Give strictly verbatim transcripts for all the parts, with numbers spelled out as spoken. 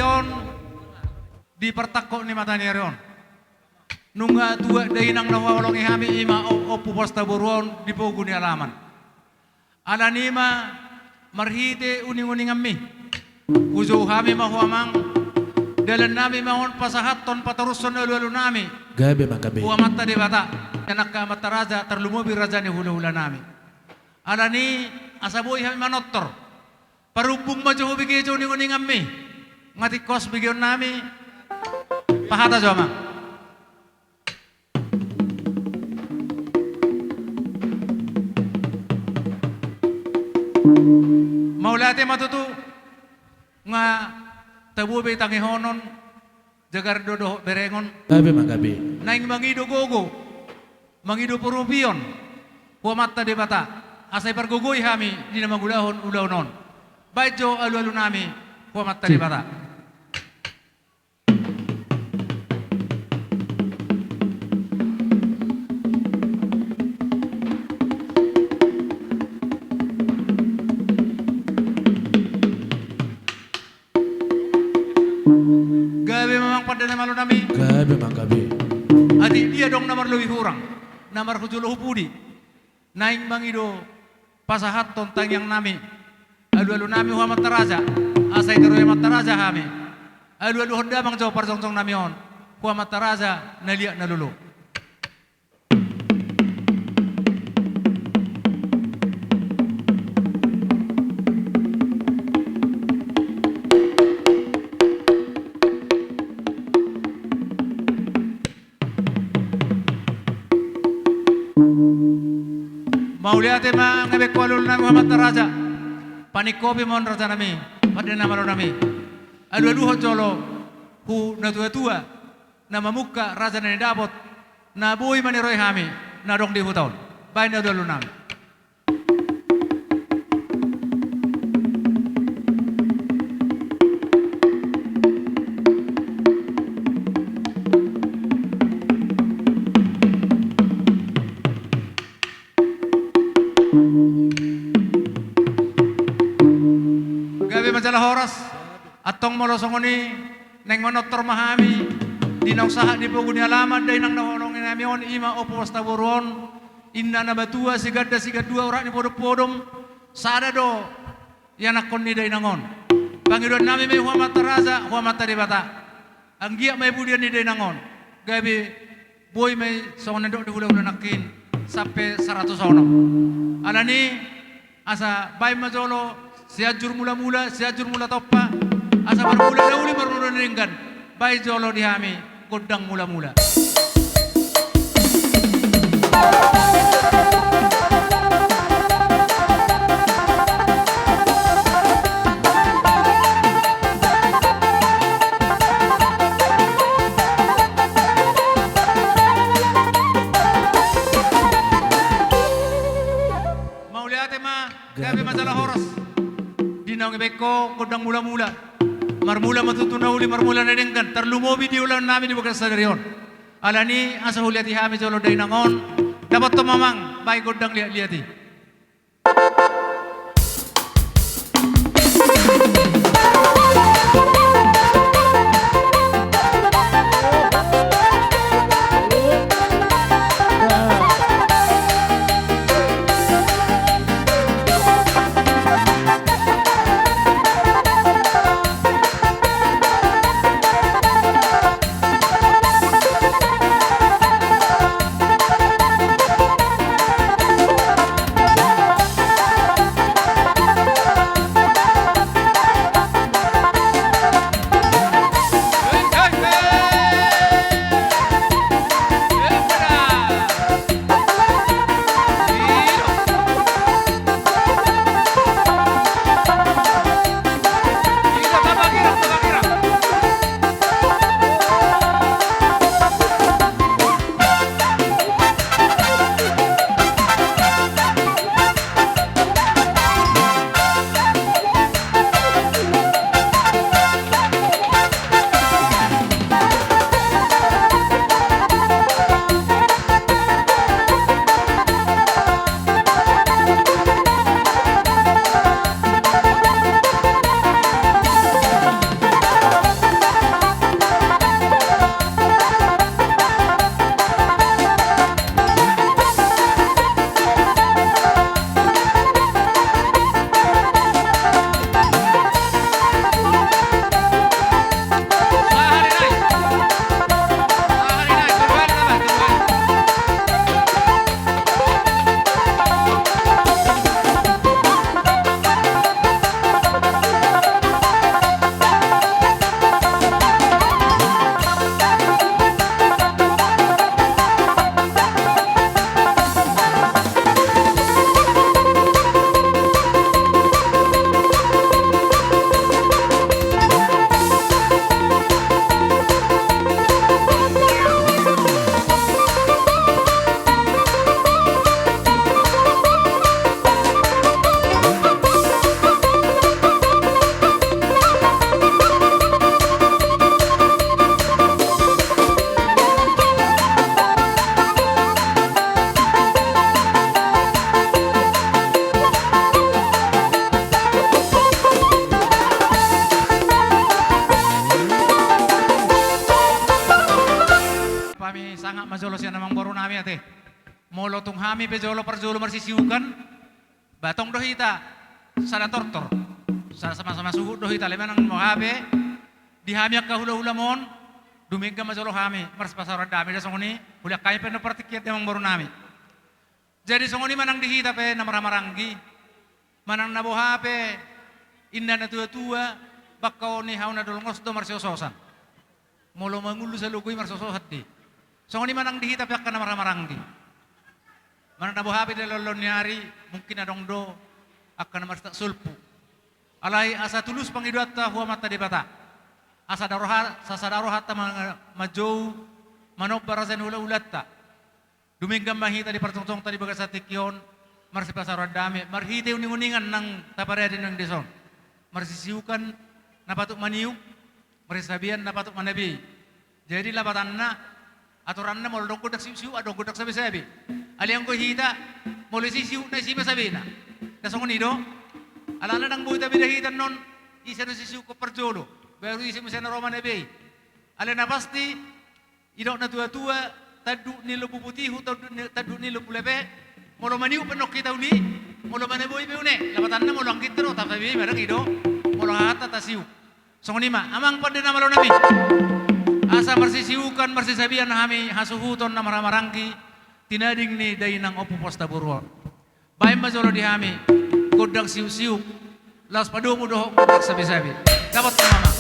on di partangkok ni mata ni ari on. Nunga tuat dainang na huhaholongi hami, i ma o-, Ompu Posta boru on di pogu ni alaman. Alani i ma marhite uninguninganmi, hujou hami ma ho amang, dalannami ma on pasahathon patorushon alualunami. Gabe ma gabe. Tu Amanta Debata, angka amanta raja, tarlumobi raja ni hulahulanami. Alani i asa boi hami manortor. Parumbung ma jo hubege jo uninguninganmi. Nga tingkos begeonnami. Pahata jo amang. Mauliate ma tutu. Nga tabo be tangihonon. Jagar do dohot berengon. Gabe ma gabe. Naeng mangido gogo, mangido poropion hu Amanta Debata, asa ipargogoi hami di na mangulahon ulaon on. Baen jo alualunami hu Amanta Debata. Gabe ma amang pande ni malonami. Gabe ma gabe. Atik dia adong na marlobi hurang, na marhujolo hu pudi, naeng mangido pasahathon tangiangnami, alualunami hu amanta raja, asa itaroi amanta raja hami. Alualuhon damang jo parjongjongnami on hu amanta raja na liat na lolo. Mauliate ma nga be ho alualunami hu amanta raja. Paningkopi ma on rajanami, pande ni malonami. Alualuhon jolo hu natuatua na mamungka raja na nidapot, na boi maniroi hami na adong di huta on. Baen alualunami. Gabe ma jala horas. Antong molo songon i, naeng manortor ma hami di naung sahat di pogu ni alaman, dainang na huhaholongi hami on, i ma Ompu Posta boru on, inna na matua, siganda sigandua, urat ni podom-podom, sada do ianakhon ni dainang on. Pangidoannami ma i hu amanta raja, hu amanta Debata. Anggiat ma i pudian ni dainang on. Gabe boi ma i songon na nidok ni hulahula nangkin, sampe saratus onom. Alani i, asa baen ma jolo Sianjur Mulamula, Sianjur Mula Tompa, asa marmula na uli, marmula na denggan. Baen jolo di hami gondang mulamula. Mauliate ma, gabe ma jala horas. Di naung dibaen ho gondang mulamula. Marmula ma tutu na uli, marmula na denggan, tarlumobi di ulaonnami di bagasan sadari on. Alani i asa huliati hami jolo dainang on. Dapothon ma amang, baen gondang liatliat i. ate. Molo tung hami pe jolo parjolo marsisiukan, ba tong do hita sada tortor, sada sama-sama suhut do hita, alai manang boha pe di hami angka hula-hula mon, dumenggan ma jolo hami marsipasaoran dame da songon i, hulean hami pe na partingkian di amangboru nami. Jadi songon i manang di hita pe na marhahamaranggi, manang na boha pe inda na tua-tua, bangkaon ni hau na dolngos do marsiososan. Molo mangolu salogo i marsososan di. Songon i manang di hita pe angka na marhahamaranggi. Manang na boha pe di laon-laon ni ari, mungkin adong do angka na marsitak solpu. Alai asa tulus pangidoanta hu Amanta Debata. Asa sada roha, asa sada rohanta ma-, manjou manomba raja ni hula-hulanta. Dumenggan ma hita di parjongjongonta di bagasan tingki on, marsipasaoran dame, marhite uning-uningan naung taparade nuaeng dison. Marsisiukan na patut maniuk, marsisabean na patut manabei. Jadi lapatanna, aturanna molo adong gondang siuk-siuk, adong gondang sabe-sabe. Alai anggo hita, molo sisiuk na isi ma sabena. Na songon i do, alana ndang boi tabeda hita annon, ise do sisiukkon parjolo, baru ise muse na ro manabei. Alai na pasti, didok na tua-tua, tanduk ni lombu putihu, tanduk ni, tanduk ni lombu lape, molo maniuk pe annon hita uli, molo manaboi pe une, lapatanna molo anggiat ro tasabei ma dang i do, molo hahanta tasiuk. Songon i ma, amang pande na malo nami. Asa marsisiukan, marsisabean hami, hasuhuton na marhahamaranggi, tinading ni dainang Ompu Posta boru on. Baen ma jolo di hami gondang siuk-siuk, laos padomu dohot gondang sabe-sabe. Dapot ma, amang.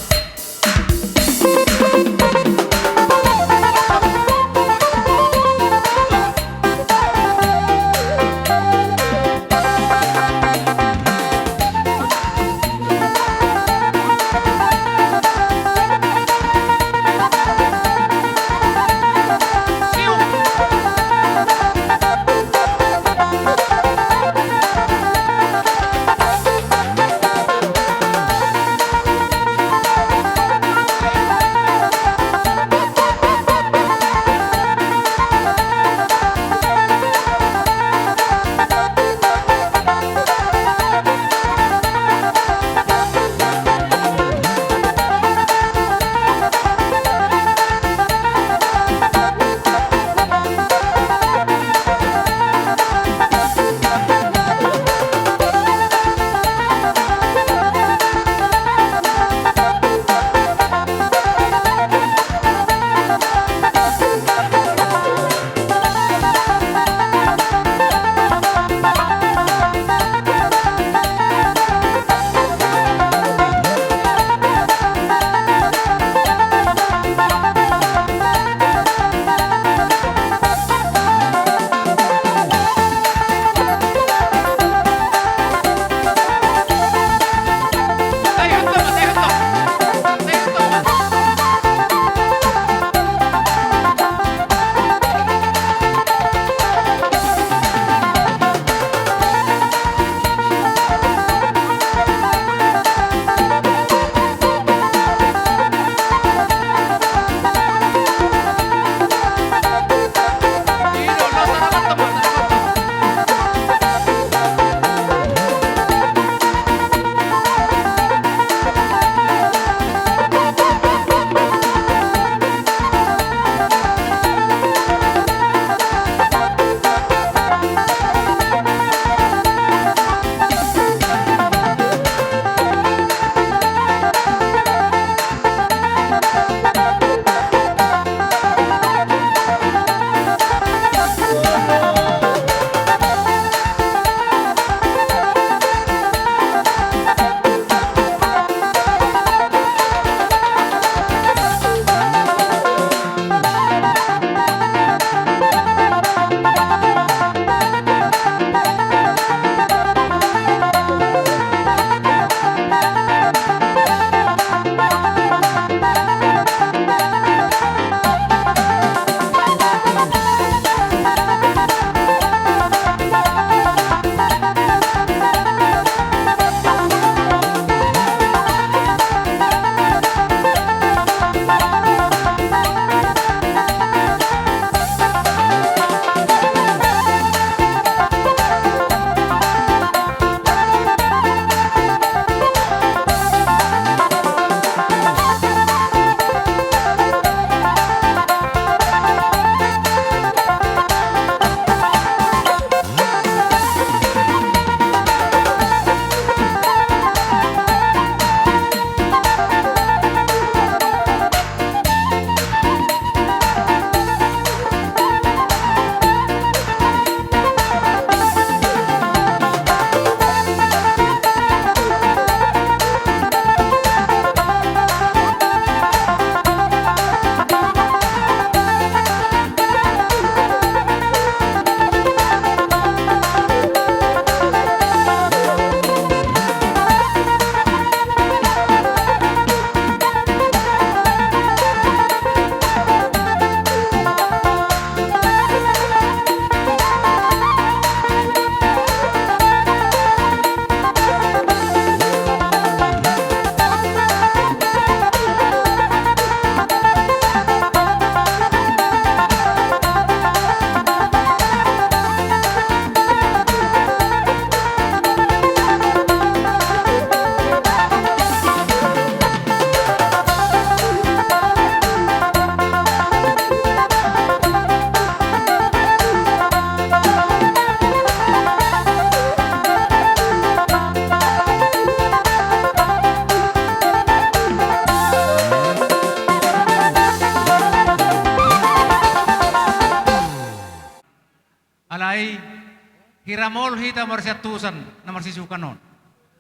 Hira maol hita marsiantusan na marsisiukan on.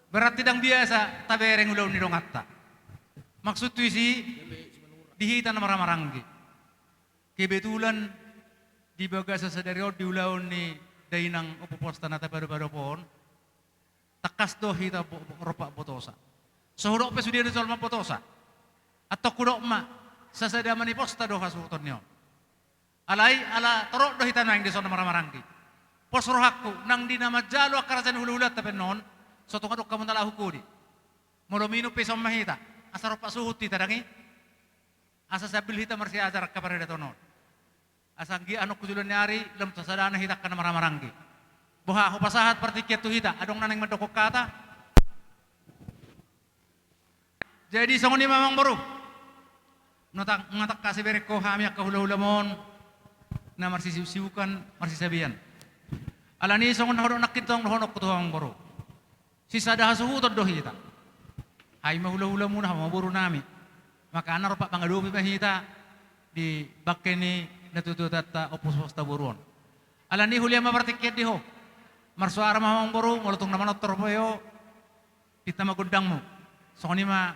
Berarti ndang biasa tabereng ulaon ni donganta. Maksudhu disi, di hita na marhahamaranggi. Kebetulan di bagasan sadari on di ulaon ni dainang ompu posta na tapadopadophon, tangkas do hita bo-, bo-, rompak botosa. So hudok pe sude do jolma botosa. Antong hudok ma, sasada maniposta do hasuhuton ni on. Alai, ala torop do hita nuaeng dison na marhahamaranggi. Pos rohangku, nang di na manjalo angka raja ni hulahulanta pe annon, so tung adong hamu na laho hudi. Molo minum pe ison ma hita, asa rompak suhut hita ndang i. Asa sambil hita marsiajar angka paradaton on. Asa anggiat annon tu joloan ni ari, lam sasadana hita angka na marhahamaranggi. Boha, hupasahat partingkian tu hita, adong na naeng mandokkon hata? Jadi songon i ma amangboru. Nunga tangkas ibereng ho hami angka hulahulam on, na marsisiuksiukan, marsisabean. Alani songon na hudok nangkin tong dohononku tu ho amangboru. Sisada hasuhuton do hita. Hami ma hulahulamuna, hamu ma borunami. Makana rompak mangadopi ma hita di bangke ni natuatuanta ompu posta boru on. Alani hulia ma partingkian di ho. Marsuara ma ho amangboru, molo tung na manortor pe ho. Pinta ma gondangmu. Songon i ma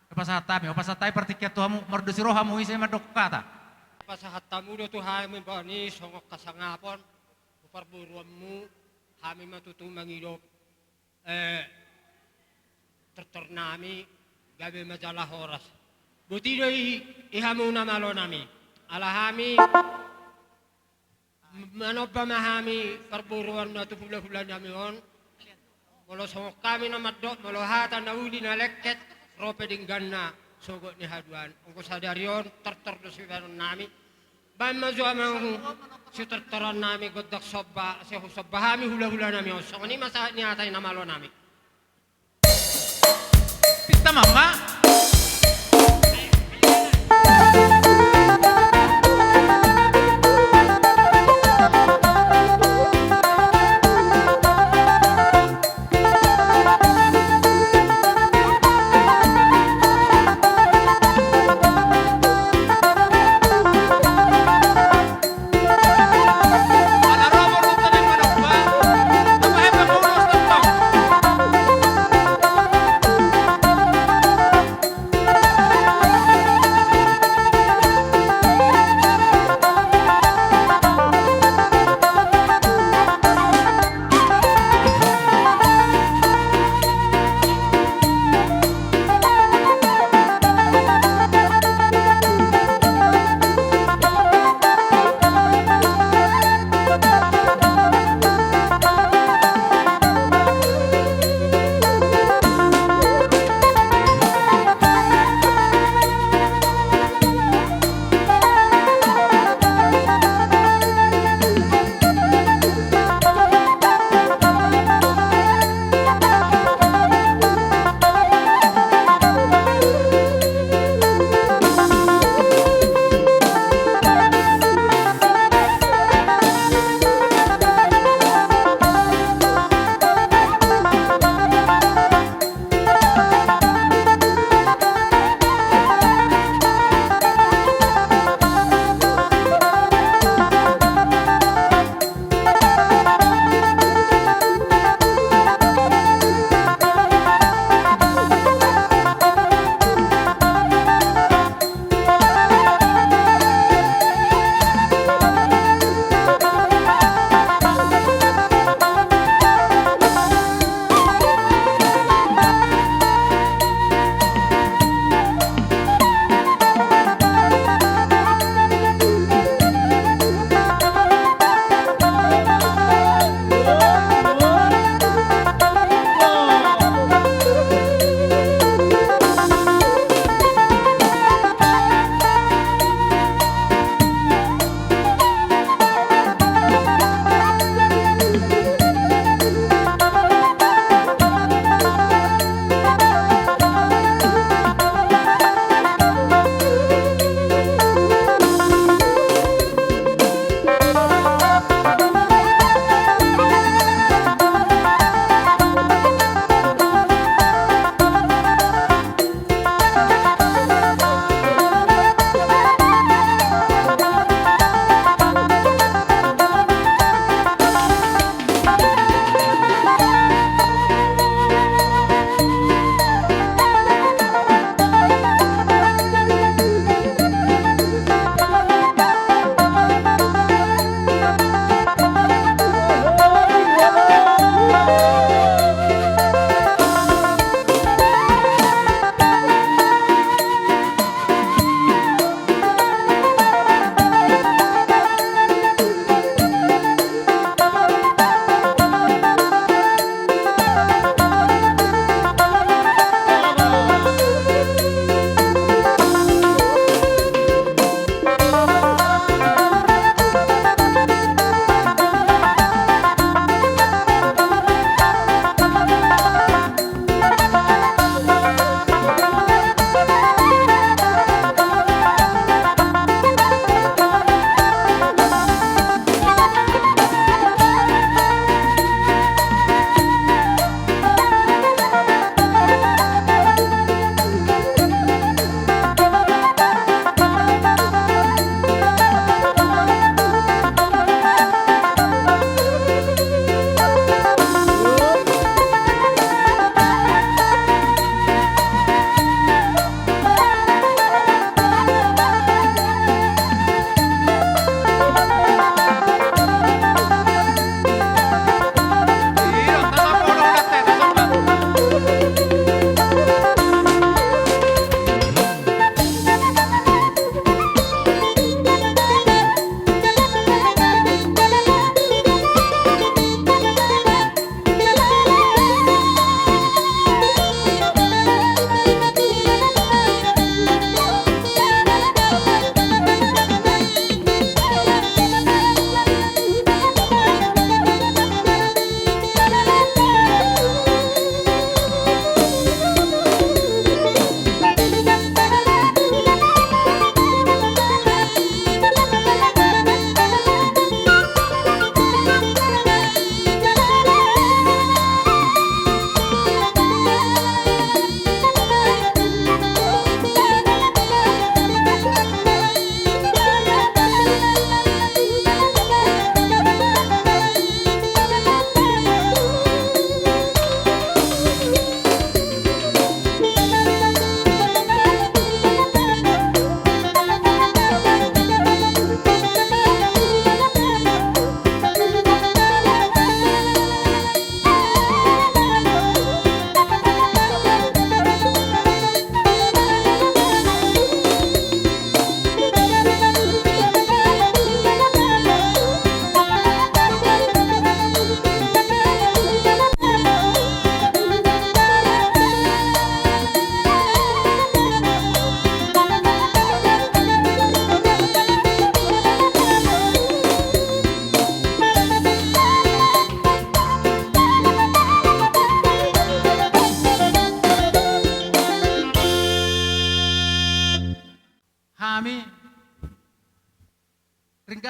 hupasahat hami, hupasahat hami partingkian tu hamu, mardos ni roha hamu, ise mandokkon hata? Pasahat hamu do tu hami bani songon hasangapon tu parboruonmu, hami ma tutu mangido, eh, tortornami, gabe ma jala horas. Boti do i, i hamu na malonami. Ala hami manomba ma hami parboruon na tu hulahulanami on. Molo songon hami na mandok, molo hata na uli na lengket, ro pe dengganna sogot ni haduan. Anggo sadari on, tortor do sibahenonnami. Baen ma jo amang sitortorannami gondang somba, asa husomba hami hulahulanami on. Songon i ma sahat ni hata i na malonami. Pinta ma, ma.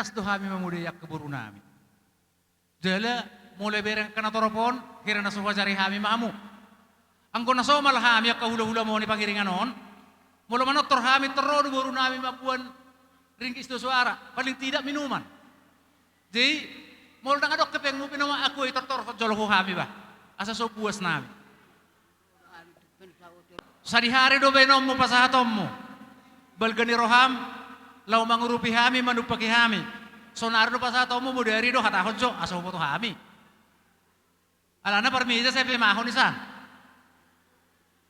Tangkas do hami mamodai angka borunami. Jala molo bereng angka natorop on, hira na so huajari hami ma hamu. Anggo na somal hami angka hulahulam on di pangiringan on, molo manortor hami, tor ro do borunami mamboan ringgit sitio soara, paling tidak minuman. Jadi molo ndang adong hepengmu pe, na ma aku i, tortorhon jolo ho hami bah, asa so buas nami. Sadihari do baenonmu pasahatonmu balga ni roham, laho mangurupi hami, manumpaki hami. Sonari do pasahatonmu, bodari do hatahon jo asa huboto hami. Alana parmija sai paimahon i san.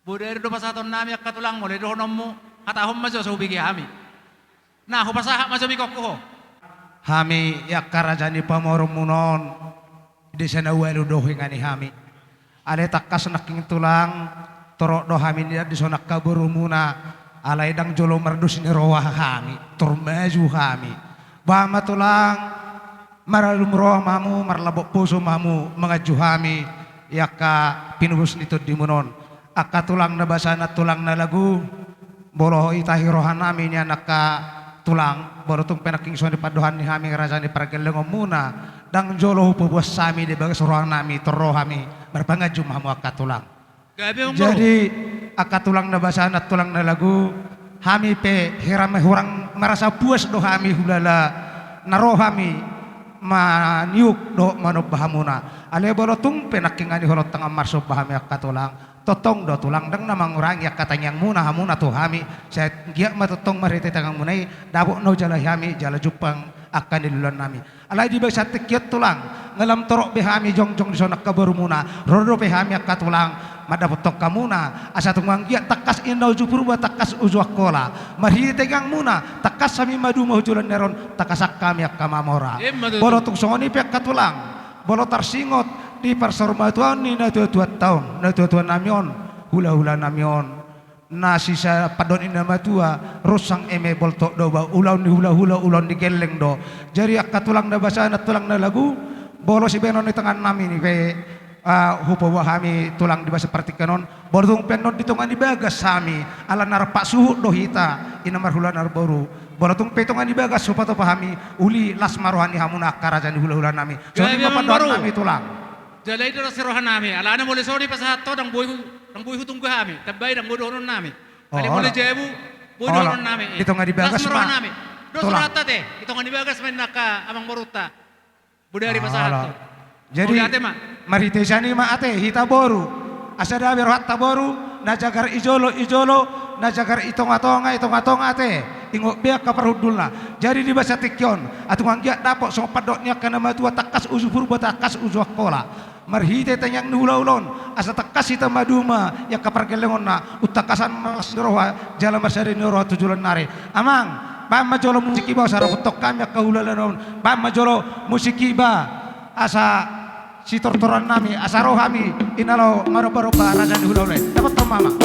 Bodari do pasahatonnami angka tulang, molo dohononmu hatahon ma jo asa hubege hami. Na hupasahat ma jo mikon ho. Hami i angka raja ni pamoruonmuna on, di desa na ualu do hingani hami. Alai tangkas nangkin tulang, torop do hami nian dison angka borumuna. Alai ndang jolo mardos ni roha hami, tor maju hami. Bahen ma tulang, maralum roha ma hamu, marlambok poso ma hamu manganju hami i angka pinobus ni tondimuna on. Angka tulang na basa nang tulang na lagu, molo hitahi rohanami nian angka tulang, molo tung pe nangkin songon i pandohan ni hami raja ni pargellengonmuna, ndang jolo hupabuas hami di bagas rohanami, tor ro hami, marpanganju ma hamu angka tulang. Gabe ma boru. Jadi angka tulang na basa nang tulang na lagu, hami pe hira ma hurang marasa puas do hami hulala na ro hami maniuk dohot manomba hamuna. Alai molo tung pe nangkin hami hurang tangan marsomba hami angka tulang, tongtong do tulang ndang na mangurangi angka tangiangmuna hamuna tu hami. Sai anggiat ma tongtong marhite tangiangmuna i dapot na hujalo hami jala jumpang angka niluluannami. Alai di bagasan tingki on tulang, nga lam torop be hami jongjong dison angka borumuna, ro dope hami angka tulang mandapothon hamuna, asa tung anggiat tangkas inna uju Purba, tangkas uju Angkola. Marhite tangiangmuna tangkas hami maduma hu joloan ni ari on, tangkas hami angka mamora. Emma tutu. Molo tung songon i pe angka tulang, molo tarsingot di parsaurmatuaon ni natuatuanta on, natuatuanami on, hulahulanami on, na sisa pandok ni na matua, runsang eme boltok do ba, ulaon ni hulahula, ulaon ni gelleng do. Jadi angka tulang na basa nang tulang na lagu, molo sibahenon ni tangannami i pe, ah, hupaboa hami tulang di bagasan partingkian on, molo tung pe annon di tonga ni bagas hami, ala na rap suhut do hita, i na marhula na marboru. Molo tung pe tonga ni bagas hupatupa hami, uli las ma roha ni hamuna angka raja ni hulahulanami. Songon i ma pandohannami tulang. Jala i do las ni rohanami, alana molo songon i pasahat ho ndang boi hu-, ndang boi hutunggu hami, tambai ndang boi dohononnami. Alai molo jabu, boi dohononnami. Di tonga ni bagas ma. Las ma rohanami. Dos rohanta ate, di tonga ni bagas ma ninna angka amangborunta. Bodari pasahat ho. Jadi, mauliate ma. Marhite sian i ma ate, hita boru. Asa dame rohanta boru, na jagar i jolo, i jolo, na jagar i tongatonga, i tongatonga ate. Ingot be angka parhundulna. Jadi di bagasan tingki on, asa tung anggiat dapot songon pandok ni angka na matua, tangkas uju Purba, tangkas uju Angkola. Marhite tangiang ni hulahula on, asa tangkas hita maduma i angka pargellengonna, umtangkasan ma las ni roha, jala marsada ni roha tu joloan ni ari. Amang, bahen ma jolo musik iba, asa raputhon hami angka hulahula on, bahen ma jolo musik iba, asa sitortorannami, asa ro hami, i na laho marombaromba raja ni hulahula i. Dapothon ma amang.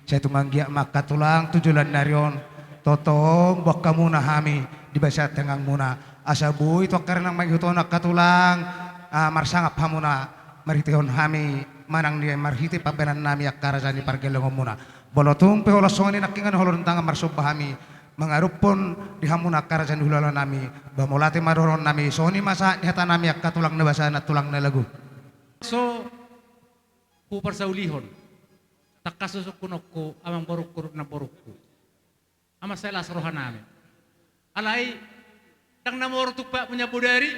Sai tung anggiat ma angka tulang tu joloan ni ari on, tongtong boan hamuna hami di bagasan tengahmuna. Asa boi tu angka ari na mangihut on angka tulang, ah, marsangap hamuna marhitehon hami manang di marhite pambahenan nami angka raja ni pargellengonmuna. Molo tung pe holan songon i nangkiningan holong tangan marsomba hami mangadophon di hamuna angka raja ni hulahula nami, ba mauliate ma dohonon nami, songon i ma sahat ni hata nami angka tulang na basa nang tulang na lagu. So huparsaulihon, tangkas do sungkunonku amangborungku dohot namborungku. Asa las roha nami. Alai ndang na moru tumpak munya bodari.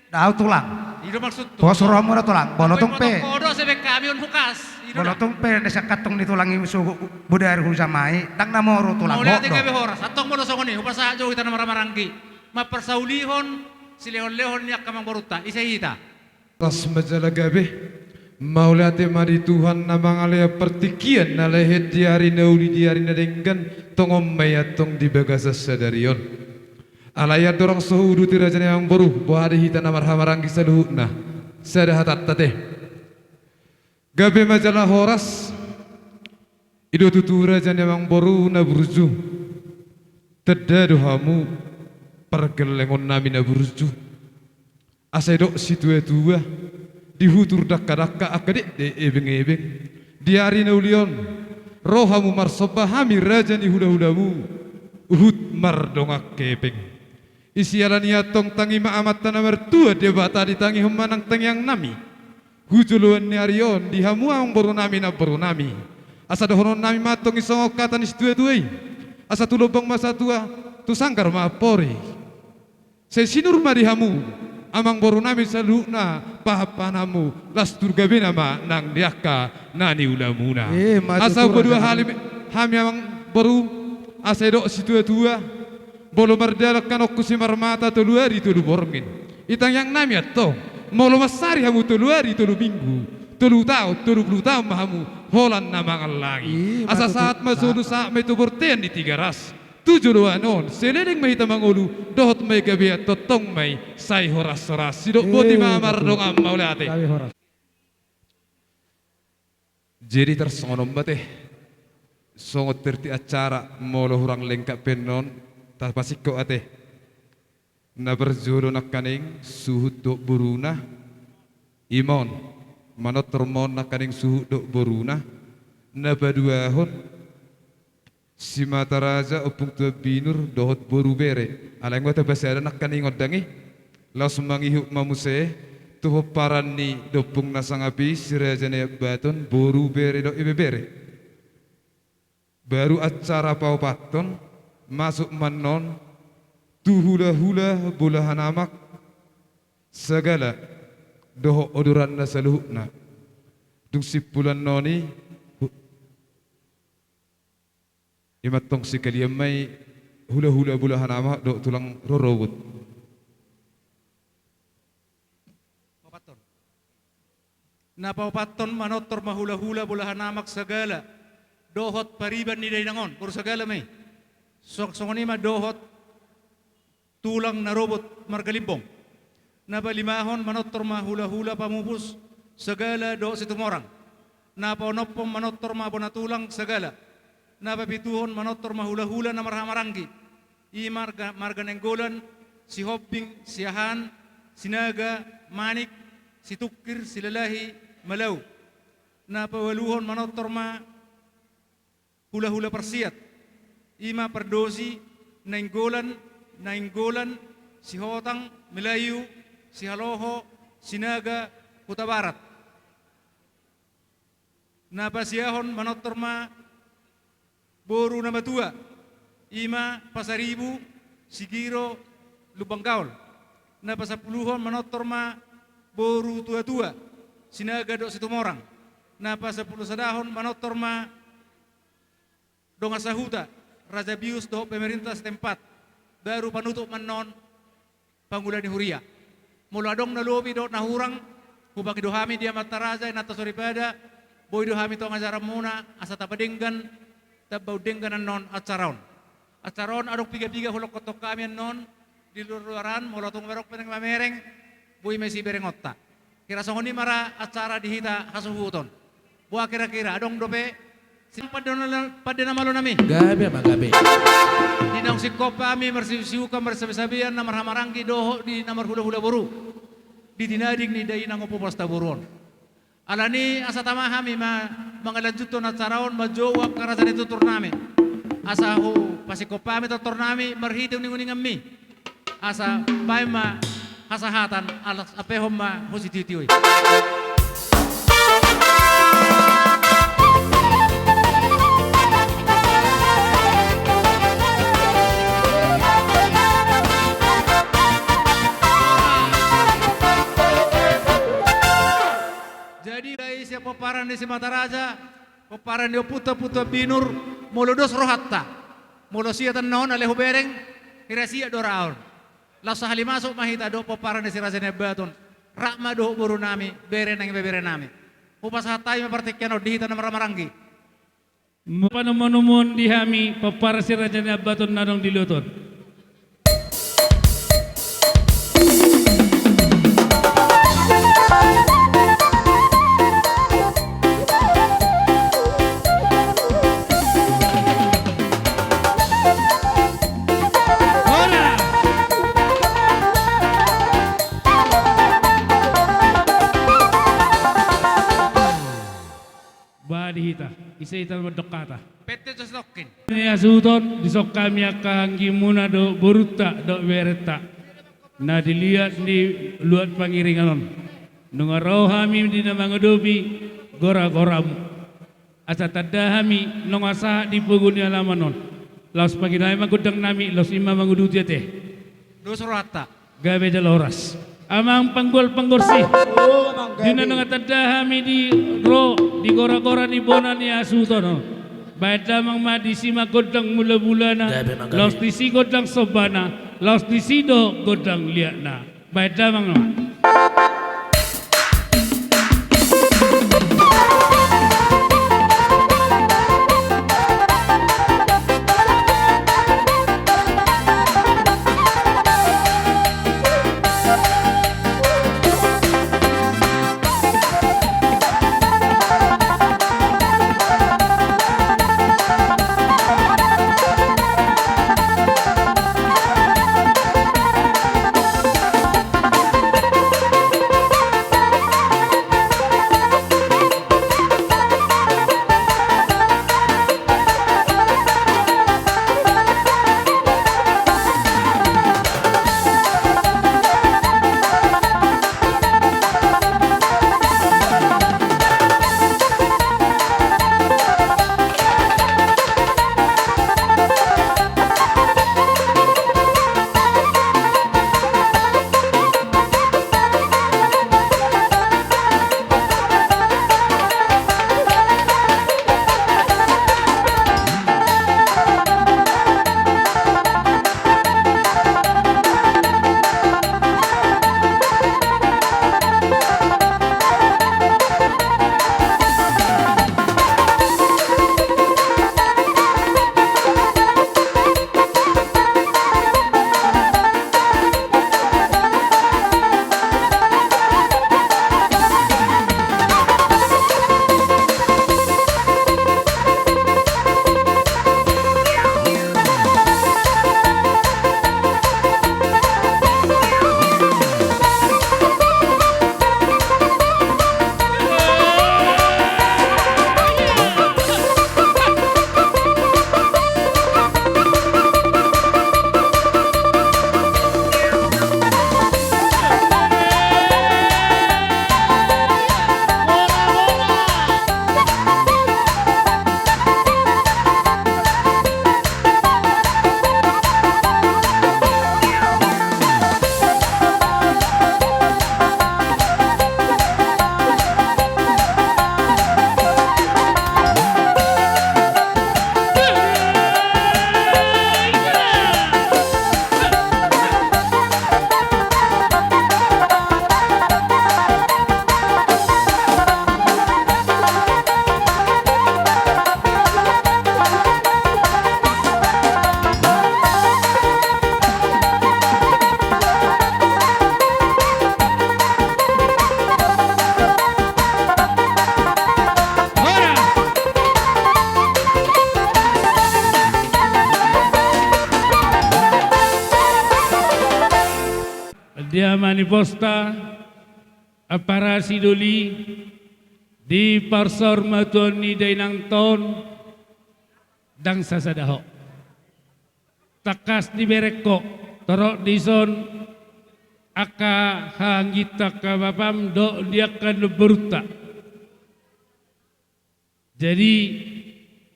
Dao tulang. I do maksudhu. Pos rohamuna tulang. Molo tung pe. Podo sebek hami on hukas. I do. Molo tung pe na sian kantong ni tulang i so bodari hujamai, ndang na moru tulang. Mauliate gabe horas. Antong molo songon i hupasahat jo hita na marhahamaranggi mamparsaulihon silehonlehon ni angka amangborunta. Ise hita? Las ma jala gabe. Mauliate ma di Tuhan na mangalehon partingkian na lehet di ari na uli di ari na denggan, tongon ma i antong di bagasan sadari on. Alai andorang so huuduti raja ni amangboru, boha do hita na marhahamaranggi saluhutna, sada hatanta te. Gabe ma jala horas. I do tutu raja ni amangboru na burju. Tanda do hamu pargellengon nami na burju. Asa didok situatua, dihutur dakdadak angka dakdanak, ebengebeng, di ari na uli on ro hamu marsomba hami raja ni hulahulamu, huhut mardongan hepeng. Siala ni i antong tangi ma Amanta na martua Debata, ditangihon ma nang tangiang nami hu joloan ni ari on di hamu amangboru nami namboru nami. Asa dohonon nami ma antong i songon hata ni situatua i: Asa tu lombang ma satua, tu sanggar ma ampori. Sai sinur ma di hamu amangboru nami saluhutna pahanpahananmu, las tu gabena ma nang di angka na niulamuna. Eh, maju. Asa turun, hudua hali hami amangboru, asa didok situatua: Molo mardalan anakku Simarmata tolu ari tolu borngin, i tangiang nami antong, molo mansari hamu tolu ari tolu minggu, tolu taon, tolu pulu taon ma hamu holan na mangallangi. Ih, asa matu sahat ma tu solu, sahat ma i tu bontean ni Tigaras. Tu joloan on saleleng ma hita mangolu, dohot ma i gabean, tongtong ma i sai horashoras. Sidok boti ma, eh, mardongan, mauliate. Gabe horas. Jadi tarsongon on ma ate. Songon tertib acara, molo hurang lengkap pe annon, tapasingkop ate. Na parjolo nangkaning suhut dohot boruna, i ma on, manortor ma on nangkaning suhut dohot boruna. Na paduahon, Simataraja, Ompung Tuan Binur dohot boru bere. Alai nga tapasada nangkaning gondang i. Laos mangihut ma muse tu pomparan ni Ompung na sangap i, si Raja Naiambaton, boru, bere dohot ibebere. Baru acara paopathon, masuk ma annon tu hulahula, bolahan amak, sagala dohot odoranna saluhutna. Dung simpul annon i, hu-, i ma antong, sekalian ma i hulahula, bolahan amak dohot tulang rorobot. Paopathon. Na paopathon, manortor ma hulahula, bolahan amak sagala dohot pariban ni dainang on, boru sagala ma i. Song-, songon i ma dohot tulang na robot marga Limbong. Na palimahon, manortor ma hulahula pamupus sagala dohot Situmorang. Na paonomhon, manortor ma bona tulang sagala. Na papituhon, manortor ma hulahula na marhahamaranggi, i marga, marga Nainggolan, Sihombing, Siahaan, Sinaga, Manik, Situngkir, Silalahi, Malau. Na paualuhon, manortor ma hulahula parsiat, i ma Pardosi, Nainggolan, Nainggolan, Sihotang, Melayu, Sihaloho, Sinaga, Hutabarat. Na pasiahon, manortor ma boru na matua, i ma Pasaribu, Sigiro, Lumban Gaol. Na pasampuluhon, manortor ma boru tuatua, Sinaga dohot Situmorang. Na pasampulusadahon, manortor ma dongan sahuta, raja bius dohot pemerintah setempat. Baru panutup ma annon pangula ni huria. Molo adong na lobi dohot na hurang, hupangido hami di amanta raja, inanta soripada, boi do hami tong ajaranmuna, asa tapadenggan, tabaen denggan annon acara on. Acara on adong piga-piga hulokhonhon hami annon di luar-luaran, molo tung berok peneng mamereng, boi ma i siberengonta. Kira songon i ma ra acara di hita hasuhuton. Boha kira-kira, adong dope Sian pande na, pande na malo nami. Gabe ma gabe. Di naung singkop hami marsiusiukan marsabesabean na marhahamaranggi dohot di na marhulahula boru. Di tinading ni dainang ompu boru on. Alani asa tama hami ma mangalanjuthon acara on manjou angka raja ni tutur nami. Asa hupasingkop hami tortor nami marhite uninguninganmi. Asa baen ma hasahatan alas apehon ma husitiotio i. Jadi, dai sian pomparan ni Simataraja, pomparan ni ompunta, ompunta Binur, molo dos rohanta, molo sia tanda on ale hubereng, hira sia do raon. Laos sahali masuk ma hita dohot pomparan ni si Raja Nai Ambaton, rap ma dohot boru nami, bere nang ibebere nami. Hupasahat hami ma partingkian on di hita na marhahamaranggi. Panomunomuon di hami pomparan si Raja Nai Ambaton na adong di luat on. Ba di hita, ise hita mandok hata? Pette jo sitongkin. Ni hasuhuton, dison hami angka anggimuna dohot borunta dohot berenta na di liat ni luat Pangiringan on. Nunga ro hami di na mangadopi goragoramu. Asa tanda hami nunga sahat di pogu ni alaman on. Laos pangido hami ma gondang nami, laos i ma manguduti ate. Dos rohanta. Gabe jala horas. Amang panggual panggual si. Oh, amang gabe. Di na nunga tanda hami di ro di goragora ni bona ni hasuhuton on. Baen damang ma disi ma gondang mulamulana. Gabe, amang gabe. Laos disi gondang sombana. Laos disi do gondang liatna. Baen damang ma. Di ama ni bosta, ampara si Doli, di parsaurmatuaon ni dainangta on, ndang sasada ho. Tangkas dibereng ho, torop dison, angka hahaangginta, angka bapam, dohot di angka namborunta. Jadi,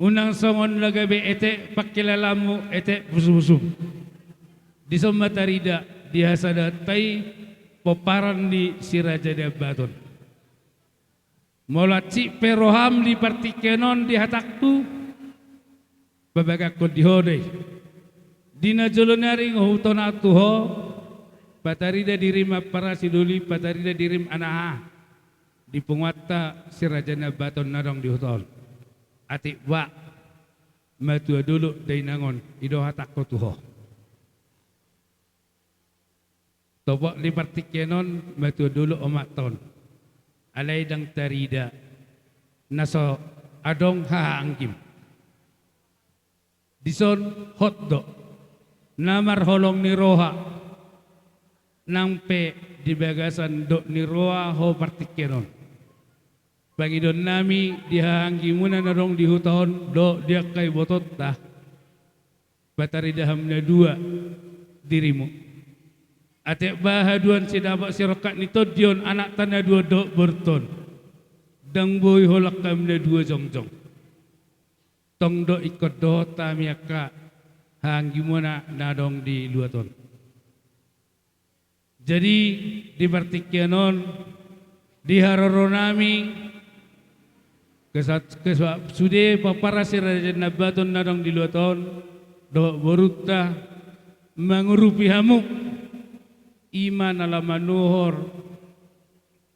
unang songon na gabe etek pangkilalaanmu, etek pusupusum. Dison ma tarida di hasadaonta i pomparan ni Si Raja Nai Ambaton. Molo hansit pe roham di partingkian on di hatangku, pabagakkon di ho do i. Di na jolo nari nga hutonahon tu ho, patarida dirim ampara si Doli, patarida dirim anaha. Di punguanta Si Raja Nai Ambaton na adong di huta on. Atik ba, matua dolok dainang on, i do hatangku tu ho. Topot di partingkian on, matua dolok omakta on. Alai ndang tarida na so adong hahaanggim. Dison hot do na marholong ni roha, nang pe di bagasan dok ni roha ho partingkian on. Pangidoannami di hahaanggimuna na adong di huta on dohot di angka ibotonta, pataridahon na dua dirimu. Atik ba haduan sidapot sirongkap ni tondi on anakta na dua dohot borunta on, ndang boi holan hami na dua jongjong. Tong do ingkon dohot hami angka hahaanggimuna na adong di luat on. Jadi, di partingkian on, di haroronami, kesat-, kesat-, sude pomparan Si Raja Nai Ambaton na adong di luat on, dohot borunta, mangurupi hamu, i ma na laho manuhor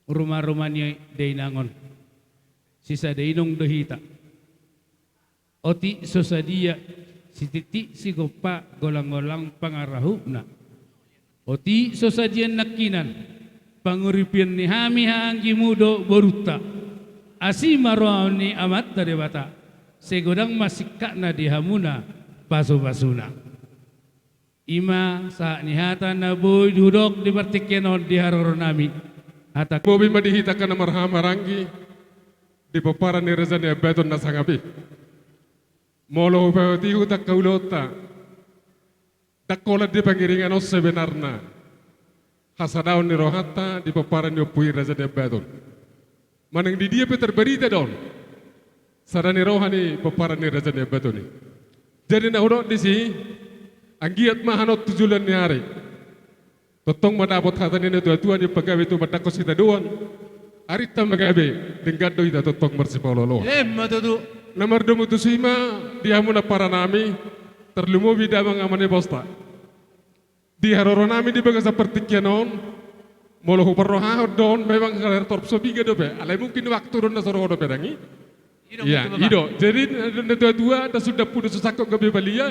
rumaruma ni dainang on. Sisada inong do hita. Otik so sadia sititi sigompa golanggolang pangarahutna. Otik so sadia nangkinan pangurupion ni hami hahaanggimu dohot borunta. Asi ma roha ni Amanta Debata. Sai godang ma singkatna di hamuna pasupasuna. I ma sahat ni hata na boi hudok di partingkian on di haroronami. Hata. Bobi ma di hita angka na marhahamaranggi di pomparan ni Raja Nai Ambaton na sangap i. Molo hupaihutihut angka ulaonta, ndang holan di pangiringan on sebenarna hasadaon ni rohanta di pomparan ni ompu i Raja Nai Ambaton. Manang di dia pe tarbarita do on sada ni roha ni pomparan ni Raja Nai Ambaton i. Jadi na hudok disi, anggiat ma hanot tu joloan ni ari. Tongtong ma dapot hata ni natuatua ni pagabe tumandangkon sitadoan. Arinta ma gabe, denggan do hita tongtong marsipaolooloan. Emma tutu. Na mardomu tusi ma di hamu na pomparanami, tarlumobi damang ama ni bosta. Di haroronami di bagasan partingkian on, molo huparrohahon do on, memang hera torop so piga dope, alai mungkin waktu do na so ro dope dang i. Iya, i do. Jadi, na, na, natuatua, na sundang puda so sangkot gabe balia,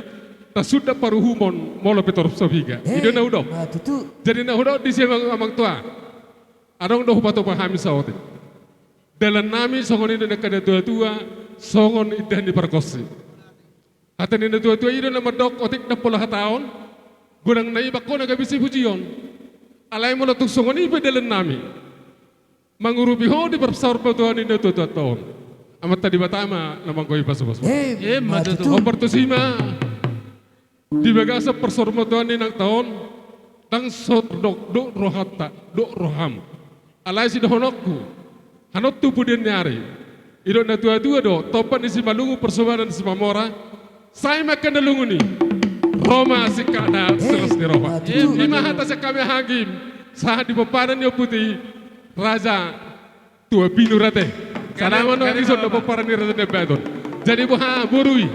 na sundang paruhumon, molo pe torop so piga. I do na hudok. Jadi na hudok disi amang, amang tua. Adong do hupatupa hami saotik. Dalannami songon i do angka natuatua, songon indahan ni pargonsi. Hata ni natuatua i do na mandok otik ndang pola hataon, godang na i bangkona gabe sipujion. Alai molo tung songon i pe dalannami mangurupi ho di parsaurmatuaon ni natuatuanta on. Amanta Debata ma na manggohi pasupasu. Emma tutu. Hombar tusi ma di bagasan parsaurmatuaon ni inangta on, ndang so tardok do rohanta, do roham. Alai sidohononku, hanot tu pudian ni ari. I do natuatua do, tompa ni Simalungun parsobanan Simamora, sai ma angka na lungun i, ro ma singkatna silas ni roha. I ma hata sian hami hahaanggim, sahat di pomparan ni ompunta i, Raja Tuan Pinurate. Sada ma na dison do pomparan ni Raja Nai Ambaton. Jadi boha boru i.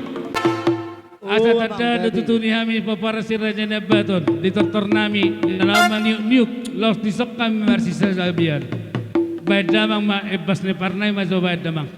Asa tanda do tutu ni hami pomparan si Raja Nai Ambaton, di tortornami, di na laho maniukniuk, laos dison hami marsisabian. Baen damang ma, embas ni parna i ma jo baen damang.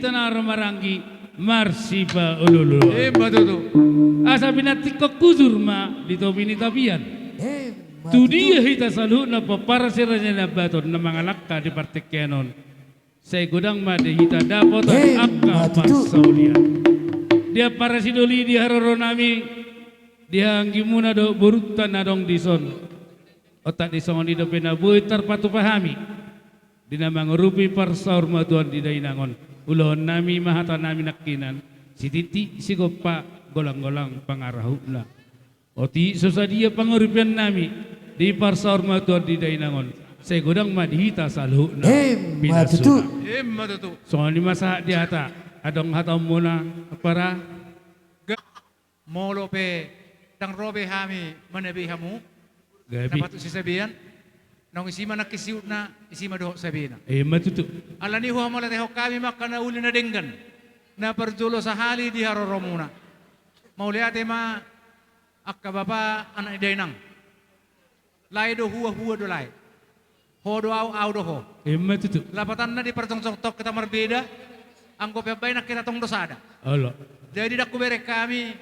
Tanaro maranggi marsipaolo-oloan. Ima tutu. Asa pinantikhon hujur ma di topi ni tapian. Ima tutu. Tu dia hita saluhutna pomparan si Raja Nai Ambaton na mangalangka di partingkian on, sai godang ma di hita dapotan angka parsaulian. Ima tutu. Di ampara sidoli di haroronami, di haha anggimuna dohot borunta na adong dison. Otik di songon i dope na boi tarpatupa hami di na mangurupi parsaurmatuaon di dainang on, ulaonnami ma hatanami nangkinan, sitintin sigompa, golang-golang pangarahutna. Otik so sadia pangurupionnami di parsaurmatuaon di dainang on, sai godang ma di hita saluhutna pinasuna. Ima tutu. Ima tutu. Songon i ma sahat di hata, adong hataonmuna, Ampara? Molo pe ndang ro be hami manabi hamu, gabe, na patut sisabean, naung isi ma nangkin siutna, isi ma dohot sabena. Ima tutu. Alani i huhamauliatehon hami ma angka na uli na denggan, na parjolo sahali di haroromuna. Mauliate ma angka bapa, anak ni dainang. Lae do hua, hua do lae. Ho do au, au do ho. Ima tutu. Lapatanna di parjongjongta on hita marbeda, anggo pe ambaen hita tong do sada. Olo. Jadi ndang hubereng hami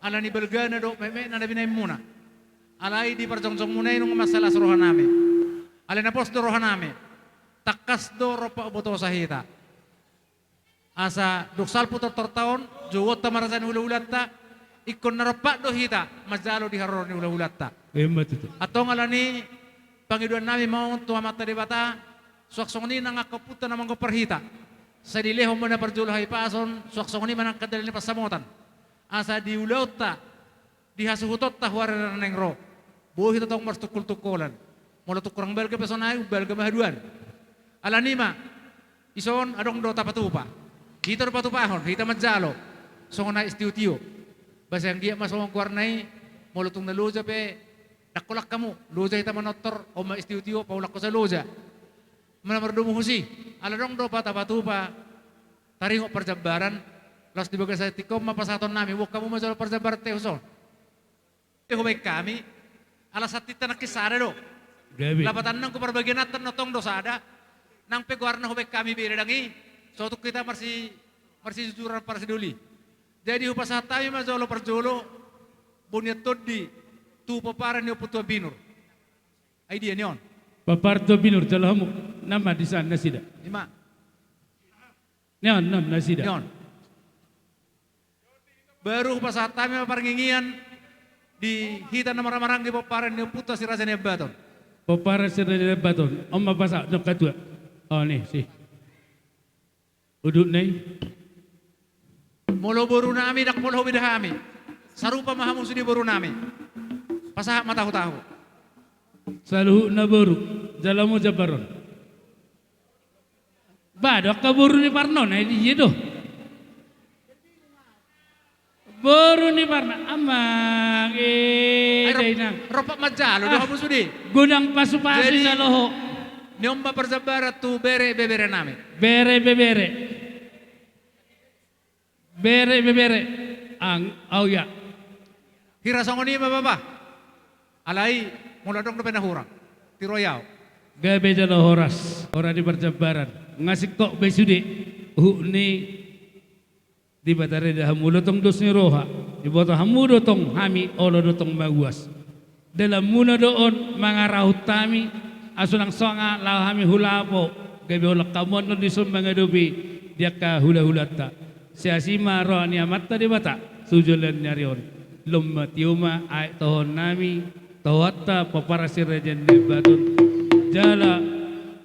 alani balgana dohot metmetna na binaenmuna. Alai di parjongjongmuna i nunga mansai las rohanami. Alai na pos do rohanami. Tangkas do rompak botosa hita. Asa dung salpu tortorta on, jouonta ma raja ni hulahulanta, ingkon na rompak do hita manjalo di haroro ni hulahulanta. Ima tutu. Antong alani i pangidoannami ma on tu Amanta Debata, suang songon i nang angka ompunta na manggompar hita, sai dilehon ma na parjolo hahipason, suang songon i ma nang angka dalan ni pansamotan. Asa di ulaonta, di hasuhutonta huari na naeng ro, boi hita tong marsitungkoltungkolan. Molo tung hurang balga pe sonai, umbalga ma haduan. Alani i ma, dison adong do tapatupa. Hita do patupahon, hita manjalo. Songon aek sitiotio. Ba sai anggiat ma songon goarna i, molo tung na loja pe, ndang holan hamu, loja hita manortor, on ma aek sitiotio, paulak hosa loja. Molo mardomu husi, ala adong do patupatupa, taringot parjambaran, laos di bagasan tingki on ma pasahatonnami, boan hamu manjalo parjambaran teus on. Pe hubaen hami, ala santinta nangkin sada do. Gabe. Lapatanna anggo parbagiananta na tong do sada, nang pe goarna hubaen hami bere ndang i, so tung hita marsi-, marsijujuran parsidoli. Jadi hupasahat hami ma jolo parjolo, bonian tondi, tu pomparan ni Ompu Tuan Binur. Ai dia ni on? Pomparan Tuan Binur, jalo hamu, nama di sana nasida. Ima. Ni on, nam nasida. Ni on. Baru hupasahat hami ma parngingian di hita na marhahamaranggi pomparan ni ompunta si Raja Nai Ambaton. Pomparan si Raja Nai Ambaton. On ma pasahat, nang katua. O, ni, si. Udutna i. Molo borunami, ndang pola hubeda hami. Sarupa ma hamu sude borunami. Pasahat ma tahu-tahu. Saluhutna boru, jalo hamu jambar on. Ba, do angka boru ni parna on, ai dia do. Boru ni parna, amang, e, ai, rop-, dainang. Rompak manjalo do hamu sude. Godang pasupasu. Jadi, jalo ho. Ni on ma parjambaran tu bere beberenami. Bere bebere. Bere bebere. Ang, au ya. Hira songon i ma bapa. Alai, molo adong dope na hurang, tiroi au. Gabe jala horas, horas di parjambaran. Nga singkop be sude, huhut ni Debata, reda hamu do tong dos ni roha, diboto hamu do tong hami olo do tong mauas. Dalanmuna do on mangarahut hami, asa unang songon laho hami hu lapo, gabe holan hamu annon dison mangadopi di angka hulahulanta. Sai asi ma roha ni Amanta Debata tu joloan ni ari on. Lomo ma tio ma aek tohononnami, tohonta pomparan si Raja Nai Ambaton, jala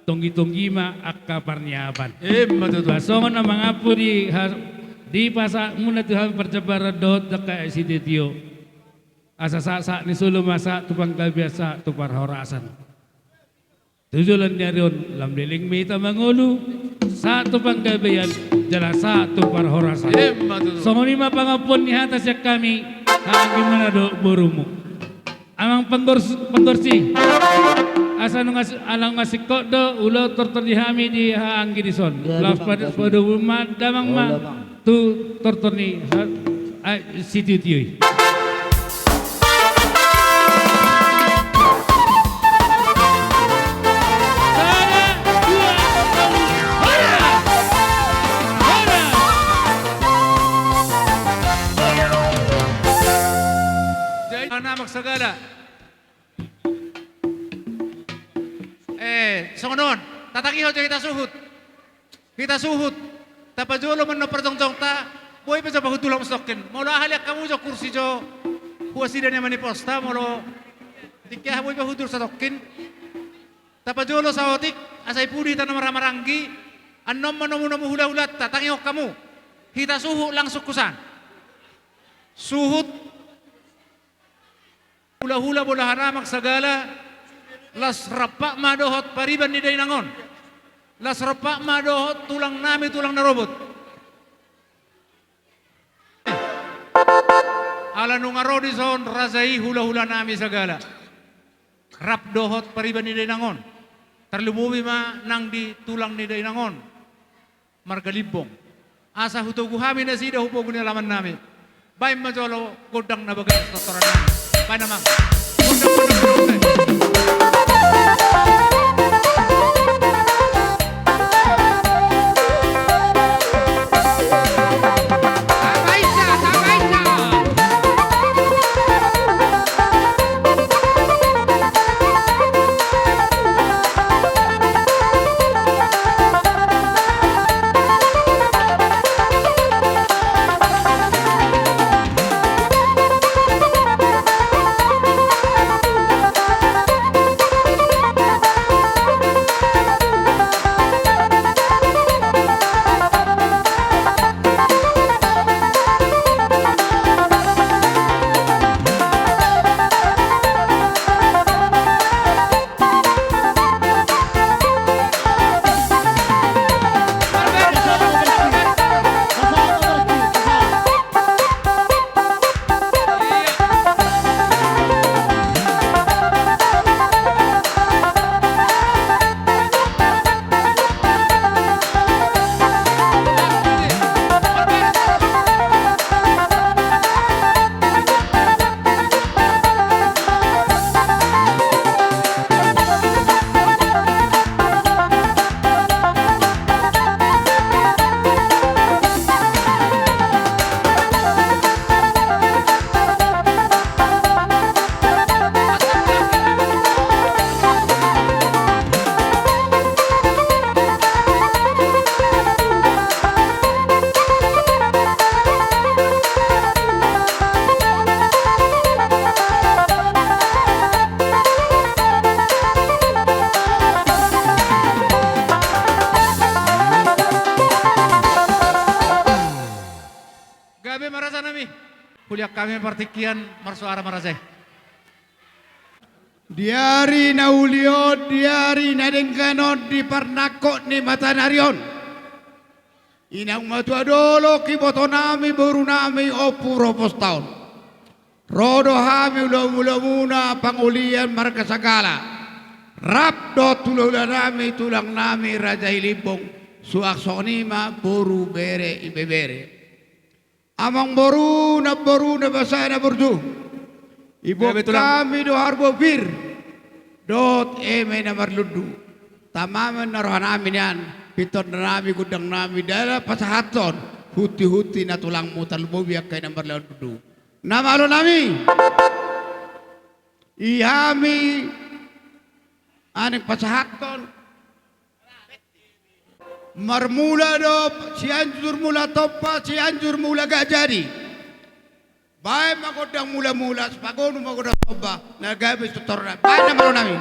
tonggitonggi ma angka parniapan. Ima tutu. Ba songon na mangampu di ha-, dipasahatmuna tu hami parjambaran dohot angka aek sitiotio. Asa sahat-sahat ni solu ma sahat tu panggabean, sahat tu parhorasan. Tu joloan ni ari on, lam leleng ma hita mangolu, sahat tu panggabean, jala sahat tu parhorasan. Ima tutu. Songon i ma pangampuon ni hata sian hami, haha anggimuna dohot borumu. Amang panggors-, panggorsi. Asa nunga si-, ala nunga singkop do ulaon tortor ni hami di haha anggi dison. Laos pad-, padomu ma damang ma tu tortor ni ha-, aek sitiotio i. Sada, dua, tolu, horas! Eh, songon on, tatangihon jo hita suhut. Hita suhut. Tapajolo ma annon parjongjongta, boi pe jo pahundulan satongkin. Molo aha lean hamu jo kursi jo, huasida ni ama ni posta, molo tingki aha boi pahundul satongkin. Tapajolo saotik, asa i pudi hita na marhahamaranggi, annon ma nomu-nomu hulahulanta, tangihon hamu. Hita suhut langsung husan. Suhut. Hulahula bolahan amang sagala, las rampak ma dohot pariban ni dainang on. Las rampak ma dohot tulang nami tulang na robot. Ala nunga ro dison raja i hulahula nami sagala. Rap dohot pariban ni dainang on. Tarlumobi ma nang di tulang ni dainang on. Marga Limbong. Asa hutogu hami nasida hu pogu ni alaman nami. Baen ma jolo gondang na bagas tortoran nami. Baen amang. Gondang, gondang, gondang. Gabe ma raja nami. Huliat hami partingkian marsoara ma raja i. Di ari na uli on, di ari na denggan on, di parnangkok ni matanari on. Inang matua dolok, iboto nami, boru nami, ompu ro posta on. Ro do hami ulam-ulamuna pangolian marga Sagala. Rap dohot hulahula nami, tulang nami, Raja Halimbong. Suang songon i ma boru, bere, ibebere. Amangboru, namboru, nabasa, naburju. Iboan hami do harbopir dohot eme na marlundu. Tama ma na roha nami nian, pintor nami, gondang nami, dalan pasahathon hunti-hunti na tulangmu, tarlumobi angka i na marlundu. Na malo nami. I hami naeng pasahathon. Marmula do Sianjur Mula Tompa, Sianjur Mula Gajadi. Baen ma gondang mula-mula, sipagonu ma gondang tompa, na gabe sitortoran. Baen na malo nami.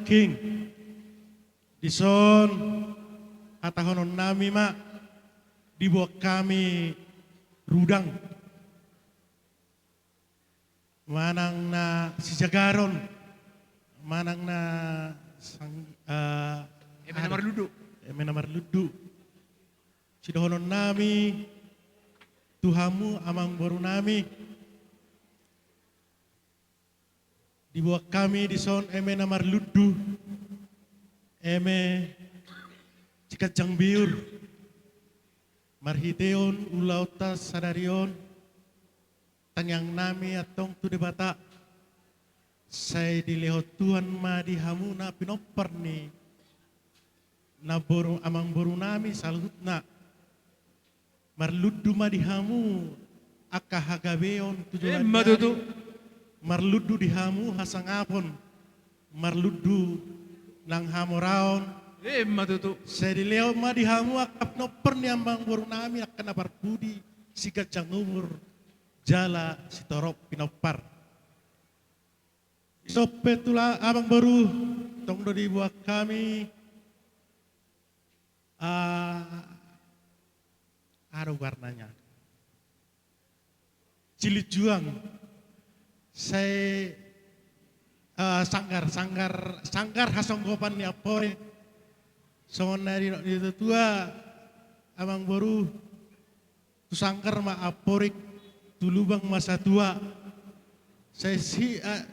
nangkin. Dison hatahononnami ma, diboan hami rudang manang na sijagaron, manang na sang-, eh, eme na marlundu. Eme na marlundu. Sidohononnami tu hamu amangborunami, diboan hami dison eme na marlundu, eme siganjang biur, marhitehon ulaonta sadari on, tangiangnami antong tu Debata, sai dilehon Tuhan ma di hamuna pinompar ni namboru, amangborunami saluhutna. Marlundu ma di hamu angka hagabeon tu joloan ni ari. Emma tutu. Marlundu di hamu hasangapon, marlundu nang hamoraon. Emma tutu. Sai dilehon ma di hamu angka pinompar ni amangborunami angka na parpudi, siganjang umur jala sitorop pinompar. Dison pe tulang, amangboru, tong do diboan hami, ah, aha do goarna, cilinjuang, sai, eh, sanggar, sanggar, sanggar hasonggopan ni amporik. Songon na nidok ni natuatua, amangboru, tu sanggar ma amporik, tu lubang ma satua. Sai si, eh,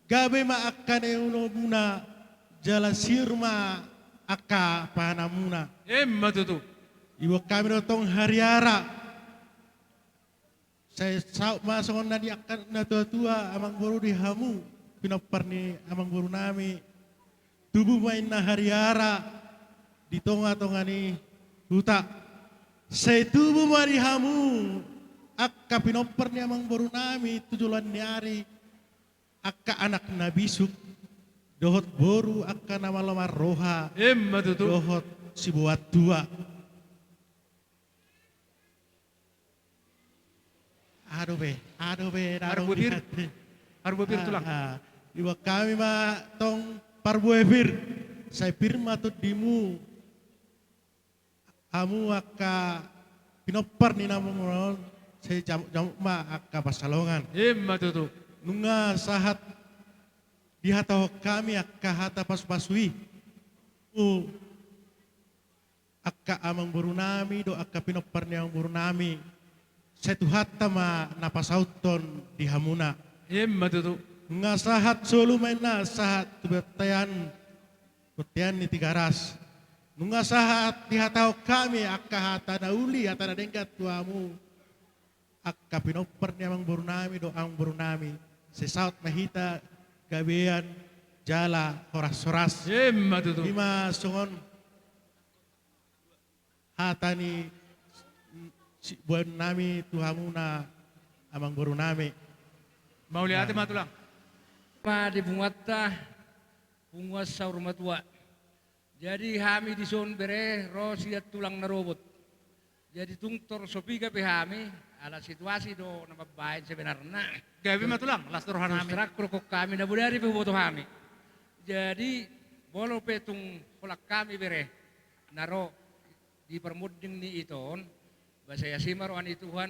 gabe ma angka na niulumuna, jala sir ma angka pahanamuna. Emma tutu. Diboan hami do tong hariara. Sai saut ma songon na nidok ni angka natuatua, amangboru, di hamu pinompar ni amangborunami. Tubu ma inna hariara di tongatonga ni huta. Sai tubu ma di hamu angka pinompar ni amangborunami tu joloan ni ari, angka anak na bisuk dohot boru, angka na malo marroha. Emma tutu. Dohot siboan tua. Aha dope, aha dope na adong di hata. Parbue pir, tulang. Ah, ah. Diboan hami ma tong parbue pir. Sai pir ma tondimu. Hamu angka pinompar ni namboru on, sai jamuk-jamuk ma angka pansalongan. Emma tutu. Nunga sahat dihatahon hami angka hata pasupasu i tu angka amangborunami dohot angka pinompar ni amangborunami, sai Tuhanta ma na pasauthon di hamuna. Emma tutu. Nunga sahat solu ma inna, sahat tu bontean, bontean ni Tigaras. Nunga sahat dihatahon hami angka hata na uli, hata na denggan tu hamu, angka pinompar ni amangborunami dohot amangborunami, sai saut ma hita gabean jala horas-horas. Emma tutu. Ima songon hata ni siboanonnami tu hamuna amangborunami. Mauliate ma, tulang. Ma di punguanta, punguan saur matua. Jadi hami dison bere ro sian tulang na robot. Jadi tung tor so piga pe hami, ala situasi do na mambahen sebenarna. Gabe ma, tulang, las do rohanami. Terus terang do hami, na bodari pe huboto hami. Jadi molo pe tung holan hami bere na ro di parmonding ni ito on, ba sai asi ma roha ni Tuhan,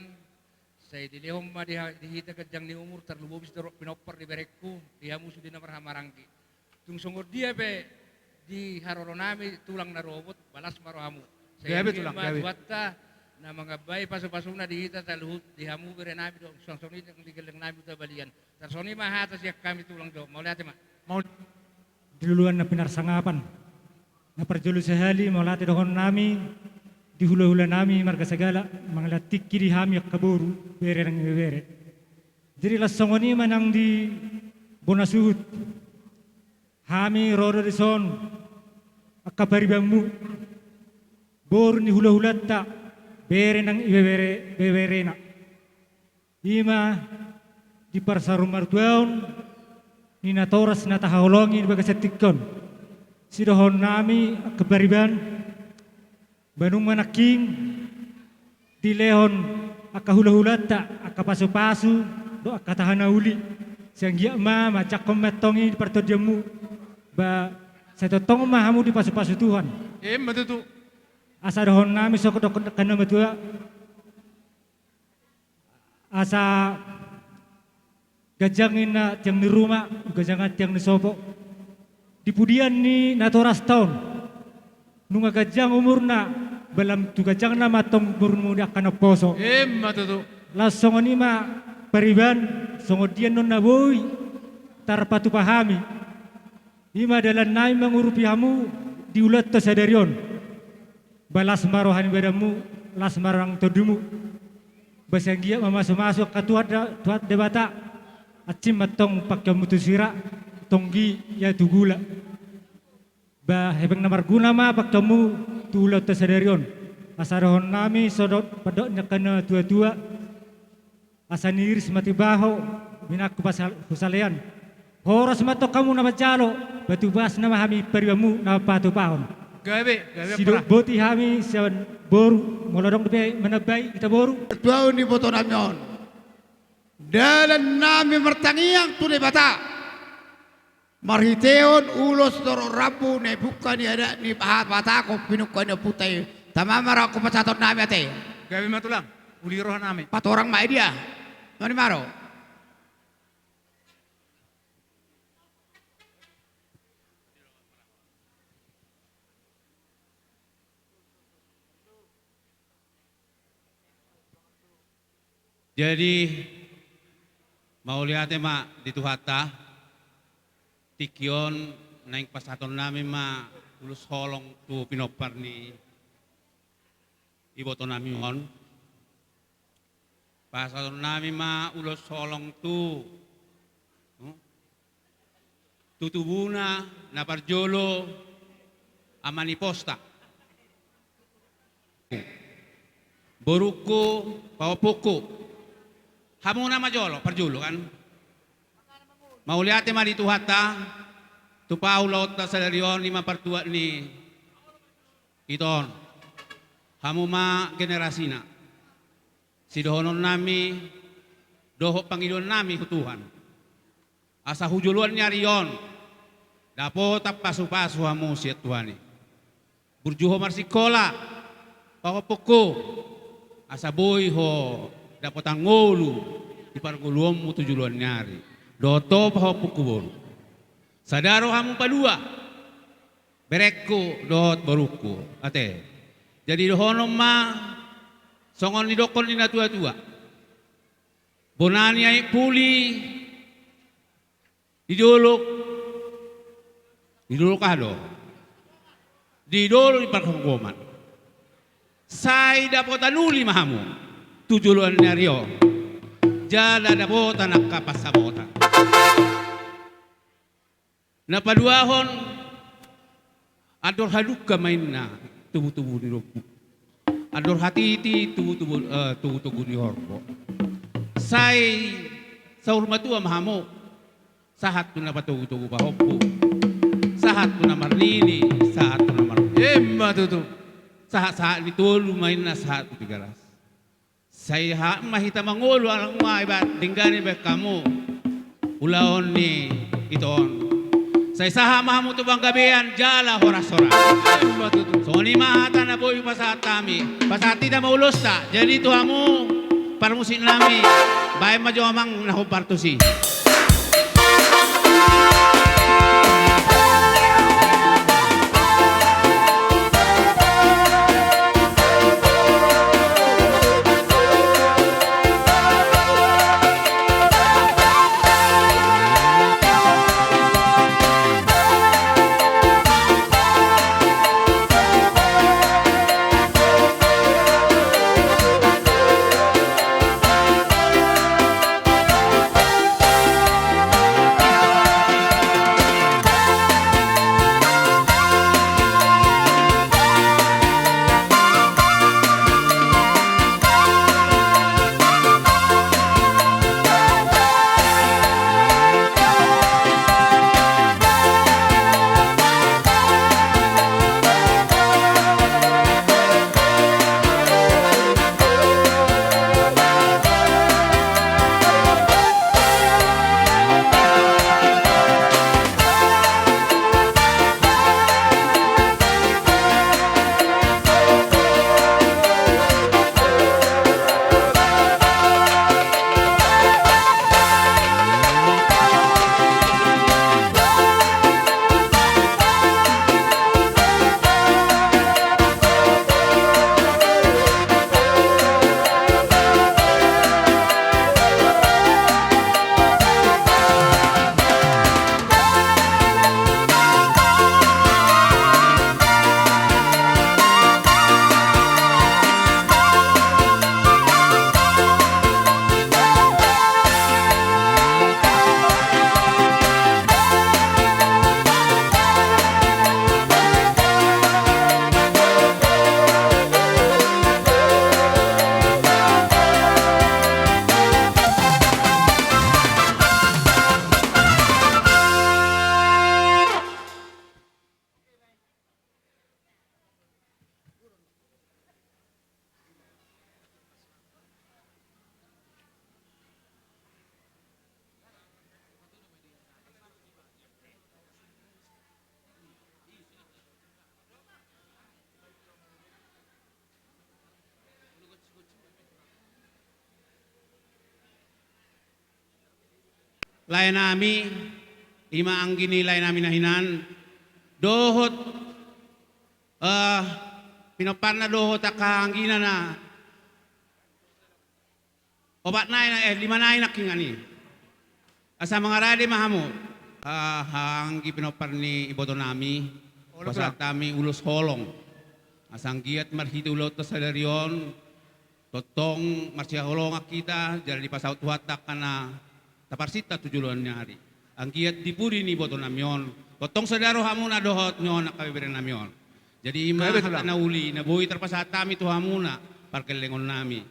sai dilehon ma di ha-, di hita ganjang ni umur, tarlumobi sitorop pinompar ni berengku, di hamu sude na marhahamaranggi. Tung songon dia pe di haroronami tulang na robot, ba las ma rohamu. Sai anggiat ma Tuhanta na mangambai pasupasuna di hita saluhut, di hamu berenami dohot suang songon i di gellengnami Huta Balian. Tarsongon i ma hata sian hami, tulang, jo. Mauliate ma. Mau di luluan na pinarsangapan. Na parjolo sahali mauliate dohononnami di hulahulanami marga Sagala, mangalehon tingki di hami angka boru, bere nang ibebere. Jadi laos songon i ma nang di bona suhut. Hami ro do dison angka paribanmu, boru ni hulahulanta, bere nang ibebere, beberena. Ima di parsaurmatua on ni natoras na tahaholongi di bagasan tingki on. Sidohononnami angka pariban, ba nunga nangkin dilehon angka hulahulanta, angka pasupasu dohot angka taha na uli. Sai anggiat ma manjangkon ma antong i di partondianmu. Ba, sai tongtong ma hamu dipasupasu Tuhan. Emma tutu. Asa dohonon nami songon didok angka na matua. Asa ganjang ninna tiang ni ruma, ganjang tiang ni sopo. Di pudian ni natorasta on, nunga ganjang umurna, ba lam tu ganjangna ma tong umurmu di angka na poso. Emma tutu. Laos songon i ma pariban, songon dia annon na boi tarpatupa hami. I ma dalan nami mangurupi hamu di ulaonta sadari on. Ba las ma roha ni badanmu, las ma roha ni tondimu. Ba sai anggiat mamasumasu angka Tuhan da-, Tuhan Debata. Hansit ma tong pangkeonmu tu sira, tonggi ia tu gula. Ba hepeng na marguna ma pangkeonmu tu ulaonta sadari on. Asa dohonon nami songon didok ni angka na tuatua. Asa niiris ma timbaho, minangku pasal-, husalean. Horas ma tong hamu na manjalo, ba tubu asna ma hami paribanmu na patupahon. Gabe, gabe. Sidok boti hami sian boru, molo adong dope manambai hita boru. Tuaon ni iboto nami on. Dalan nami martangiang tu Debata. Marhitehon ulos dohot rambu na ibungka ni adat ni paha-, pahatahon pinungka ni ompunta i. Tama ma rohangku pasahaton nami ate. Gabe ma tulang, uli roha nami. Patorang ma i dia. Noni ma ro. Jadi, mauliate ma di Tuhanta, tingki on naeng pasahaton nami ma ulos holong tu pinompar ni iboto nami on. Pasahaton nami ma ulos holong tu, hmm? Tu tubuna na parjolo, ama ni posta. Borungku, pahompungku. Hamu nama jolo, parjolo kan. Mauliate ma di Tuhanta, tu paulaonta sadari on i ma partuat ni ito on. Hamu ma generasina. Sidohonon nami, dohot pangidoan nami tu Tuhan. Asa tu joloan ni ari on, dapotan pasupasu hamu sian Tuhan i. Burju ho marsikola, pahompungku, asa boi ho dapotan ngolu di parngoluonmu tu joloan ni ari. Dohot ho pahompungku boru. Sada roha hamu palua, berengku dohot borungku, ate. Jadi dohonon ma, songon nidokkon ni natuatua. Bona ni aek puli, di dolok, di dolok aha do? Di dolok ni parhonggoman. Sai dapotan uli ma hamu, tu joloan ni ari on. Jala dapotan angka pansamotan. Na paduahon, andor hadungka ma inna tubutubu ni lombu. Andor hatiti tubutubu, eh, tubutubu ni horbo. Sai saur matua ma hamu, sahat tu na patogutogu pahompu, sahat tu na marnini, sahat tu na mar-, emma tutu. Sahat-sahat ni tolu ma inna sahat tu Tigaras. Sai sahat ma hita mangolu, alai nunga denggan dibahen hamu ulaon ni ito on. Sai sahat ma hamu tu panggabean jala horas-horas. Emma tutu. Songon i ma hata na boi pasahat hami. Pasahat hita ma ulosta. Jadi tu hamu parmusik nami, bahen ma jo amang na hombar tusi. laenami, i ma anggi ni laenami na hinan, dohot, eh, pinomparna dohot angka anggina na opat nai na, eh, lima nai nangkiningan i. Asa mangarade ma hamu, ah, anggi pinompar ni ibotonami, pasahat hami ulos holong. Asa anggiat marhite ulaonta sadari on, tongtong marsihaholongan hita, jala dipasaut Tuhanta angka na taparsinta tu joloan ni ari. Anggiat di pudi ni ibotonami on, tongtong sada rohamuna dohot ni on angka beberenami on. Jadi i ma hata na uli, na boi tarpasahat hami tu hamuna, pargellengonnami.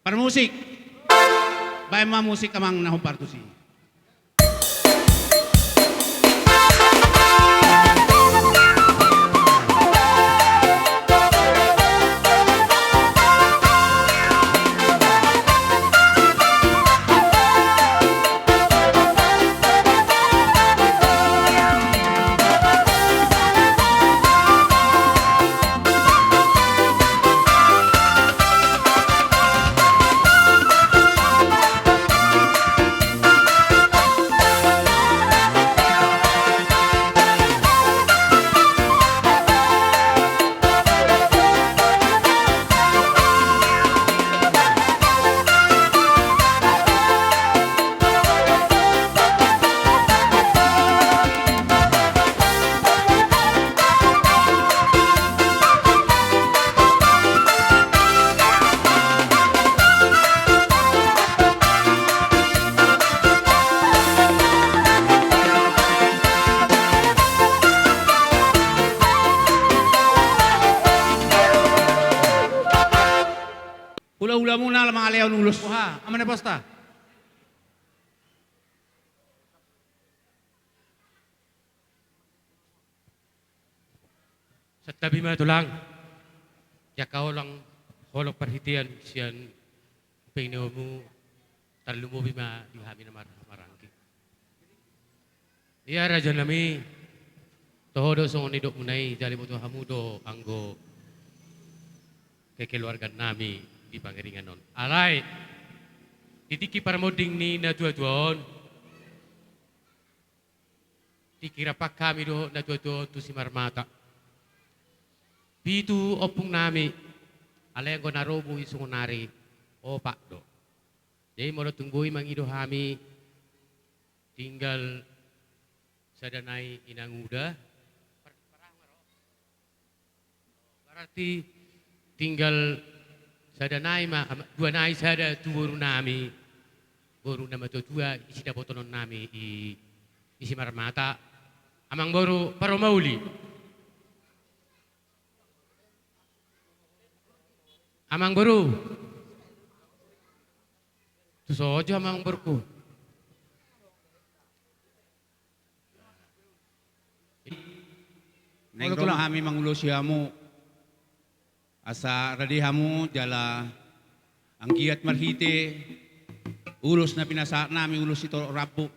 Parmusik. Baen ma musik amang na hombar tusi. Hulahulamuna, ala mangalehon ulos. Boha, amang na posta. Santabi ma tulang, di angka holong, holong parhitean sian pangidoanmu, tarlumobi ma di hami na marhahamaranggi. Ia rajanami, toho do songon nidokmuna i, jala diboto hamu do anggo kekeluargannami di pangiringan on. Alai, di tingki parmonding ni natuatua on, tingki rap hami dohot natuatua on tu Simarmata. Pitu ompungnami, alai anggo na ro boi songonari opat do. Jadi molo tung boi mangido hami, tinggal sada nai inanguda. Berarti tinggal sada nai ma, dua nai sada tu borunami, boru na matuatua i sidapotononnami i, i Simarmata, amang boru Paromauli. Amang boru. Tu so jo amang boruku. Naeng ro ma hami mangulosi hamu, asa rade hamu jala anggiat marhite ulos na pinasahatnami, ulos sitorop rambu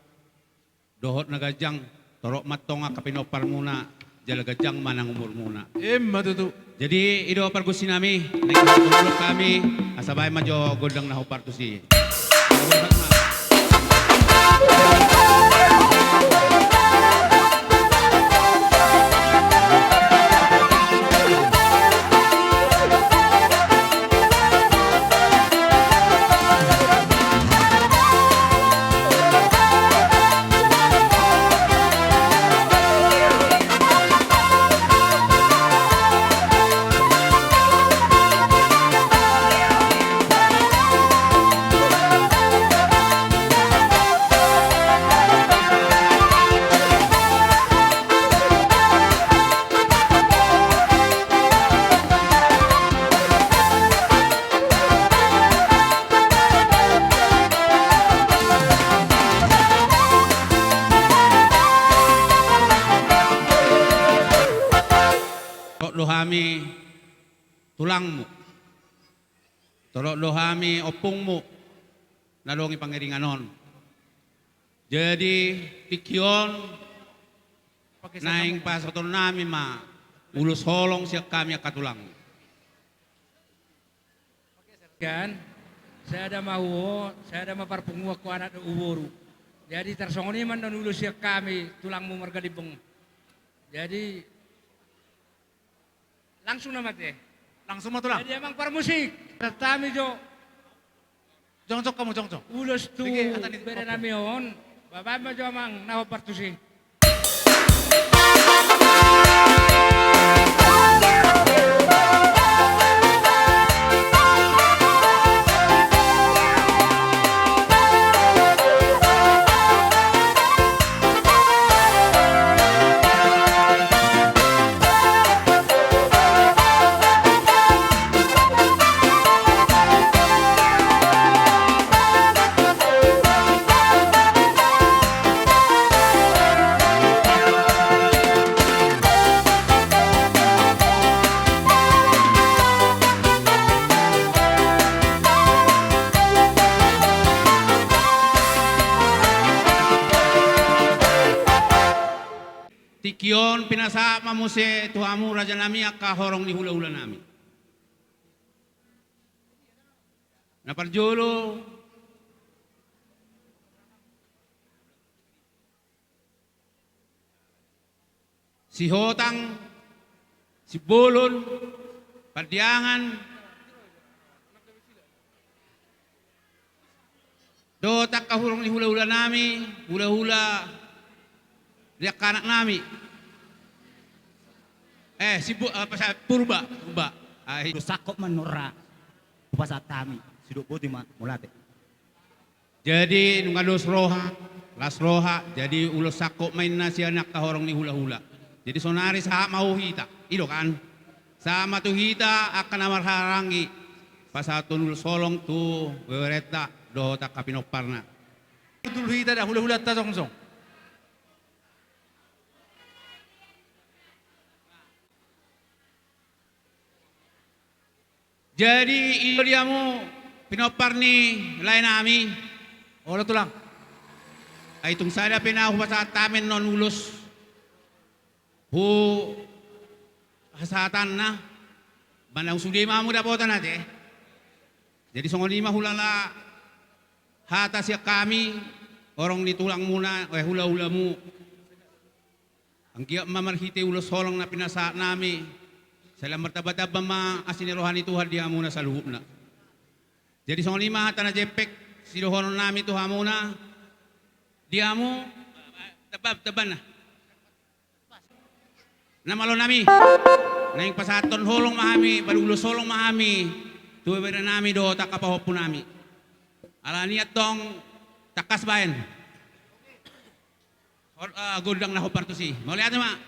dohot na ganjang, torop ma antong angka pinomparmuna, jala ganjang ma nang umurmuna. Ima tutu. Jadi i do pargonsinami, naeng pasahathon hami, asa baen ma jo gondang na hombar tusi. Torop do hami tulangmu, torop do hami ompungmu na adong i pangiringan on. Jadi tingki on naeng pasahatonnami ma ulos holong sian hami angka tulang. Kan, sada ma huo, sada ma parpunguan, huanak dohot huboru. Jadi tarsongon i ma annon ulos sian hami tulangmu marga Limbong. Jadi langsung nama te. Langsung ma tulang. Jadi amang parmusik, pasahat hami jo. Jongjong hamu, jongjong. Ulos tu bere nami on. Baen ma jo amang na hombar tusi. Tingki on pinasahat ma muse tu hamu rajanami angka horong ni hulahulanami. Na parjolo Sihotang, Simbolon, Pandiangan, dohot angka horong ni hulahulanami, hulahula ni angka anaknami. Eh, si Bu-, apa sa-, Purba, Purba. Ai. Ulos sangkop ma annon ra hupasahat hami, sidok boti ma, mauliate. Jadi nunga dos roha, las roha, jadi ulos sangkop ma inna sian angka horong ni hulahula. Jadi sonari sahat ma tu hita, i do kan? Sahat ma tu hita angka na marhahaanggi pasahathon ulos holong tu wewerenta dohot angka pinomparna. Hundul hita da hulahulanta jongjong. Jadi i do di hamu pinompar ni laenami. Olo tulang. Ai tung sada pe na hupasahat hami annon ulos hasahatanna, manang sude ma hamu dapotan ate. Jadi songon i ma hulala hata sian hami, horong ni tulangmuna, eh, hulahulamu. Anggiat ma marhite ulos holong na pinasahatnami, sai lam martambatamba ma asi ni roha ni Tuhan di hamuna saluhutna. Jadi songon i ma hata na jempek sidohononnami tu hamuna, di hamu, tamba, tambanna. Na malonami, naeng pasahathon holong ma hami, padu ulos holong ma hami tu berenami dohot angka pahompunami. Alani i antong tangkas baen. Hor-, eh, gondang na hombar tusi. Mauliate ma.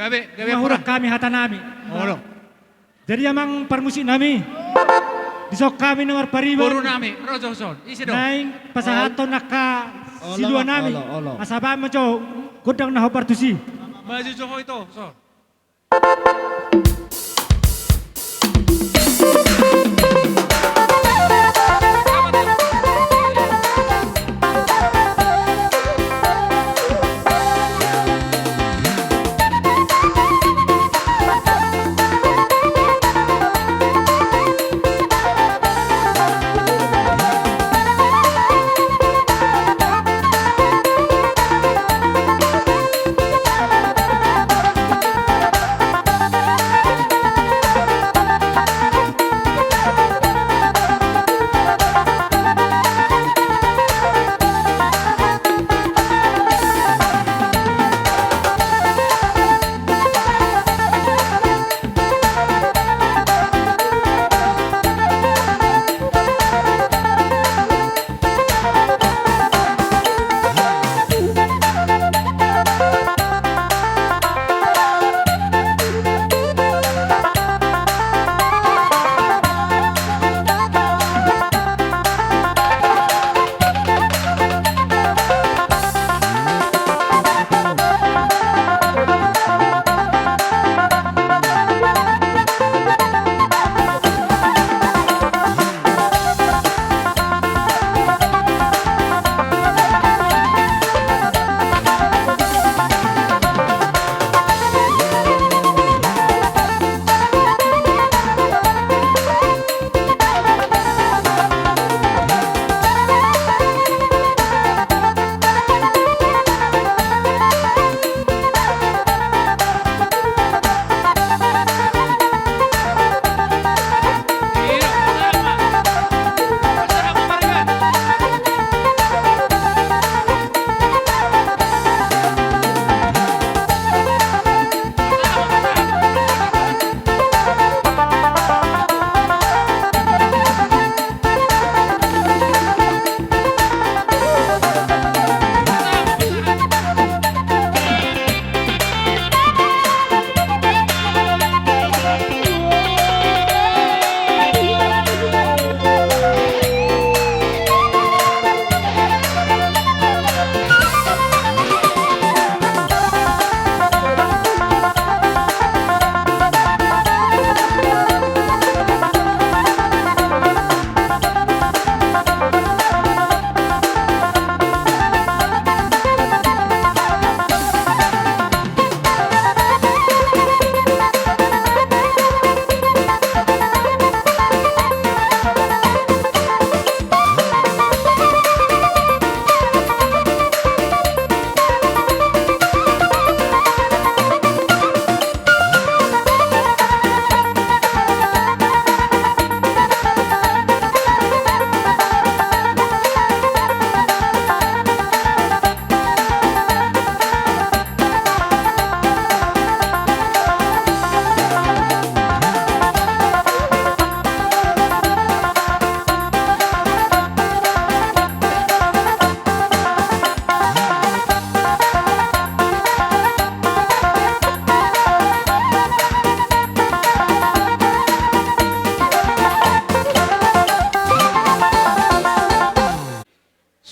Gabe, gabe. Hurang hami hatanami. Olo. Jadi amang parmusik nami, dison hami na marpariban. Boru nami, ro jo son. Ise do? Naeng pasahathon angka silua nami. Olo, olo. Asa baen ma jo gondang na hombar tusi. Maju jo ho ito, son.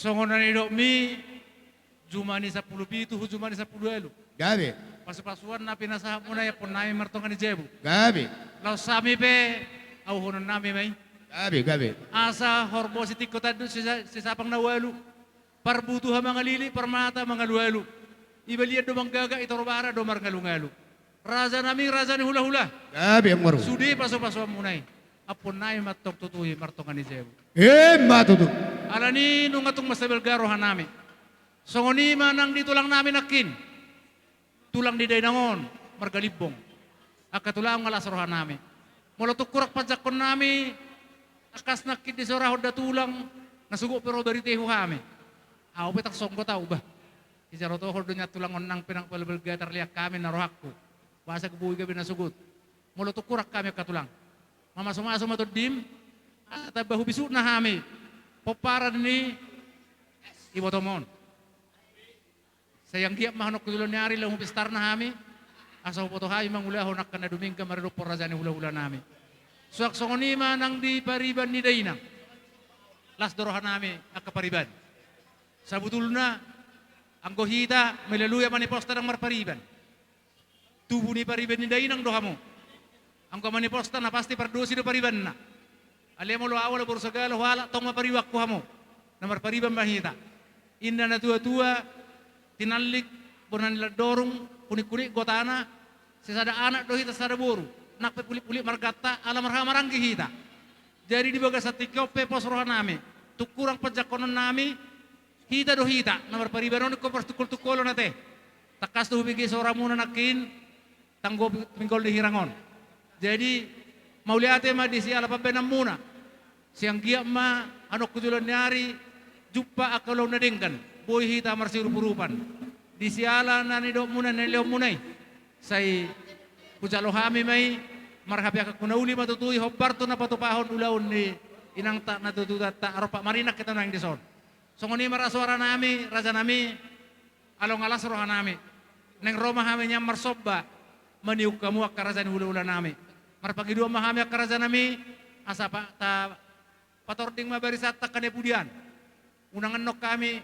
Songon na nidokmi, jumani sampulu pitu, hu jumani sampulu ualu. Gabe. Pasupasuan na pinasahatmuna i, ampuonnami martonga ni jabu. Gabe. Laos hami pe, auhononnami ma i. Gabe, gabe. Asa horbo sitingko tanduk sisa-, sisapang na ualu. Parbutuha mangalilik, parmata mangalualu. I balian do manggaga, i torbara do marngalungalu. Rajanami, raja ni hulahula. Gabe, amang boru. Sude pasupasuanmuna i, ampuonnami ma antong tutu i martonga ni jabu. Emma tutu. Alani nunga tung mansai balga rohanami. Songon i ma nang di tulangnami nangkin. Tulang di dainang on, marga Limbong. Angka tulang, las rohanami. Molo tung hurang panjangkonnami, tangkas nangkin disorahon da tulang, na sogot pe ro barita i tu hami. Ahu pe ndang songgot ahu, bah. Dijarotohon do nian tulang on, nang pe ndang balbalga tarlian hami na rohangku. Boasa boi gabe na sogot. Molo tung hurang hami angka tulang, mamasumasu ma tondim, asa tamba hubisukna hami pomparan ni ibotom on. Sai anggiat ma honon tu jolo ni ari, laho pistarna hami. Asa huboto hami mangulahon angka na dumenggan maradophon raja ni hulahulanami. Suang songon i ma nang di pariban ni dainang. Las do rohanami angka pariban. Sabutulna, anggo hita melalui ama ni posta ndang marpariban. Tubu ni pariban ni dainang do hamu. Anggo ama ni posta na pasti pardosi do paribanna. Alai molo au, ala boru sagala hualap, tong ma paribanku hamu. Na marpariban ma hita. Inna na tuatua, tinallik, bona ni landorung, kuningkuning gotana, sisada anak do hita sada boru. Nang pe pulikpulik marganta, ala marhahamaranggi hita. Jadi di bagasan tingki on pe pos rohanami. Tung hurang panjangkononnami, hita do hita, na marpariban on ingkon martungkoltungkolon ate. Tangkas do hubege soramuna nangkin, tanggo pinggol ni hirang on. Jadi, mauliate ma di siala pambahenanmuna. Sai anggiat ma anongku joloan ni ari, jumpa angka ulaon na denggan, boi hita marsiurupurupan. Di siala na nidokmuna, na nilehonmuna i. Sai hujalo hami ma i, marhapeakhon na uli ma tutu i, hombar tu na patupahon ulaon ni inangta na tutu, tata rompak marinang hita nuaeng dison. Songon i ma ra suaranami, rajanami, along alas rohanami. Naeng ro ma hami nian marsomba, maniuk hamu angka raja ni hulahulanami. Marpangidoan ma hami angka rajanami, asa pa-, ta-, patording ma barisanta angka na pudian. Unang annon hami,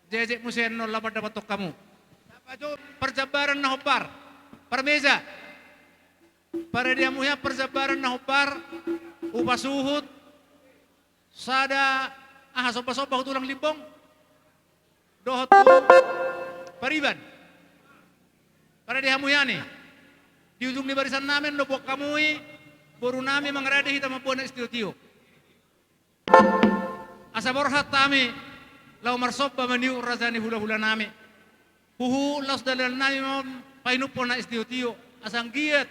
jejek muse annon laho mandapothon hamu. Parjambaran na hombar, parmeja. Parade hamu hian parjambaran na hombar, hupasuhut, sada, aha, sombasomba tu tulang Limbong dohot tu pariban. Parade hamu hian i. Di ujung ni barisannami annon boan hamu i, borunami, mangarade hita mamboan na es tio-tio. Asa borhat hami laho marsomba maniuk raja ni hulahulanami. Huhut laos dalanannami ma on painumhon na es tio-tio, asa anggiat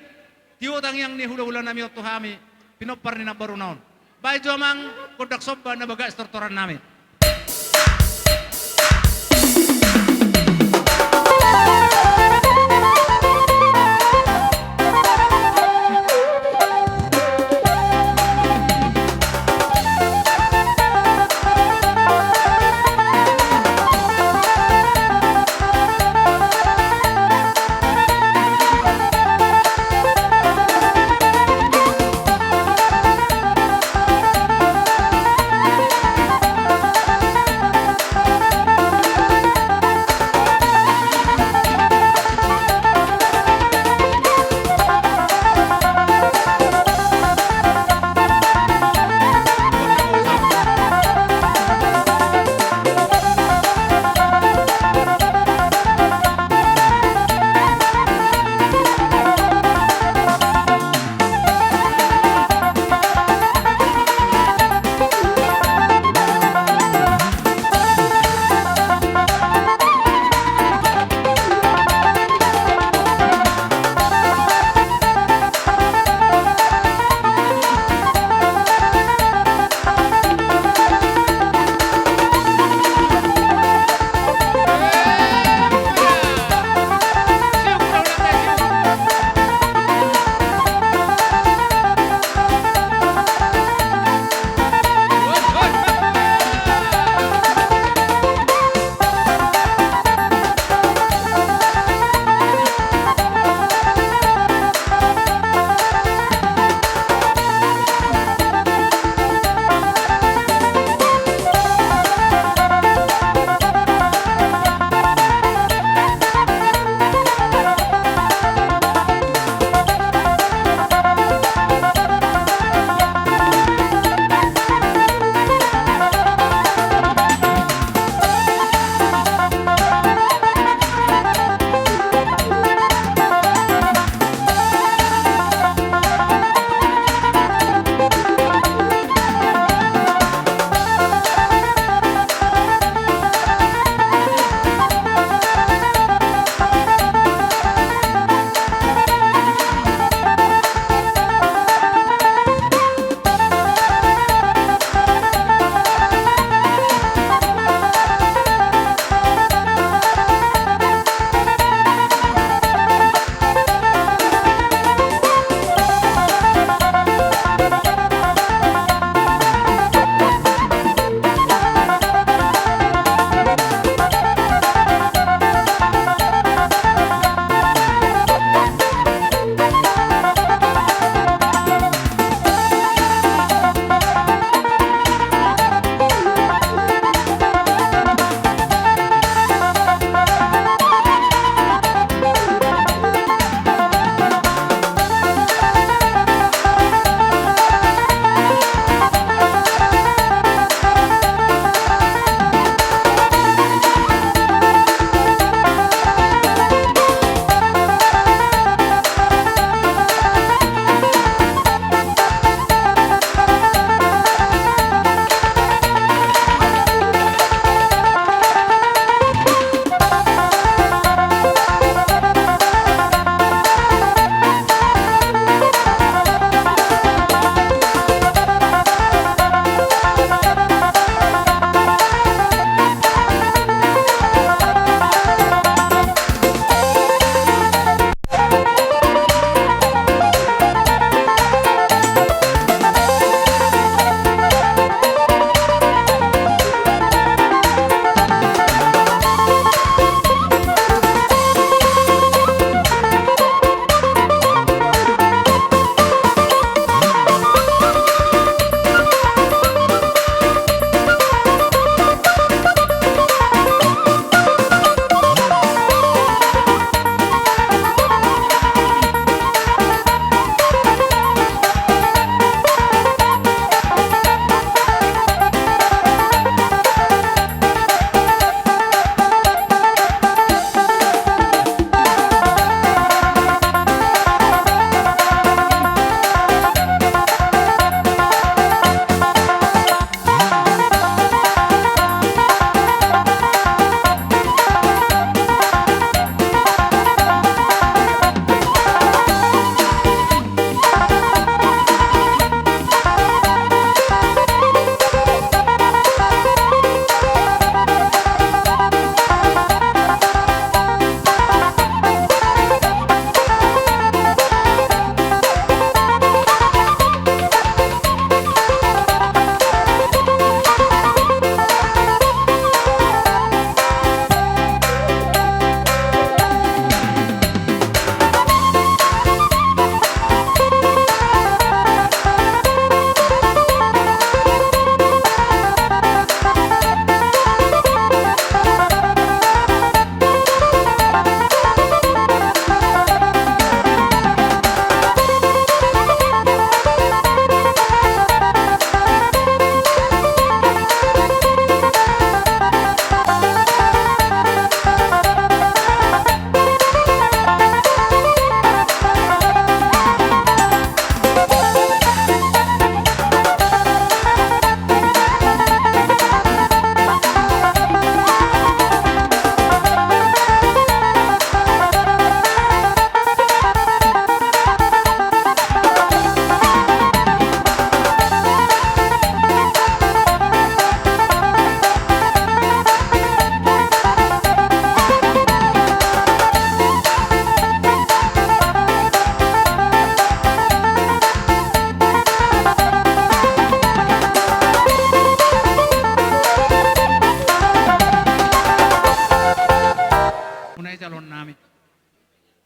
tio tangiang ni hulahulanami on tu hami, pinompar ni nambaruna on. Bahen jo amang gondang somba na bagak sitortorannami.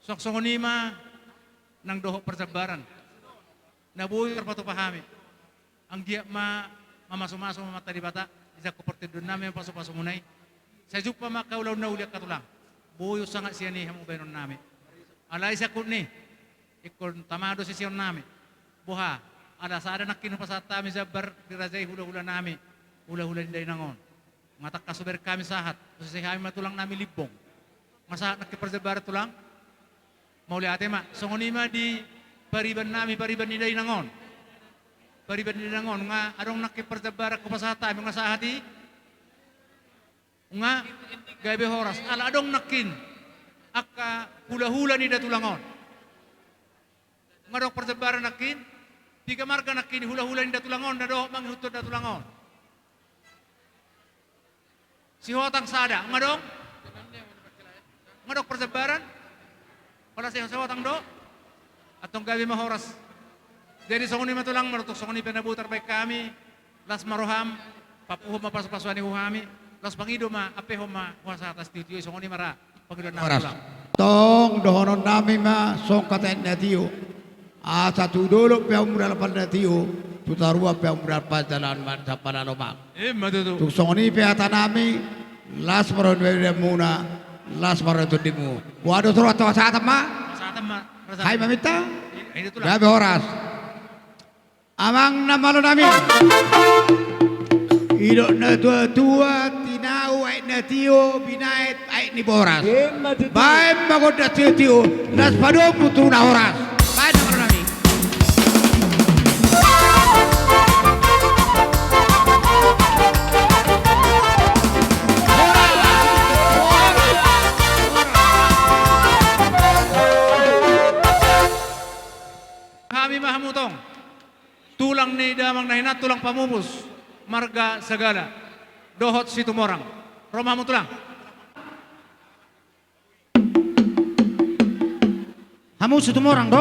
Suang songon i ma nang dohot parjambaran na boi tarpatupa hami. Anggiat ma mamasumasu ma Amanta Debata, dijangkon partindaonnami ma pasupasumuna i. Sai jumpa ma angka ulaon na uli angka tulang. Boi sangap sian i hamu bahenonnami. Alai sangkutna i, ingkon tama do siseonnami. Boha, ala sada nangkin hupasahat hami jambar dirajai hulahulanami, hulahula ni dainang on. Nga tangkas hubereng hami sahat, husise hami ma tulangnami Limbong. Nga sahat nangkin parjambaran tulang. Mauliate ma, songon i ma di paribannami, pariban ni dainang on. Pariban ni dainang on, nga adong nangkin parjambaran hupasahat hami, nga sahat i. Nga gabe horas, ala adong nangkin angka hulahula ni da tulang on. Nga adong parjambaran nangkin, piga marga nangkin hulahula ni da tulang on, na dohot mangihuthon da tulang on. Sihotang sada, nga adong? Nga adong parjambaran? Pala sihotang do? Antong gabe ma horas. Jadi songon i ma tulang, manonton songon i pe na boi tarbahen hami. Las ma roham, papuhon ma pasupasuan i tu hami, laos pangido ma, ampehon ma huaso atas tio-tio i, songon i ma ra pangidoan nami. Horas. Tulang. Tong dohononnami ma songon hata ni na tio. Asa tu dolok pe ahu mura alpan na tio, tu toruan pe ahu mura alpan jala ma, jala ma na lomak. Ima tutu. Tung songon i pe hatanami, las ma roha ni badanmuna, las ma roha ni tondimu. Boha do tu roha tu hasahatan ma? Hasahatan ma, rasa. Hai maminta? I-, i-, tulang. Gabe horas. Amang na malo nami. Didok na tua-tua, tinau aek na tio, binaen aek ni boras. Ima tutu. Baen ma gondang tio-tio, laos padomu tu na horas. Baen na malo nami. Hami ma hamu tong. Tulang ni damang na hinan, tulang Pamupus, marga Sagala, dohot Situmorang. Ro ma hamu tulang. Hamu Situmorang do?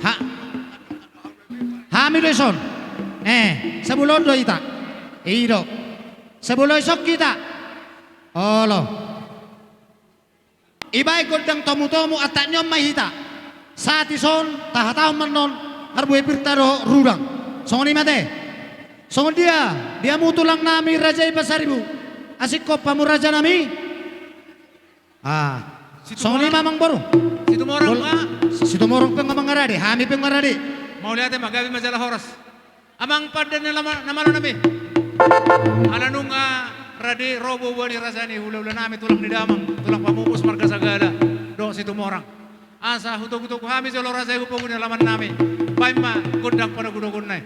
Ha-, hami do ison. Eh, sabulon do hita. I do. Sabulon ison hita. Olo. Ibaen gondang tomutomu antak ni on ma hita. Sahat ison tahatahon ma annon harbue pirta dohot rudang. Songon i ma te. Songon dia di hamu tulang nami raja i Pasaribu. Asing hop hamu raja nami. Ah. Songon i ma amang boru. Situmorang ma. Situmorang pe nga mangarade, hami pe nga rade. Mauliate ma, gabe ma jala horas. Amang pande ni lama-, na malo nami. Ala nunga rade ro boaboa ni raja ni hulahula nami, tulang ni damang, tulang Pamupus marga Sagala dohot Situmorang. Asa hutogutogu hami jolo raja i hu pogu ni alaman nami. Baen ma gondang panogudogonna i.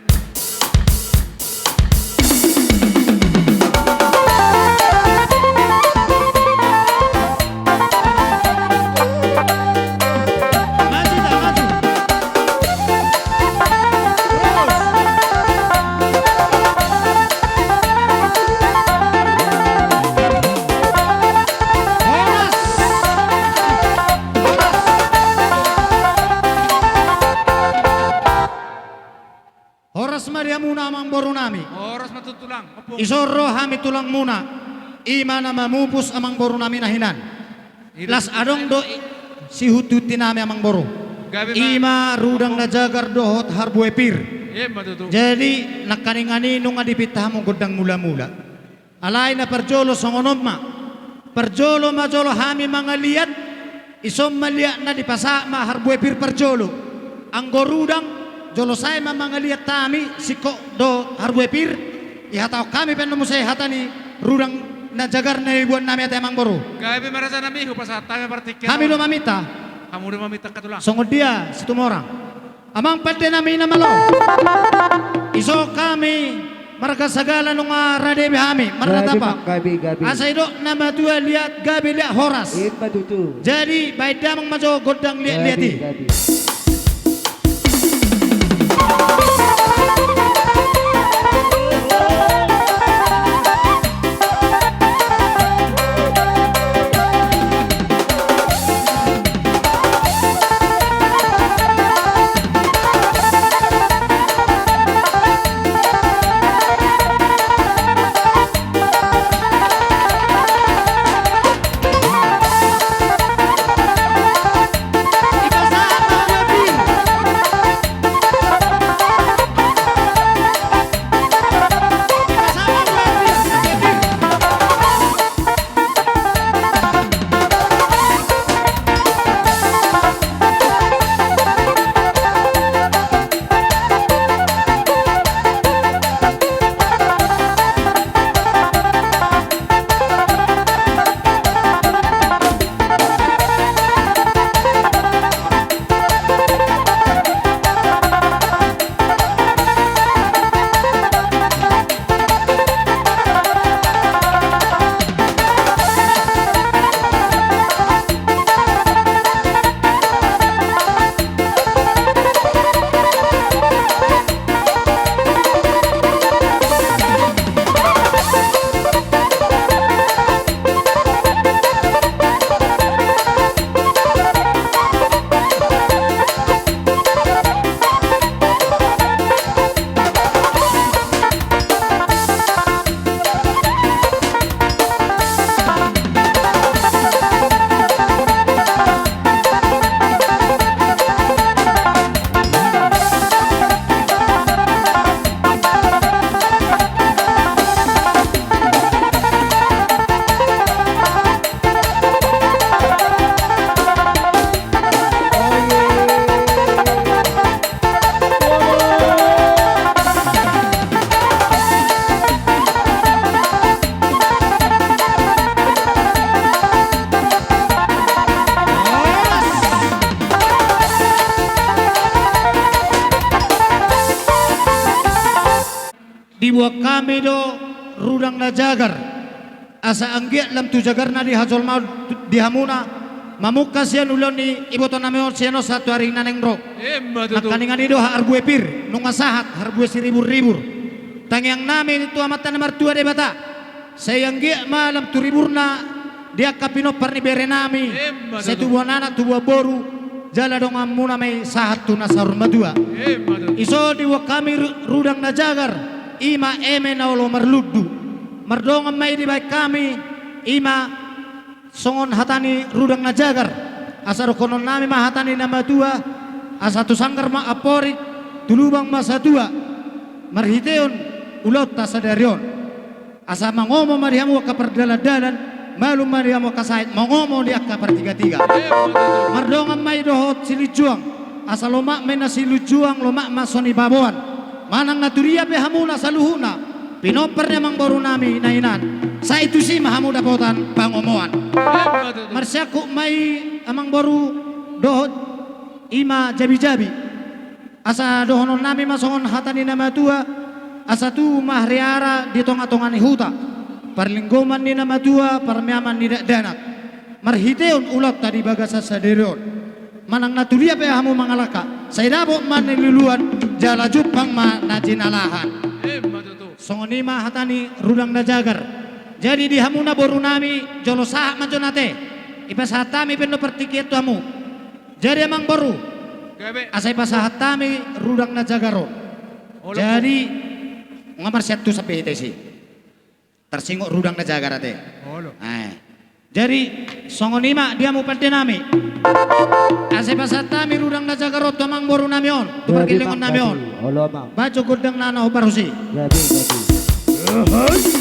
Horas ma di hamuna amang boru nami. Horas ma tutu tulang. Opo. Ison ro hami tulangmuna. I ma na mamupus amang boru nami na hinan. Las adong do i-, sihutihut nami amang boru. Gabe ma. I ma rudang na jagar dohot harbue pir. Ima tutu. Jadi nangkaningan i nunga dipinta hamu gondang mulamula. Alai na parjolo songon on ma. Parjolo ma jolo hami mangaliat, ison ma liatna, dipasahat ma harbue pir parjolo. Anggo rudang, jolo sae ma mangaliat hami singkop dohot harbue pir. Dihatahon hami pe annon muse hata ni rudang na jagar na iboan nami ate amang boru. Gabe ma raja nami, hupasahat hami partingkian. Hami do maminta. Hamu do maminta angka tulang. Songon dia Situmorang. Amang pande nami na malo. Ison hami marga Sagala nunga rade be hami marnatapa. Gabe, gabe. Asa didok na matua liat gabe liat horas. Ima tutu. Jadi baen damang ma jo gondang liatliat i. Gabe, gabe. Songonami do Rudang na Jagar. Asa anggiat lam tu jagarna di hajolmaon di hamuna, mamungka sian ulaon ni ibotonami on sian on sahat tu ari na naeng ro. Emma tutu. Nangkaningan i do harbue pir, nunga sahat harbue siriburribur. Tangiangnami tu Amanta na martua Debata, sai anggiat ma lam tu riburna di angka pinompar ni berenami, emma tutu, sai tubuan anak tubuan boru, jala donganmuna ma i sahat tu na saur matua. Emma tutu. Ison diboan hami ru-, Rudang na Jagar, i ma eme na olo marlundu. Mardongan ma i dibahen hami, i ma songon hata ni Rudang na Jagar. Asa dohononnami ma hata ni na matua, asa tu sanggar ma amporik, tu lubang ma satua. Marhiteon ulaonta sadari on. Asa mangomo ma di hamu angka pardalandalan, malum ma di hamu angka sahit, mangomo di angka partigatiga. Mardongan ma i dohot silinjuang, asa lomak ma i na silinjuang, lomak ma songon i baboan. Manang na tudia pe hamuna saluhutna, pinompar ni amangborunami na hinan, sai tusi ma hamu dapotan pangomoan. Marsiangkup ma i amangboru dohot i ma jabijabi. Asa dohononnami ma songon hata ni na matua, asa tubu ma hariara di tongatonga ni huta, parlinggoman ni na matua, parmeaman ni dakdanak. Marhiteon ulaonta di bagasan sadari on. Manang na tudia pe hamu mangalangka, sai dapot ma na niluluan, jala jumpang ma na jinalahan. Emma tutu. Songon i ma hata ni Rudang na Jagar. Jadi di hamuna borunami, jolo sahat ma jo ate. Ipasahat hami pe on partingkian tu hamu. Jadi amangboru, gabe, asa ipasahat hami Rudang na Jagar on. Olo. Jadi, nunga marsiantusan be hita disi. Tarsingot Rudang na Jagar ate. Olo. Eh. Jadi, songon i ma di hamu pandenami. Asa ipasahat hami Rudang na Jagar on tu amangborunami on, tu, jadi, pargellengon nami on. Olo, Amang. Baco gondang na na hombar husi. Jadi, jadi.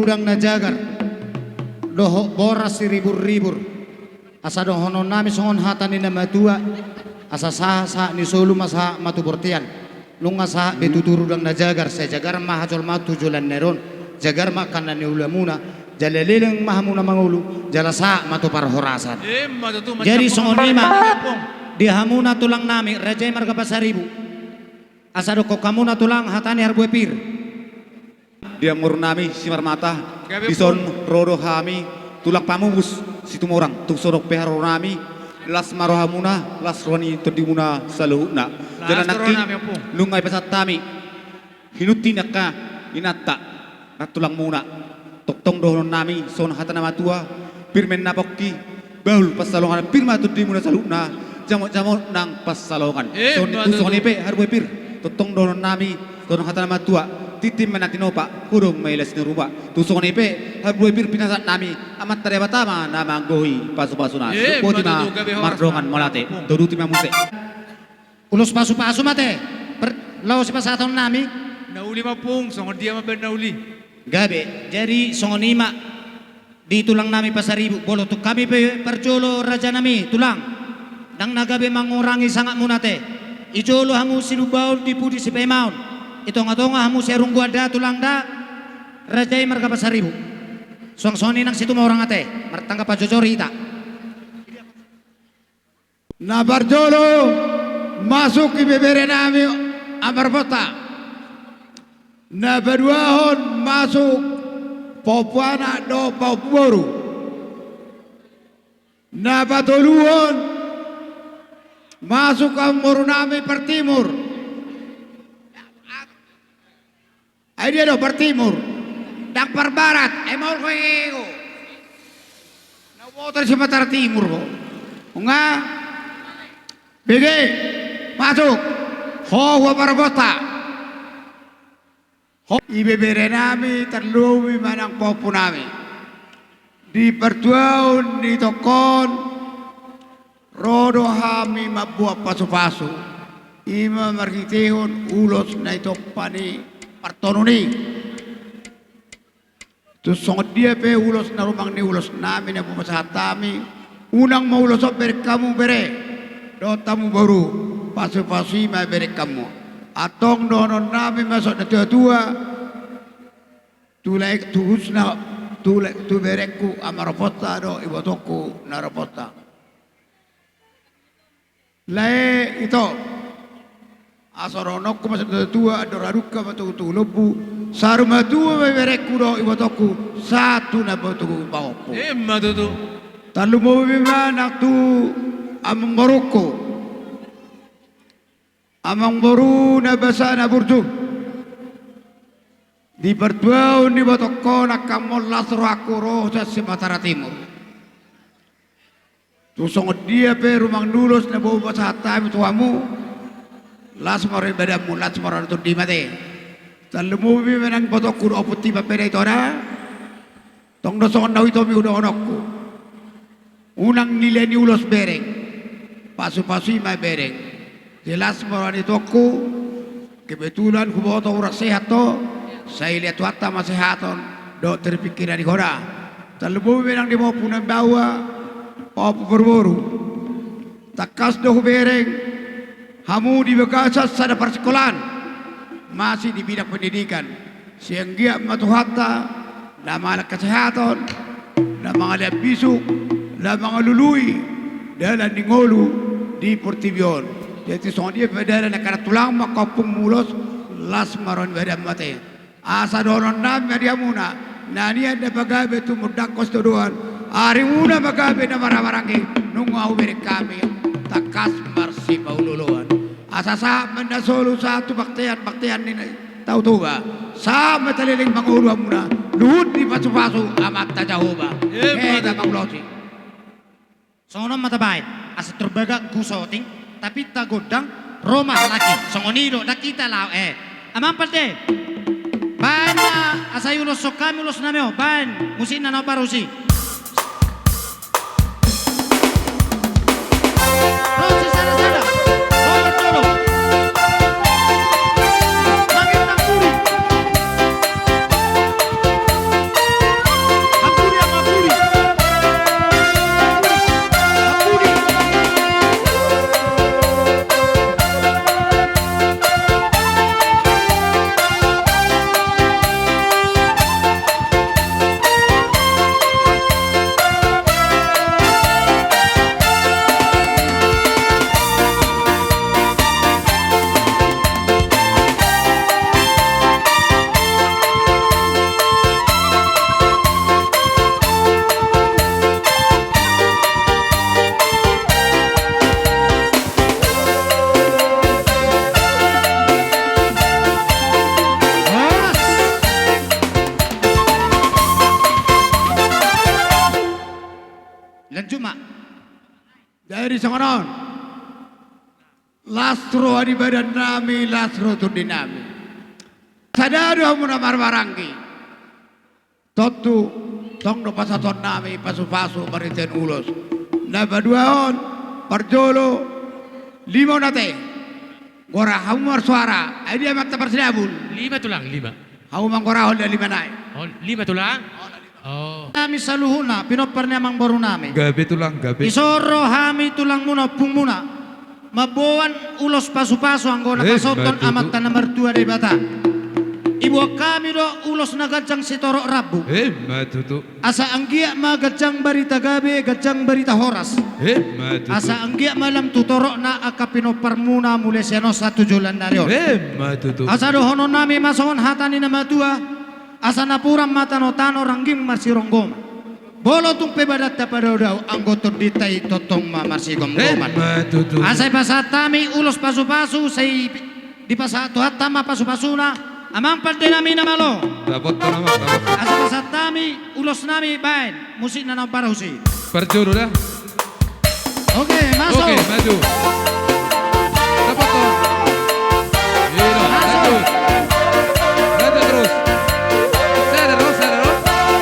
Godang na jagar, dohot boras siriburribur. Asa dohonon nami songon hata ni na matua: Asa sahat sahat ni solu ma sahat ma tu bortean. Nunga sahat be tutu godang na jagar, sai jagar ma hajolmaon tu joloan ni ari on. Jagar ma angka na niulamuna, jala leleng ma hamuna mangolu, jala sahat ma tu parhorasan. Jadi songon i ma di hamuna tulang nami, raja i marga Pasaribu. Asa dokkon hamuna tulang hata ni harbue pir. Di amangboru nami Simarmata, dison ro do hami tulang pamupus Situmorang, tung so dok pe haroro nami, las ma rohamuna, las roha ni tondimuna saluhutna. Jala nangkin nunga dipasahat hami hinunti ni angka inanta nang tulangmuna. Tongtong dohonon nami songon hata na matua: Pir ma inna pongki, bahul pansalongan, pir ma tondimuna saluhutna, jamot-jamot nang pansalongan. Songon i pe harbue pir, tongtong dohonon nami songon hata na matua: Tintin ma inna tinopa, godang ma i las ni rupa. Tung songon i pe harbue pir, pinasahat nami Amanta Debata ma na manggohi pasupasuna. Boti ma mardongan mauliate. Toduti ma muse. Ulos pasupasu ma te. Laho sipasahaton nami. Na uli ma pung, songon dia ma baen na uli. Gabe, jadi songon i ma di tulang nami Pasaribu, molo tung hami pe parjolo raja nami tulang, ndang na gabe mangurangi sangapmuna te. I jolo hamu silumbaon, di pudi sipaimaon, i tongatonga hamu siarungguan da tulang da, raja i marga Pasaribu. Suang songon i nang Situmorang ate, martangga pajojor hita. Na parjolo masuk ibebere nami Amar Bota. Na paduahon masuk pahompu anak dohot pahompu boru. Na patoluhon masuk amangboru nami partimur. Ai dia do partimur? Ndang parbarat, ai maol ho i ho. Na huboto di Sumatera Timur ho. Nunga? Bege, masuk. Ho hua parabota. Ho ibebere nami, tarlumobi ma nang pahompu nami. Di partuaon ni tongkon ro do hami mamboan pasupasu, i ma marhitehon ulos na i tompa ni partonun i. Tung songon dia pe ulos na rumang ni ulos nami na hupasahat hami, unang ma ulos on bereng hamu bere dohot hamu boru, pasupasu i ma bereng hamu. Antong dohonon nami ma songon natuatua, tu lae, tu husna, tu lae, tu berengku Amar Bota dohot ibotongku Nara Bota. Lae ito, asa dohononku ma songon natuatua, andor hadungka ma togutogu lombu, saur matua ma berengku dohot ibotongku, sahat tu na togutogu pahompu. Ima tutu. Tarlumobi ma nang tu amangborungku. Amangboru na basa na burju. Di partuaon ni ibotongkon, angka on las rohangku ro sian Sumatera Timur. Tung songon dia pe rumang ni ulos na boi hupasahat hami tu hamu, las ma roha ni badanmu, las ma roha ni tondim ate. Tarlumobi ma nang ibotongku dohot ompunta i Pameda Itoda. Tong do songon na huitop i dohononku. Unang nilai ni ulos bereng, pasupasu i ma bereng. Jelas ma roha ni tuangku, kebetulan huboto hurang sehat ho, sai dilehon Tuhanta ma hasehaton dohot tirpingkiran ni hoda. Tarlumobi ma nang di pahompu na baoa, pahompu parboru. Tangkas do hubereng hamu di bagasan sada parsikolaan, masih di bidang pendidikan. Sai anggiat ma Tuhanta na mangalehon hasehaton, na mangalehon bisuk, na mangalului dalan ni ngolu di portibi on. Jadi songon dia pe dalan ni angka na tulang ma angka ompungmu ulos, las ma roha ni badanmu ate. Asa dohonon nami ma di hamuna, na nian na pagabe tumundalhon sitadoan, arimuna ma gabe na marhahamaranggi, nunga hubereng hami tangkas marsipaolooloan. Asa sahat ma inna solu sahat tu baktean, baktean ni Tao Toba, sahat ma taleleng mangolu hamuna, luhut ni pasupasu Amanta Jahowa. Ima tutu. Heta maulosi. Songon on ma tabaen, asa tor bagak husoting, tapi tagondang ro ma halak i. Songon i do, ndang hita laho, eh. Amang Palde. Baen ma, asa iuloshon hami ulos nami on, baen musikna na hombar usi. Jadi songon on. Las roha di badan nami, las roha tondi nami. Sada do hamu na marhahamaranggi. Tontu, tong do pasahaton nami pasupasu marhite ulos. Na paduahon, parjolo, lima on ate. Gora hamu marsuara, ai dia mata parsidabul. Lima tulang, lima. Hamu manggorahon da lima nai. Oh, lima tulang? Oh. Nami saluhutna, pinompar ni amangboru nami. Gabe tulang, gabe. Dison ro hami tulangmuna, ompungmuna. Mamboan ulos pasupasu anggo na pasahathon Amanta na martua Debata. Iboan hami do ulos na ganjang sitorop rambu. Emma tutu. Asa anggiat ma ganjang barita gabe, ganjang barita horas. Emma tutu. Asa anggiat ma lam tu toropna angka pinomparmuna mulai sian on sahat tu joloan ni ari on. Emma tutu. Asa dohonon nami ma songon hata ni na matua. Asa napuran ma tano-tano, rangging ma sironggo ma. Molo tung pe badanta padao-dao, anggo tondinta i tongtong ma marsigomgoman. Emma tutu. Asa dipasahat hami ulos pasupasu, sai dipasahat Tuhanta ma pasupasuna, amang pande nami na malo. Dapothon, amang, dapothon. Asa pasahat hami ulos nami, baen musikna na hombar husi. Parjolo da. Oke, masuk. Oke, maju. Dapothon. Ino, masuk. Lanjut. Lanjut terus. Sada, dua, sada, dua.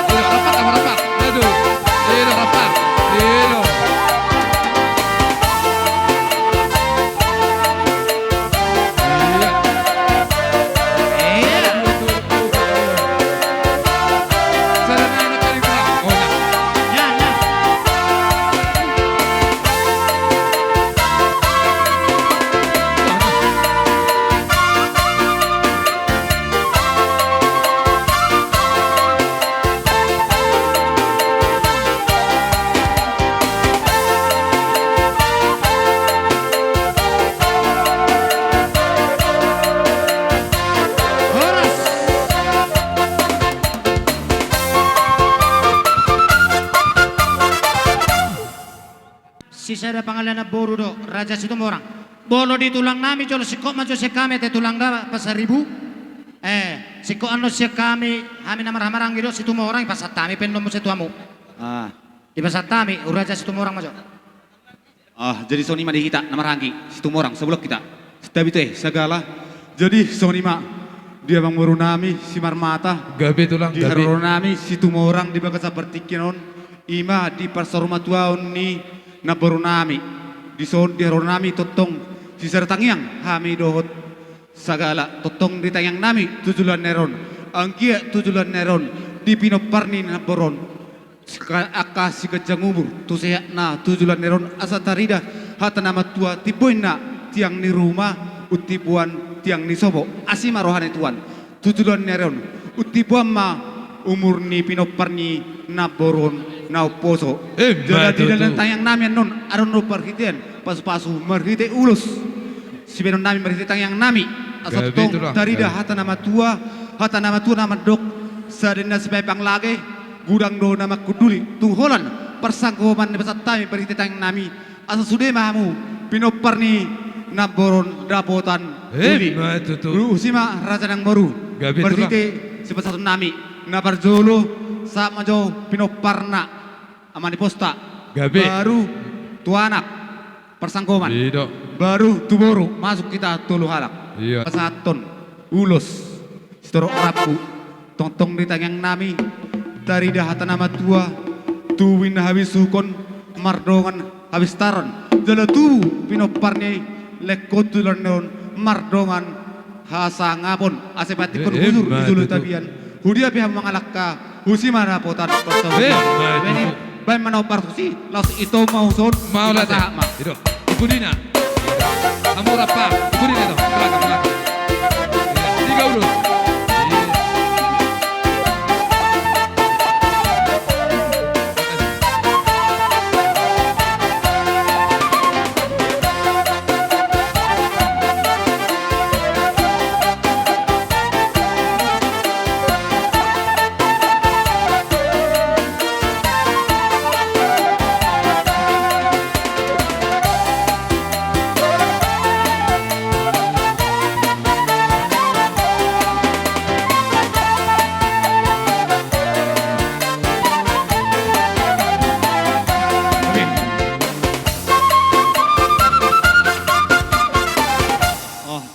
Ino, rapat, rapat, rapat. Maju. Ino, rapat. Ino. Iya. Iya. Sisada pangalaho na boru do, Raja Situmorang. Molo di tulang nami jolo singkop ma jo sian hami ate tulang da Pasaribu. Eh, singkop annon sian hami, hami na marhahamaranggi do Situmorang, dipasahat hami pe annon muse tu hamu. Ah. Dipasahat hami, Raja Situmorang ma jo. Ah, jadi songon i ma di hita na marhahamaranggi Situmorang, sabulan hita. Santabi tu he sagala. Jadi songon i ma di amangboru nami Simarmata. Gabe tulang, gabe. Di haroro nami Situmorang di bagasan partingkian on, i ma di parsaurmatuaon ni namboru nami. Dison di haroro nami tongtong sisada tangiang hami dohot sagala, tongtong di tangiang nami tu joloan ni ari on. Anggiat tu joloan ni ari on, di pinompar ni namboru on. Sika-, angka siganjang umur, tu sehatna tu joloan ni ari on, asa tarida hata ni na matua, timbo inna tiang ni ruma, umtimboan tiang ni sopo, asi ma roha ni Tuhan. Tu joloan ni ari on, umtimboan ma umur ni pinompar ni namboru on na umposo. Emma tutu. Jala di dalan tangiang nami annon, adong do parhitean pasupasu marhite ulos sibaenon nami marhite tangiang nami. Asa tong tarida hata ni na matua, hata ni na matua na mandok, sada ni na sipaipang lage, godang do na mangkunduli, tung holan parsanggoman na dipasahat hami marhite tangiang nami, asa sude ma hamu pinompar ni namboru on dapotan uli. Emma tutu. Husi ma raja nang boru. Gabe tulang. Marhite sipasahaton nami na parjolo, sahat ma jo pinomparna, ama ni posta. Gabe. Baru tu anak. Parsanggoman. Iya. Baru tu boru, masuk hita tolu halak. Iya. Pasahathon ulos sitorop rambu, tongtong di tangiang nami, tarida hata ni na matua, tubu inna habisuhukon mardongan habistaron, jala tubu pinompar ni laengkon tu joloan ni ari on mardongan hasangapon, asa patik hon hujur di jolo tapian. Hudia pe hamu mangalangka, husi ma dapotan parsaulian. Baen ma na hombar husi, laos ito ma huson. Mauliate. Pasahat ma. Ito. Ibudina. Hamu rap. Ibudina ito. Belakang, belakang. Iya, tiga urus. Iya.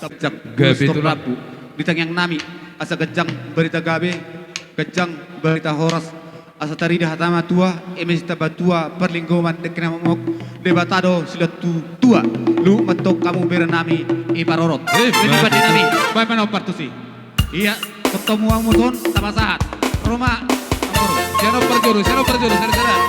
Ganjang gabe ulos tu tulang. Rambu di tangiang nami, asa ganjang barita gabe, ganjang barita horas, asa tarida hata matua, eme sitambatua parlinggoman dengke na mokmok, Debata do silehon tu tua. Luhut ma antong hamu bere nami i parorot. Eh, jadi pande nami. Baen ma na ompar tusi. Ia, tongtong muang muton tapasahat. Roma. Sian ompar juru, sian ompar juru, sian, sian.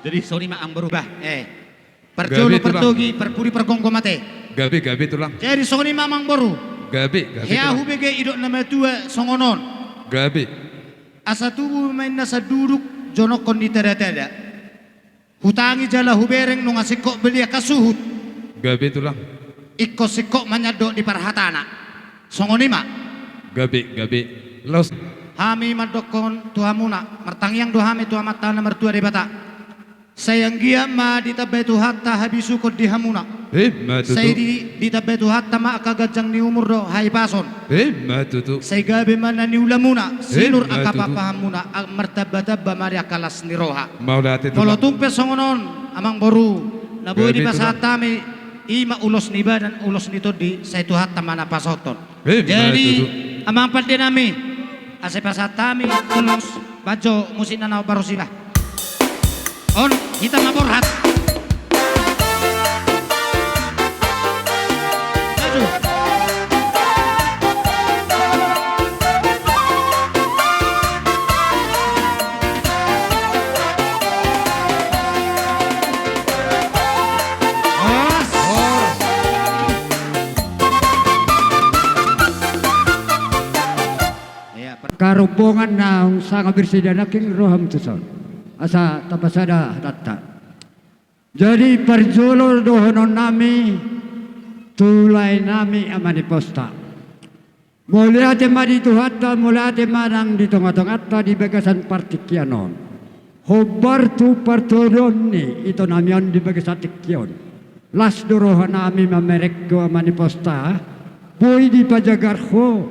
Jadi songon i ma amang boru bah, eh. Parjolo partogi, parpudi pargomgom ate. Gabe, gabe tulang. Jadi songon i ma amang boru. Gabe, gabe tulang. Hea hubege didok na matua songon on. Gabe. Asa tubu ma inna sanduduk, jonongkon ni tadada. Hutangi jala hubereng nunga singkop beliak hasuhut. Gabe tulang. Ingkon singkop ma nian do di parhatana. Songon i ma. Gabe, gabe. Laos. Hami mandokkon tu hamuna, martangiang do hami tu Amanta na martua Debata. Sai anggiat ma ditambai Tuhanta habisuhon di hamuna. Ima tutu. Sai di, ditambai Tuhanta ma angka ganjang ni umur dohot hahipason. Ima tutu. Sai gabe ma na niulamuna, sinur angka pahanmuna, martambatamba ma di angka las ni roha. Mauliate tulang. Molo tung pe songon on, amang boru, na boi dipasahat hami, i ma ulos ni badan, ulos ni tondi, sai Tuhanta ma na pasahathon. Jadi, amang pande nami, asa pasahat hami ulos, baen jo musikna na baru siba. On, hita ma borhat. Maju. Karombongan naung sanga bersida nangkin roham tuson. Asa tapasada hatanta. Jadi parjolo dohonon nami tu lae nami ama ni posta. Mauliate ma di Tuhanta, mauliate ma nang di tongatonganta di bagasan partingkian on. Hombar tu partodoon ni ito nami on di bagasan tingki on. Las do roha nami mamereng ho ama ni posta, boi dipajagar ho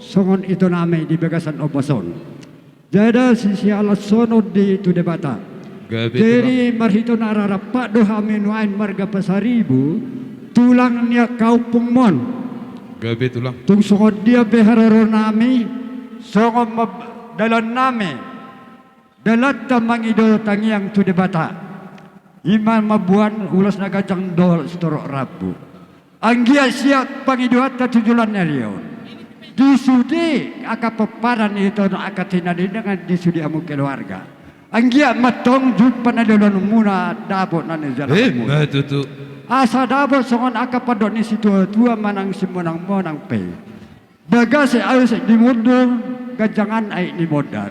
songon ito nami di bagasan ombas on. Jala sisiala sonon di tu Debata. Gabe tulang. Jadi marhite na rarap do hami nuaeng marga Pasaribu, tulang ni angka ompungmon. Gabe tulang. Tung songon dia pe haroro nami, songon ma dalan nami, dalanta mangido tangiang tu Debata. I ma mamboan ulos na ganjang dohot sitorop rambu. Anggiat siap pangidoanta tu joloan ni ari on. Di sude angka pomparan ni ito na angka tinadindangan di sude hamu keluarga. Anggiat ma antong jumpa na niluluanmuna dapot na nijalo. Ima tutu. Asa dapot songon angka pandok ni situatua manang simonangmonang pe. Bagas aek ni mundur, ganjangan aek ni mondar.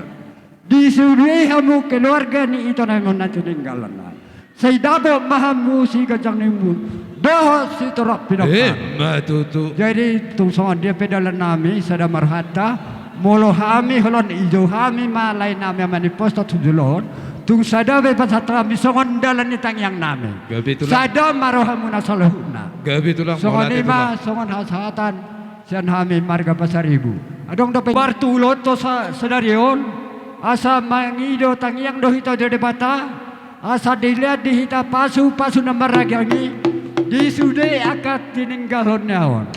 Di sude hamu keluarga ni ito na tininggalna. Sai dapot ma hamu siganjang ni umur dohot sitorop pinompar. Ima tutu. Jadi tung songon dia pe dalan nami sada marhata, molo hami holong ijo hami ma lae nami ama ni posta tu jolo on, tung sada pe pasahat hami songon dalan ni tangiang nami. Gabe tulang. Sada ma rohamuna saluhutna. Gabe tulang. Songon i ma songon hasahatan sian hami marga Pasaribu. Adong dope partuloto sadari on, asa mangido tangiang do hita tu Debata, asa dilehon di hita pasupasu na marragam i di sude angka tininggalhon ni ahu on.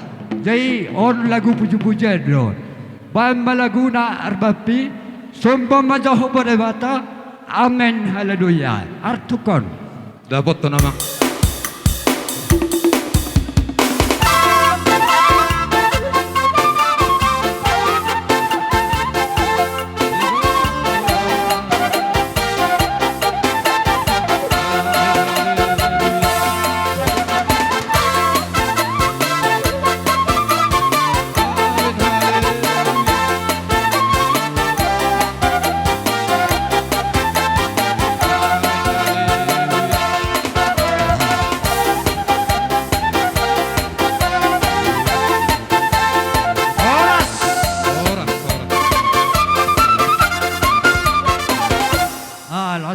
Jadi on lagu pujipujian do. Baen ma laguna Arbapi, sombong ma Jahowa Debata. Amen, haleluya. Artukkon. Dapothon, amang.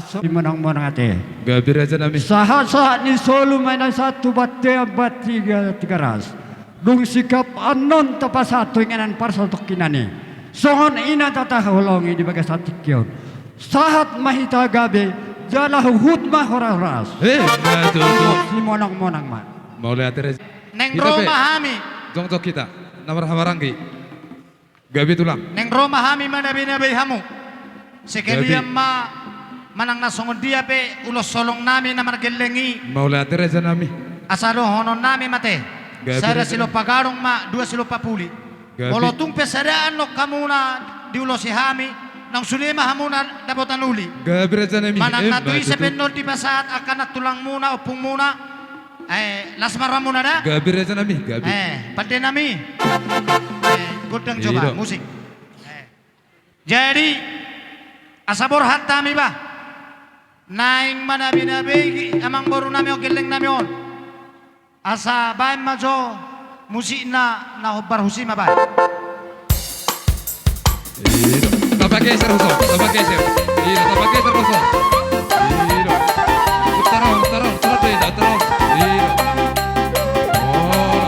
Simonang-monang ate. Gabe raja nami. Sahat-sahat ni solu ma na sahat tu bontean, bontean Tigaras. Dung singkop annon tapasahat tu inganan parsatongkinan i. Songon i na taholongi di bagasan tingki on. Sahat ma hita gabe, jala huhut ma horas-horas. Eh, ima tutu. Simonang-monang ma. Mauliate raja. Naeng ro ma hami. Jongjong hita. Na marhahamaranggi. Gabe tulang. Naeng ro ma hami manabe-nabe hamu. Sekalian ma manang na songon dia pe ulos holong nami na margelleng i. Mauliate raja nami. Asa dohonon nami ma ate. Gabe raja nami. Sada silompa gadong ma, dua silompa puli. Gabe. Molo tung pe sada annon hamuna diulosi hami, naung sude ma hamuna dapotan uli. Gabe raja nami. Manang na tu ise pe annon dipasahat angka nantulangmuna, ompungmuna. Eh, las ma rohamuna da. Gabe raja nami, gabe. Eh, pande nami. Eh, gondang jo ba, musik. Eh. Jadi, asa borhat hami ba. Naeng manabe-nabe i amangboru nami on, gelleng nami on. Asa baen ma jo musikna na hombar husi ma baen. Ida. Tapageser huson, tapageser. Ida, tapageser huson. Ida. Putar on, putar on, putar on, putar on. Ida. Oh.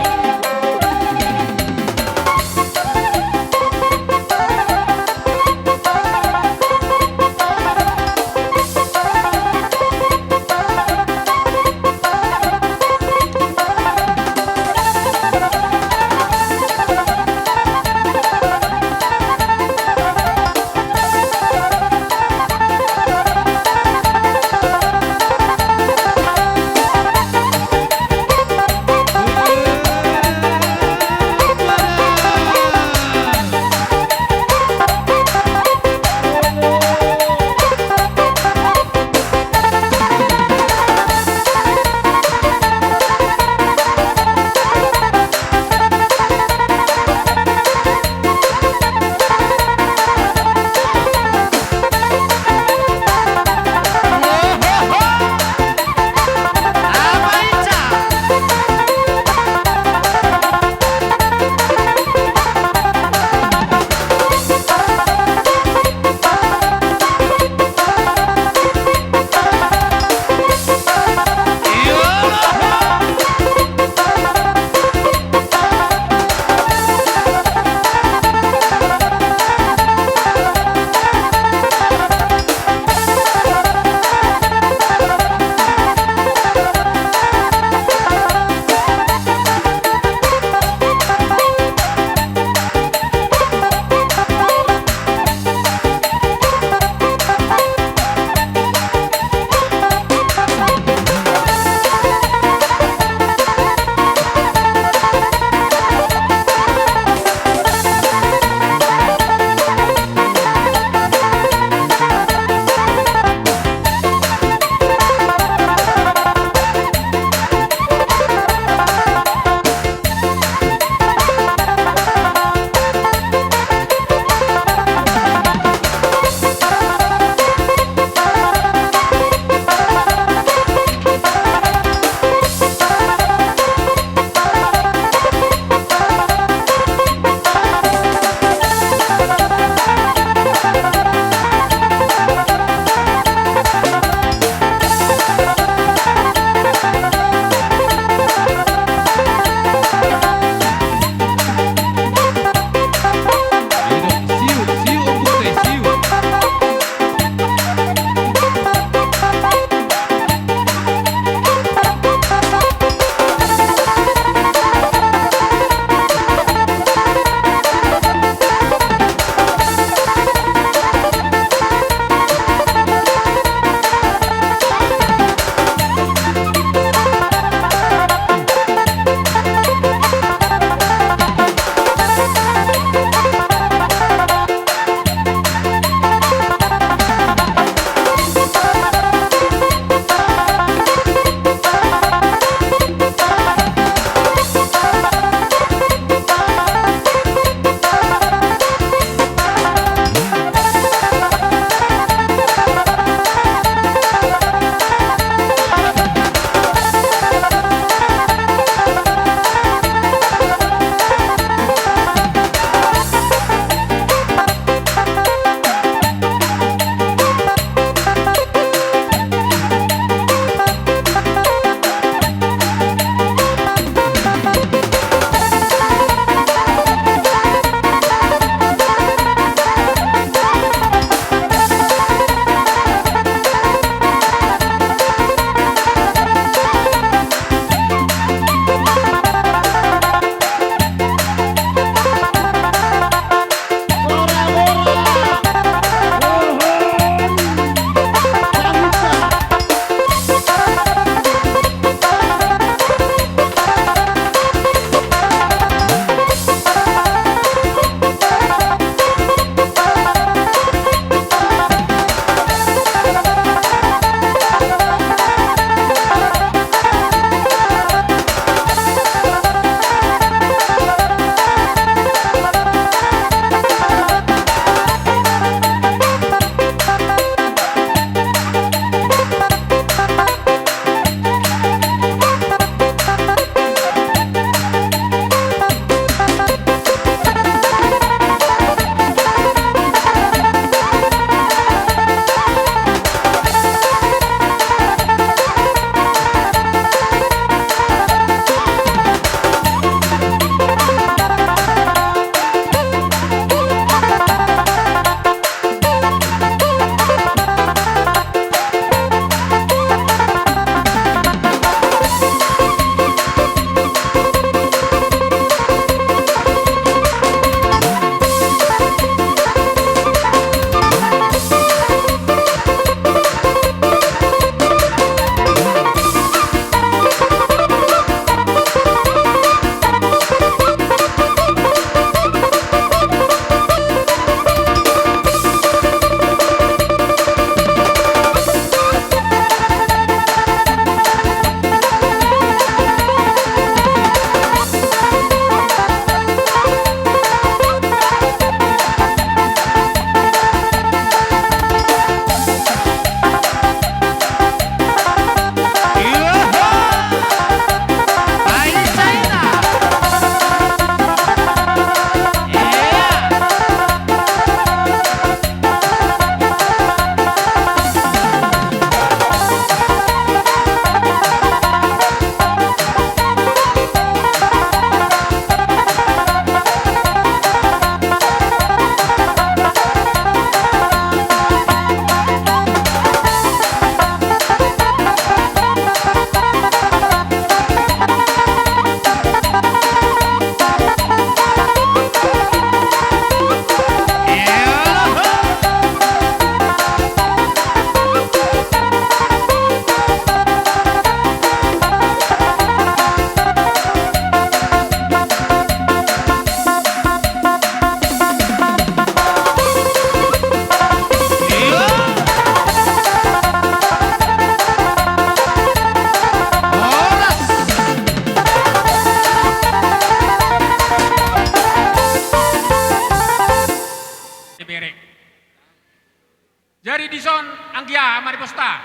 Jadi dison anggia, amang riposta.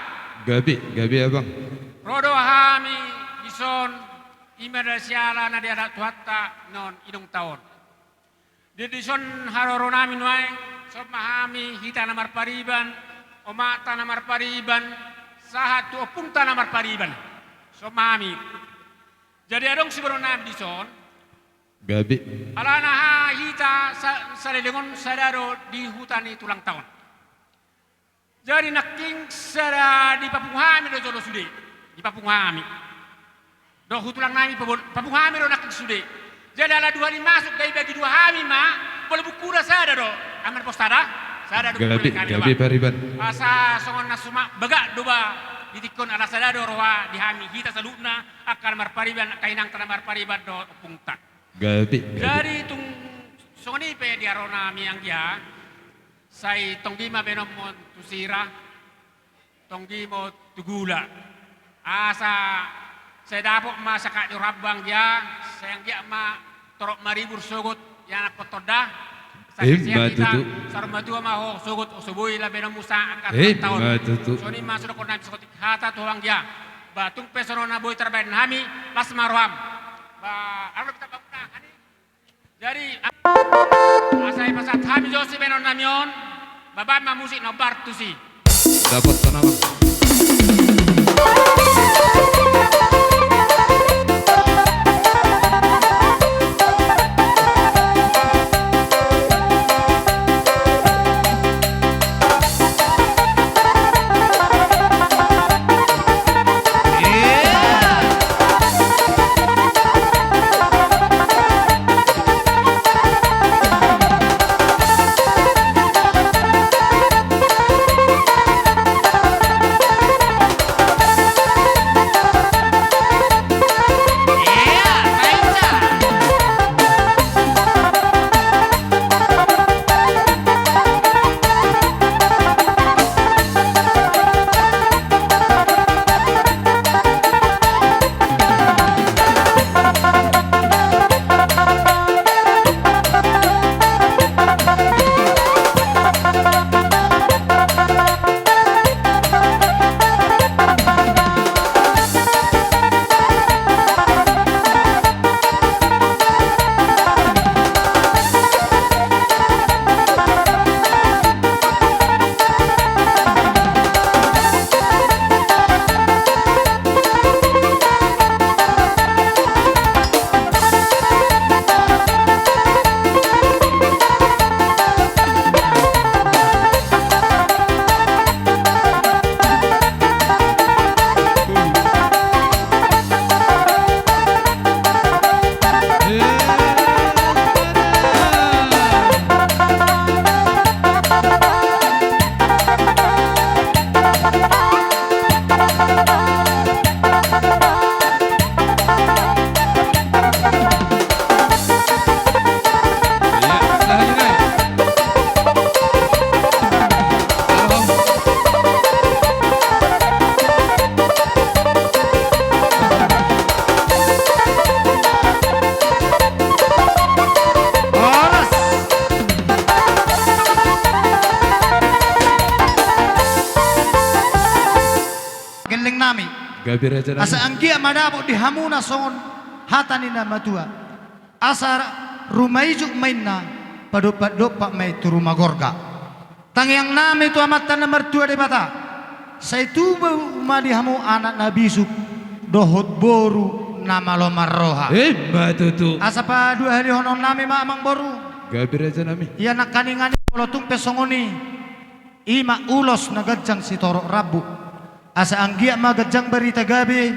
Gabe, gabe abang. Ro do hami dison, i ma da siala na diadat Tuhanta non inongta on. Di dison haroronami nuaeng, sombahami hita na marpariban, omakta na marpariban, sahat tu ompungta na marpariban. Sombahami. Jadi adong siboanonnami dison. Gabe. Alana hita sa-, saleleng on sada do di huta ni tulangta on. Jadi nangkin sada dipapungu hami do jolo sude. Dipapungu hami. Dohot tulangnami pabon-, papungu hami do nangkin sude. Jadi ala dua ni masuk, gabe bagi dua hami ma, bola bukuna sada do. Amang riposta da? Sada do. Gabe, gabe pariban. Asa songon na sumak bagak do ba di tingki on, ala sada do roha di hami hita saluhutna, angka na marpariban, angka inangta na marpariban dohot ompungta. Gabe, gabe. Jadi tung songon i pe di haroronami anggia, sai tonggi ma baenonmon tu sira, tonggi ma tu gula. Asa sai dapot ma sangkap ni roham anggia, sai anggiat ma torop maribur sogot ianakhonta on da. Sai sehat hita, saur matua ma ho sogot, so boi laho baenonmu sangkap ni rohanta on. Ima tutu. Songon i ma sidohononnami saotik hata tu ho anggia. Ba tung pe songon na boi tarbaen hami, las ma roham. Ba, alo kita bangun. Jadi, asa dipasahat hami jo sibaenonnami on, baen ma musik na hombar tusi. Dapothon amang. Horas. Gellengnami. Gabe rajanami. Asa anggiat ma dapot di hamuna songon hata ni na matua. Asa ruma ijuk ma inna, padompak-dompak ma i tu ruma gorga. Tangiangnami tu Amanta na martua Debata, sai tubu ma di hamu anak na bisuk dohot boru na malo marroha. Ima tutu. Asa paduahalihononnami ma amangboru. Gabe rajanami. Ia nangkaningan i molo tung pe songon i, i ma ulos na ganjang sitorop rambu. Asa anggiat ma ganjang barita gabe,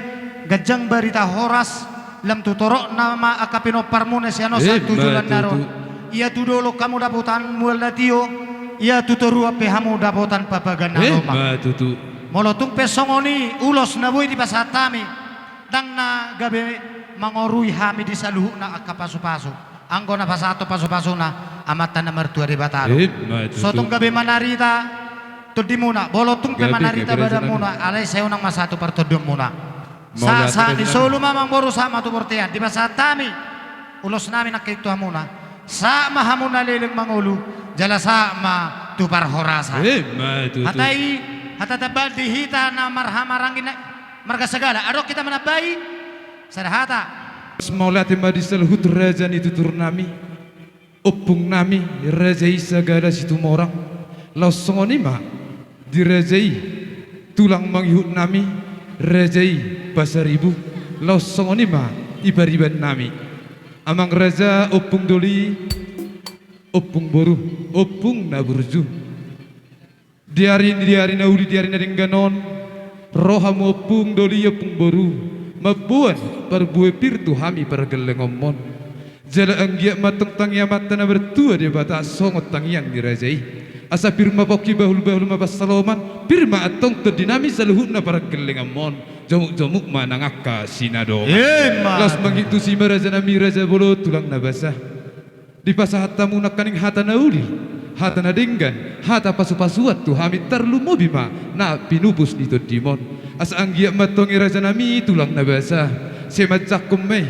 ganjang barita horas, lam tu toropna ma angka pinomparmuna sian on sahat tu joloan ni ari on. Ima tutu. Ia tu dolok hamu dapotan mual na tio, ia tu toruan pe hamu dapotan papaga na lomak. Ima tutu. Molo tung pe songon i ulos na boi dipasahat hami, ndang na gabe mangorui hami di saluhutna angka pasupasu. Anggo na pasahathon pasupasuna Amanta na martua Debata do. Ima tutu. So tung gabe manarita tondimuna, molo tung pe manarita badanmuna, alai sai unang ma sahat tu partondionmuna. Sahat-sahat ni solu ma amangboru, sahat ma tu bontean. Dipasahat hami ulosnami nangkin tu hamuna. Sahat ma hamu na leleng mangolu, jala sahat ma tu parhorasan. Emma tutu. Hata i, hata tamba di hita na marhahamaranggi na marga Sagala. Adong hita manambai sada hata. Mauliate ma di saluhut raja ni tuturnami, ompungnami Raja i Sagala Situmorang. Laos songon i ma di raja i tulang mangihutnami, Raja i Pasaribu. Laos songon i ma di paribannami, amang raja, ompung doli, ompung boru, ompung na burju. Di ari, di ari na uli, di ari na denggan on, ro hamu ompung doli, ompung boru, mamboan parbue pir tu hami pargellengonmon. Jala anggiat ma antong tangiang Amanta na martua Debata songon tangiang ni raja i. Asa pir ma pongki, bahulbahul ma pansalongan, pir ma antong tondinami saluhutna pargellengonmon. Jomukjomuk ma nang angka sinadoman. Emma. Laos mangihut tusi ma rajanami raja bolon, tulang na basa. Dipasahat hamu nangkaning hata na uli, hata na denggan, hata pasupasuan tu hami, tarlumobi ma na pinupus ni tondimon. Asa anggiat ma antong i rajanami tulang na basa, sai manjangkon ma i,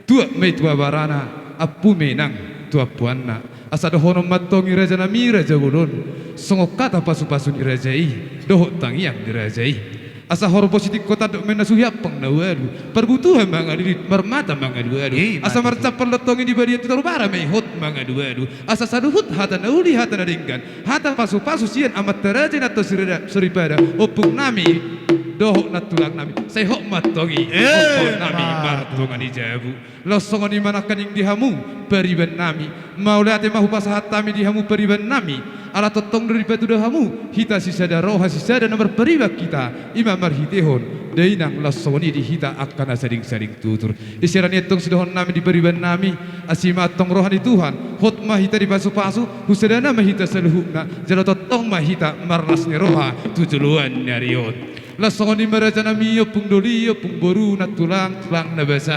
tuat ma i tu abarana, ampu ma i nang tu ampuanna. Asa dohonon ma antong i rajanami raja bolon, songon hata pasupasu ni raja i dohot tangiang ni raja i. Asa horbo sitingko tandok ma i na suhi ampang na ualu, parbutuha mangalilit, marmata mangalualu. Asa marcampal do antong i di balian, tu toru bara ma i hot mangalualu. Asa saluhut hata na uli, hata na denggan, hata pasupasu sian amanta raja i na tau sirada-, soripada, ompungnami dohot nantulangnami, sai hot ma antong i, eh, ompungnami martonga ni jabu. Laos songon i ma nangkaning di hamu paribannami. Mauliate ma hupasahat hami di hamu paribannami, ala tongtong do dipatudu hamu hita sisada roha, sisada na marpariban hita, i ma marhitehon dainang. Laos songon i di hita angka na salingsaling tutur. Isarani antong sidohononnami di paribannami, asi ma antong roha ni Tuhan, hot ma hita dipasupasu, husadana ma hita saluhutna, jala tongtong ma hita marlas ni roha tu joloan ni ari on. Laos songon i ma rajanami, ompung doli, ompung boru, nantulang, tulang na basa.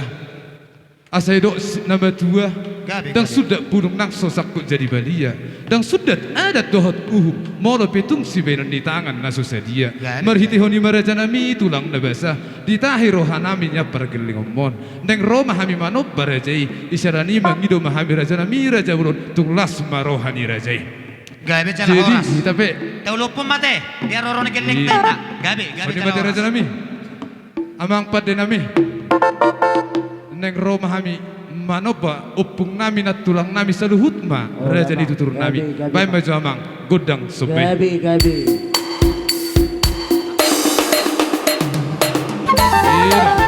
Asa didok si-, na matua, gabe, ndang gabe sundat bulung nang so sangkut jadi balia, ndang sundat adat dohot uhum, molo pe tung sibahenon ni tangan na so sadia. Gabe. Marhitehon i ma rajanami tulang na basa, ditahi rohanami nian pargellengonmon. Naeng ro ma hami manomba raja i, isarani mangido ma hami rajanami raja bolon, tung las ma roha ni raja i. Gabe jala horas. Jadi hita pe taulupon ma te di haroro ni gellengta. Iya. Gabe, gabe jala horas. Rajanami. Amang pandenami, naeng ro ma hami manomba ompungnami, nantulangnami, saluhut ma raja ni tuturnami. Gabe, gabe. Baen ma jo amang gondang somba i. Gabe, gabe. Iya.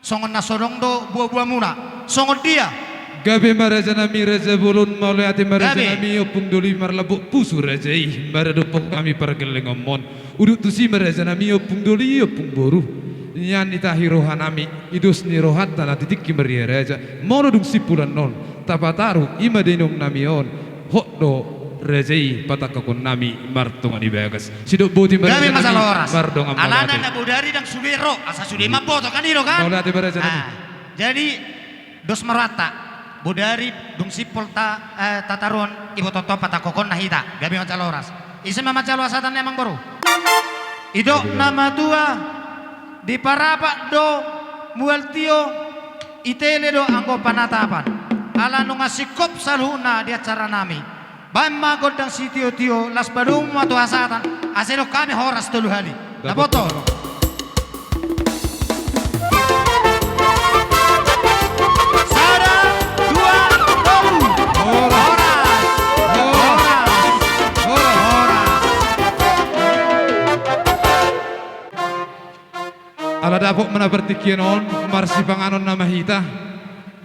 songon na so adong do buabuamuna. Songon dia? Gabe ma rajanami, raja bolon, mauliate ma rajanami. Ompung doli, marlambok pusu raja i, maradophon hami pargellengonmon. Udut tusi ma rajanami, ompung doli, ompung boru. Nian ditahi rohanami, i dos ni rohanta na titik i maria raja. Molo dung simpul annon, tapataru i ma dainongnami on. Hot do raja i patangkakonnami martonga ni bagas. Sidok boti ma rajanami, mardongan mauliate. Alana na bodari ndang sude ro, asa sude mamboto kan i do kan? Mauliate ma rajanami. Jadi, dos ma rohanta, bodari dung simpul ta, eh, tataruhon, iboto on patangkakonna hita, gabe mansai horas. Ise ma mansai horas hata ni amangboru? Didok na matua, diparapat do mual tio, ditele do anggo panatapan. Ala nunga singkop saluhutna di acaranami. Baen ma gondang sitiotio, laos padomu ma tu hasahatan, asa didok hami horas tolu hali. Dapothon. Sada, dua, tolu. Horas. Horas. Horas. Horas. Ala dapot ma na partingkian on, marsipanganon nama hita.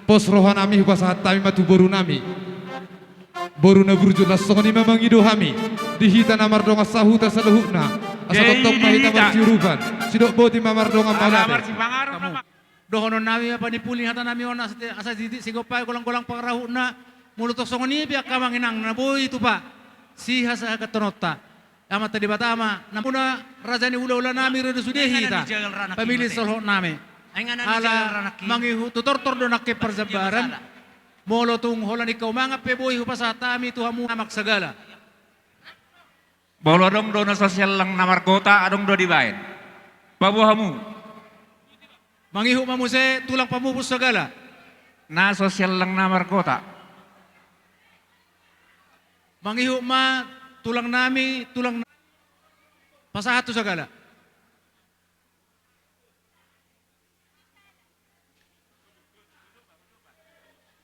Pos rohanami hupasahat hami ma tu borunami. Boru na burju, laos songon i ma mangido hami di hita na mardongan sahuta saluhutna. Asa tongtong ma hita marsiurupan. Sidok boti ma mardongan mauliate. Dohononnami ma panimpuli hatanami on, asa, asa sitik sigompa i, golanggolang pangarahutna. Molo tong songon i pe angka amang inang na boi tupa sihasahagathononta, Amanta Debata ma na muna raja ni hulahulanami, ro do sude hita pamilin saluhutnami. Ala mangihut tu tortor do nangkin parjambaran. Molo tung holan ingkau mangan pe, boi hupasahat hami tu hamu na mansagala. Molo adong do na so sian lang na margota, adong do dibaen. Paboa hamu. Mangihut ma muse tulang pamupus sagala. Na so sian lang na margota. Mangihut ma tulangnami, tulang na-, pasahat tu sagala.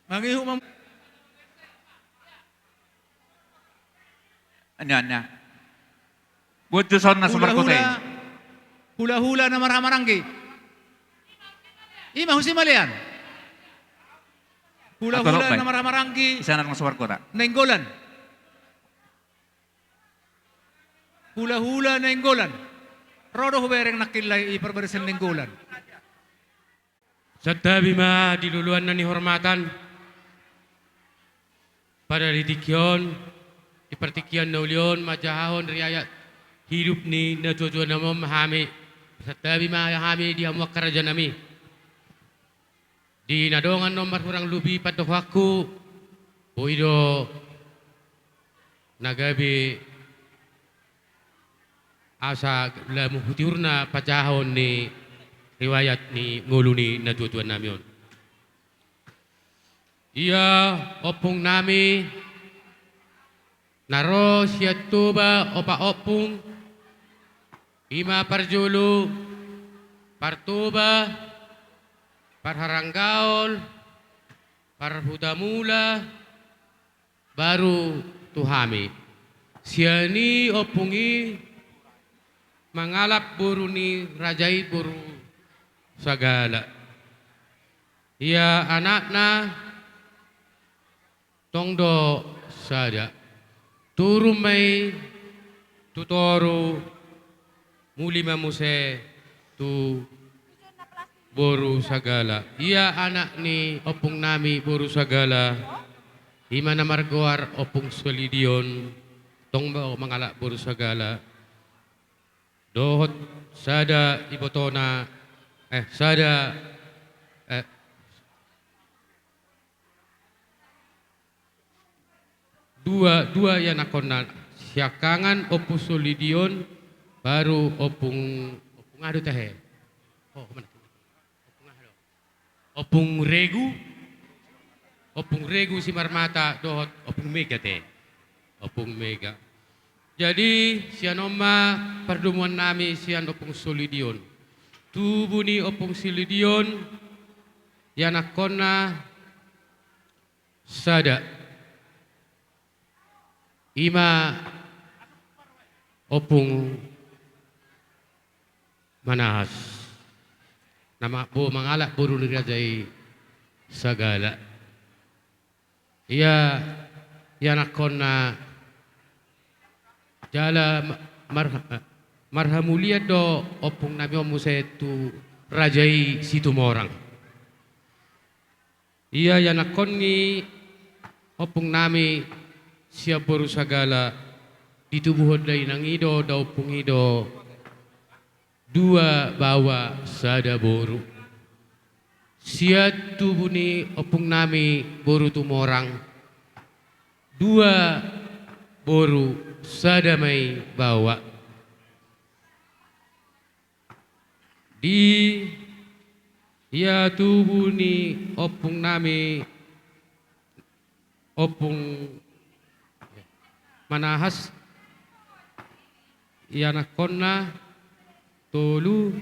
Mangihut ma-, anya, anya. Buat jo son na so margota i. Hulahula, hulahula na marhahamaranggi. I ma huse malean. Hulahula na marhahamaranggi. Isa na so margota. Nainggolan. Hulahula Nainggolan. Ro do hubereng nangkin lai i parbarisan Nainggolan. Santabi ma di loloan na nihormatan. Pada di tingki on, di partingkian na uli on, manjahahon riwayat hidup ni natuatuanami on ma hami. Santabi ma hami di hamu angka rajanami. Di na dongan on marhurang lobi pandohanku, boi do na gabe asa lam hutiurna panjahahon ni riwayat ni ngolu ni natuatuanami on. Ia ompungnami na ro sian Toba opat ompung, i ma parjolo, partoba, parharanggaol, parhutamula, baru tu hami. Sian i ompung i mangalap boru ni raja i, boru Sagala. Ia anakna tong do sada. Turun ma i tu toru, muli ma muse tu boru Sagala. Ia anak ni ompungnami boru Sagala, i ma na margoar Ompung Solidion, tong do mangalap boru Sagala. Dohot sada ibotona, eh, sada, eh, dua, dua ianakkonna, siangkangan Ompung Solidion, baru Ompung, Ompung aha do tahe? Oh, mana? Ompung aha do? Ompung Regu, Ompung Regu Simarmata dohot Ompung Mega te. Ompung Mega. Jadi, sian on ma pardomuannami sian Ompung Solidion. Tubu ni Ompung Solidion, ianakkonna sada. I ma Ompung Manaas. na ma-, bo-, mangalap boru ni raja i Sagala. Ia, ianakhonna jala ma-, mar-, marhamulian do ompung nami on muse tu raja i Situmorang. Ia ianakhon ni ompung nami sian boru Sagala, ditubuhon da inang i do, da ompung i do, dua baoa sada boru. Sian tubu ni ompung nami boru Tumorang, dua boru sada ma i baoa. Di ia tubu ni ompung nami, ompung Manahas, ianakhonna tolu,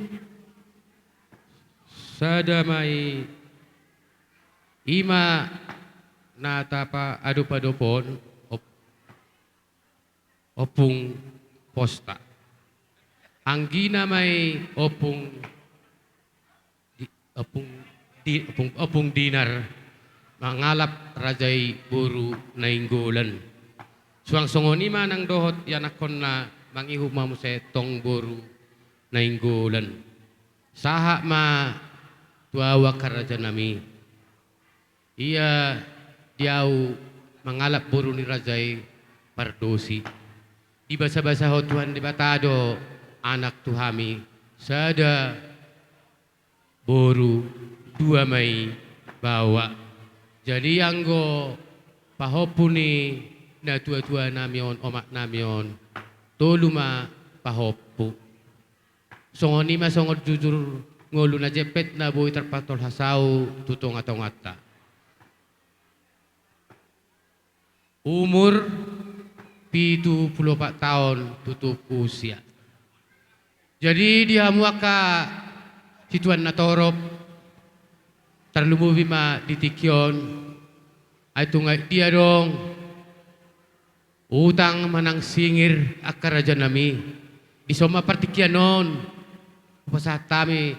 sada ma i, i ma na tapaadop-adop on, op-, ompung Posta. Anggina ma i ompung di-, ompung di-, ompung, ompung Dinar, mangalap raja i boru Nainggolan. Suang songon i ma nang dohot ianakhonna, mangihut ma muse tong boru Nainggolan. Sahat ma tu ahu angka raja nami. Ia di ahu mangalap boru ni raja i pardosi. Dibasa-basahon Tuhan Debata do anak tu hami, sada boru, dua ma i baoa. Jadi anggo pahompu ni natua-tua nami on, omak nami on, tolu ma pahompu. Songon i ma songon jujur ngolu na jempet na boi tarpatolhas ahu tu tonga-tonganta. Umur pitu pulu opat taon tutup usia. Jadi di hamu angka situan na torop, tarlumobi ma di tingki on, ai tung aek dia adong utang manang singir angka raja nami. Dison ma partingkian on hupasahat hami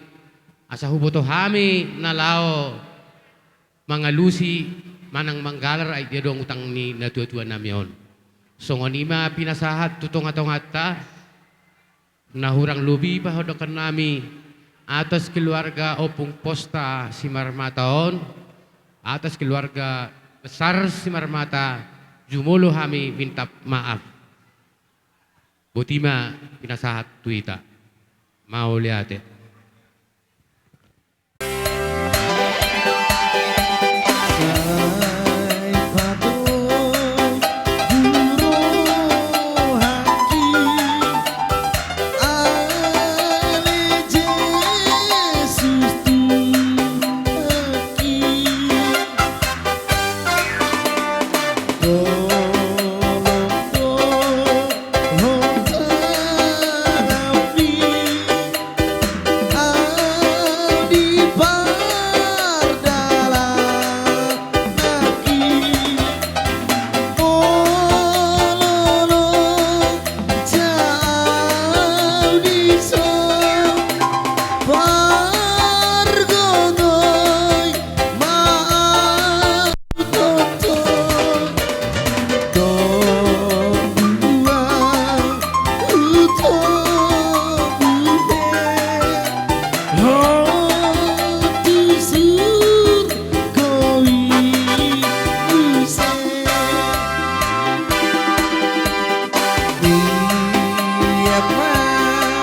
asa huboto hami na laho mangalusi manang manggalar aek dia adong utang ni natua-tua nami on. Songon i ma pinasahat tu tonga-tonganta. Na hurang lobi pahandokhon nami atas keluarga ompung Posta Simarmata on, atas keluarga besar Simarmata, jumolo hami minta maaf. Boti ma pinasahat tu hita. Mauliate.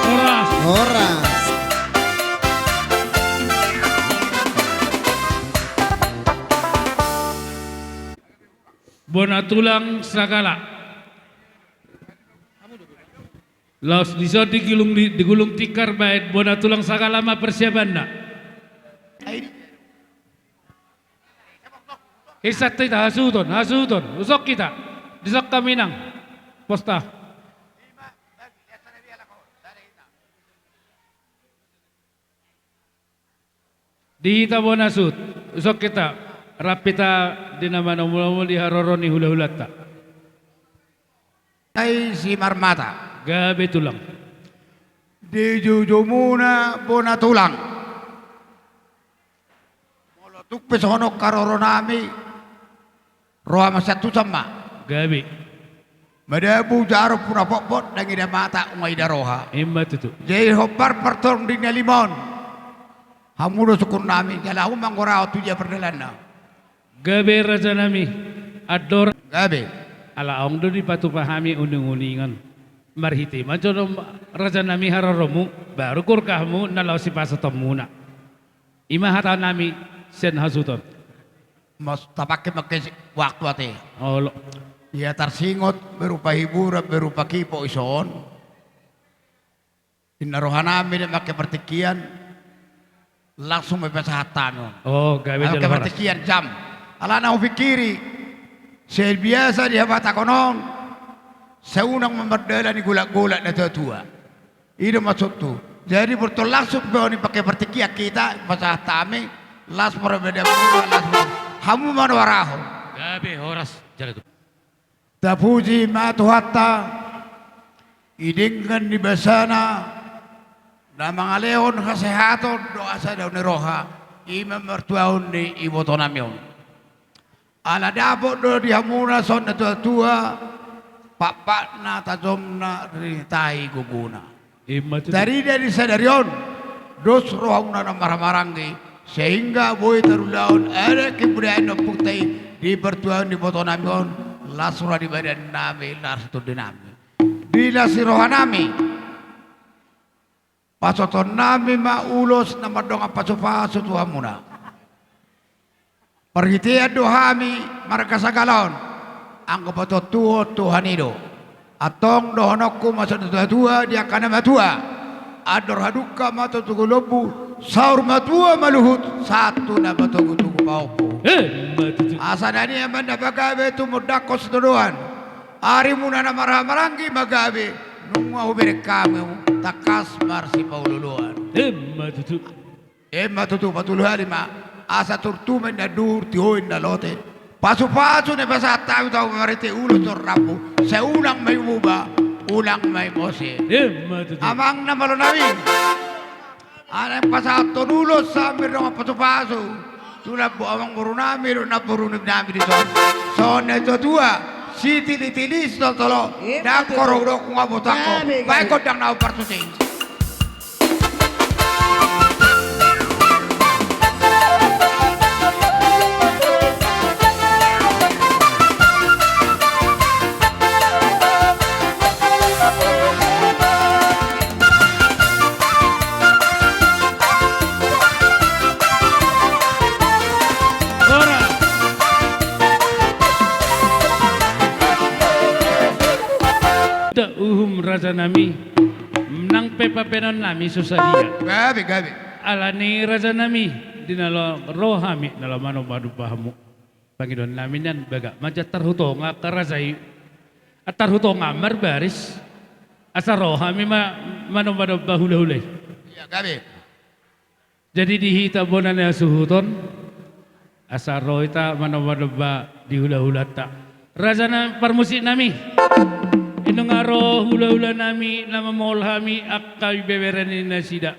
Horas. Horas. Bona tulang Sagala. Laos dison di gulung, di gulung tikar baen bona tulang Sagala ma persiapanna. Isat hita hasuhuton, hasuhuton. Usok hita. Dison hami nang. Posta. Di hita bona suhut, usok hita, rap hita di na manomunomu di haroro ni hulahulanta. Ai Simarmata. Gabe tulang. Di jujumuna bona tulang. Tung pe songon on haroronami, roha masiantusan ma. Gabe. Madabu jaro puna potpot, ndang ida mata, nunga ida roha. Ima tutu. Jadi hombar partorung di na lima on. Hamu do sungkunnami, jala hamu manggorahon tu dia pardalanna. Gabe rajanami, andor. Gabe. Ala adong do dipatupa hami uninguningan. Marhite ma jolo rajanami haroromu, baru gorgahmu na laho sipasahatonmuna. Ima hatanami sian hasuhuton. Mas, tapake ma angka si-, waktu ate. Olo. Ia tarsingot berupa hiburan, berupa kipo ison. Inna rohanami na make partingkian, langsung ma ipasahat hami on. Oh, gabe. Make jolo, horas. Partingkian jam. Alana hupingkiri, sai biasa dihabatahon on, sai unang ma mardalan di golak-golak na tua-tua. I do maksudhu. Jadi, bortong langsung pe on i pake partingkian hita, pasahat hami, las ma roha, las ma roha. Hamu ma na huarahon. Gabe, horas, jala tu. Tapuji ma Tuhanta, di denggan ni basana, na mangalehon hasehaton dohot hasadaon ni roha, i ma martuaon ni ibotonami on. Ala dapot do di hamuna songon na tua-tua, patpatna tajomna rintahi gogona. Ima tutu. Tarida di sadari on, dos rohamuna na marhahamaranggi, sehingga boi tarulahon adat kebudayaan ni ompunta i di partuaon ni ibotonami on, las roha di badannami, las tondinami. Di las ni rohanami. Pasahatonnami ma ulos na mardongan pasupasu tu hamuna. Parhitean do hami marga Sagala on, anggo patontuhon Tuhan i do. Antong dohononku ma songon na tua-tua di angka na matua. Andor hadungka ma togu-togu lombu, saur matua ma luhut, sahat tu na matogu-togu pahompu. Ima tutu. Asa na nian ma na pagabe tumundalhon sitadoan. Arimuna na marhahamaranggi ma gabe, nunga hubereng hamu tangkas marsipaolo-oloan. Ima tutu. Ima tutu, patolu hali ma, asa turtu ma inna duhur, tio inna lote. Pasupasu na pasahat hami tu hamu marhite ulos dohot rambu, sai unang ma i muba, unang ma i mose. Ima tutu. Amang na malo nami. Ala naeng pasahathon ulos hami dongan pasupasu tu namboru, amangborunami dohot namborunami dison. Songon na tua-tua, sitili-tili sitolo-tolo. Ima tutu. Ndang horong-horong nunga botohon ho. Gabe, gabe. Baen gondang na hombar tusi. Ora. Da uhum rajanami, nang pe papeopnami so sadia. Gabe, gabe. Alani rajanami, di na laho ro hami, na laho manomba-nomba hamu. Pangidoannami nian bagak ma jala tarhutonga angka raja i. Tarhutonga marbaris. Asa ro hami ma-, manomba-nomba hula-hula i. Ia, gabe. Jadi di hita bona ni hasuhuton, asa ro hita manomba-nomba di hula-hulanta. Raja na parmusiknami. Nunga ro hula-hulanami na mamolhami angka ibebere ni nasida.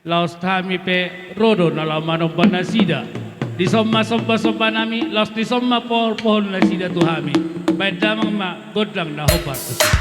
Laos hami pe ro do na laho manomba nasida. Dison ma somba-sombanami, laos dison ma pohol-pohol nasida tu hami. Baen damang ma gondang na hombar tusi.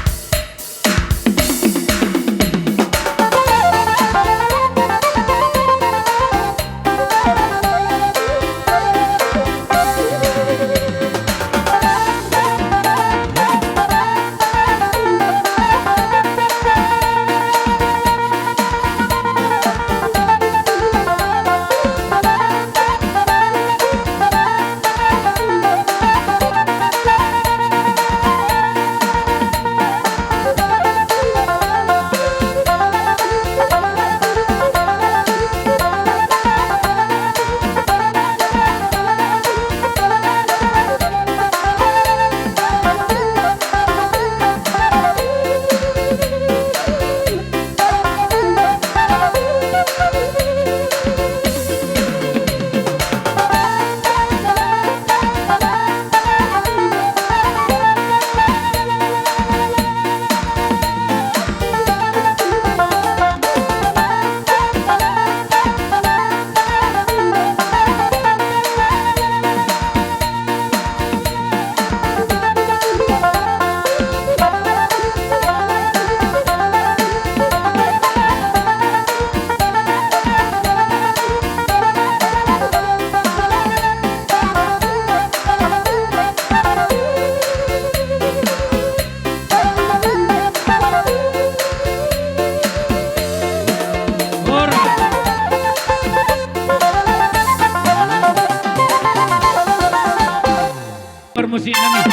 Musik nami.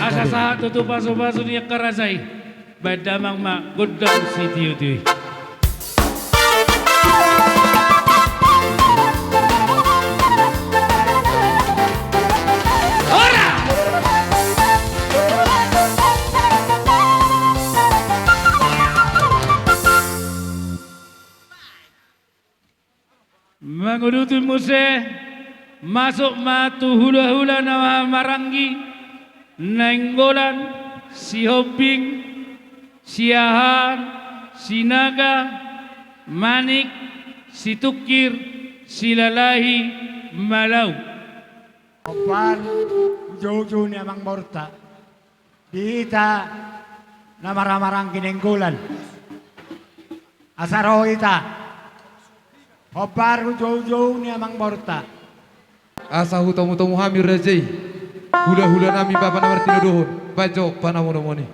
Asa sahat tutu pasupasu ni angka raja i. Baen damang ma gondang sitiotio i. Ora! Manguduti muse, masuk ma tu hulahula na marhahamaranggi, Nainggolan, Sihombing, Siahaan, Sinaga, Manik, Situngkir, Silalahi, Malau. Hombar hujoujou ni amangborunta di hita na marhahamaranggi Nainggolan. Asa ro hita hombar hujoujou ni amangborunta. Asa hutamutomu hami raja i, hulahula nami bapa na martinodohon, baen jo panamonomon i.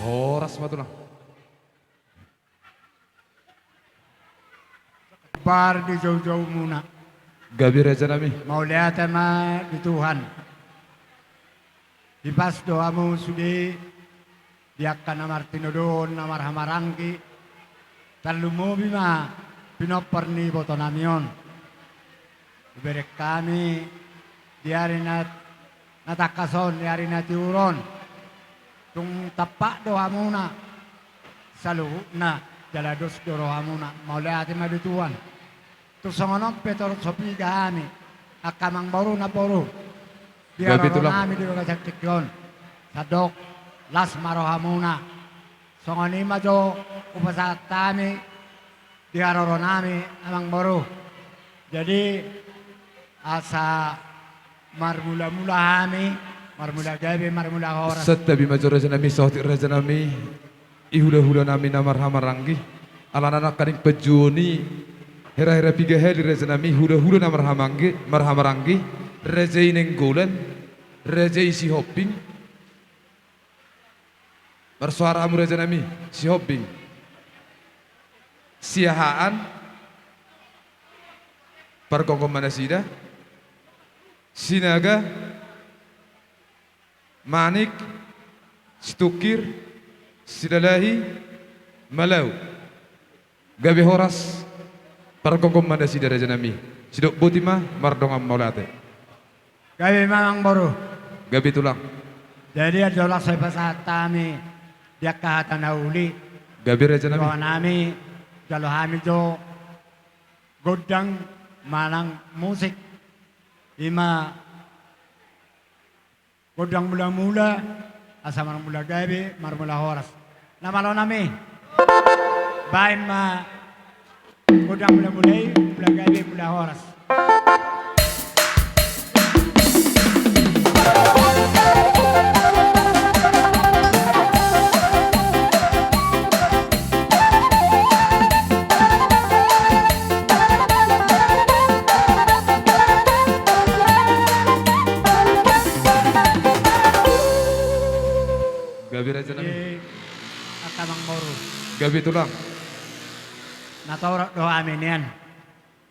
Horas ma tulang. Hombar di joujoumuna. Gabe raja nami. Mauliate ma di Tuhan. Hipas do hamu sude di angka na martinodohon na marhahamaranggi. Tarlumobi ma pinompar ni iboto nami on. Dibereng hami di ari na, na tangkas on, di ari na tiur on. Tung tampak do hamuna saluhutna, jala dos do rohamuna. Mauliate ma di Tuhan. Tung songon on pe torus hupiga hami angka amangboru namboru di haroro nami di bagasan tingki on. Sandok las ma rohamuna. Songon i ma jo hupasahat hami di haroro nami amangboru. Jadi asa marmulamula hami, marmula gabe, marmula horas. Santabi ma jo raja nami, saotik raja nami, i hulahula nami na marhahamaranggi. Alana nangkaning panjouon i, herahera piga hali raja nami, hulahula na marhahamaranggi, marhahamaranggi, raja i Nainggolan, raja i Sihombing. Marsoara hamu raja nami, Sihombing, Siahaan, pargonggon ma nasida, Sinaga, Manik, Situngkir, Silalahi, Malau. Gabe horas, pargonggon ma nasida raja nami. Sidok boti ma mardongan mauliate. Gabe ma amangboru. Gabe tulang. Jadi anjou las hupasahat hami di angka hata na uli. Gabe raja nami. Dohot nami, jalo hami jo gondang manang musik. I ma gondang mulamula, asa marmula gabe, marmula horas. Na malo nami. Baen ma gondang mulamula i, mula gabe, mula horas. Gabe raja nami. Jadi, angka amangboru. Gabe tulang. Na torop do hami nian.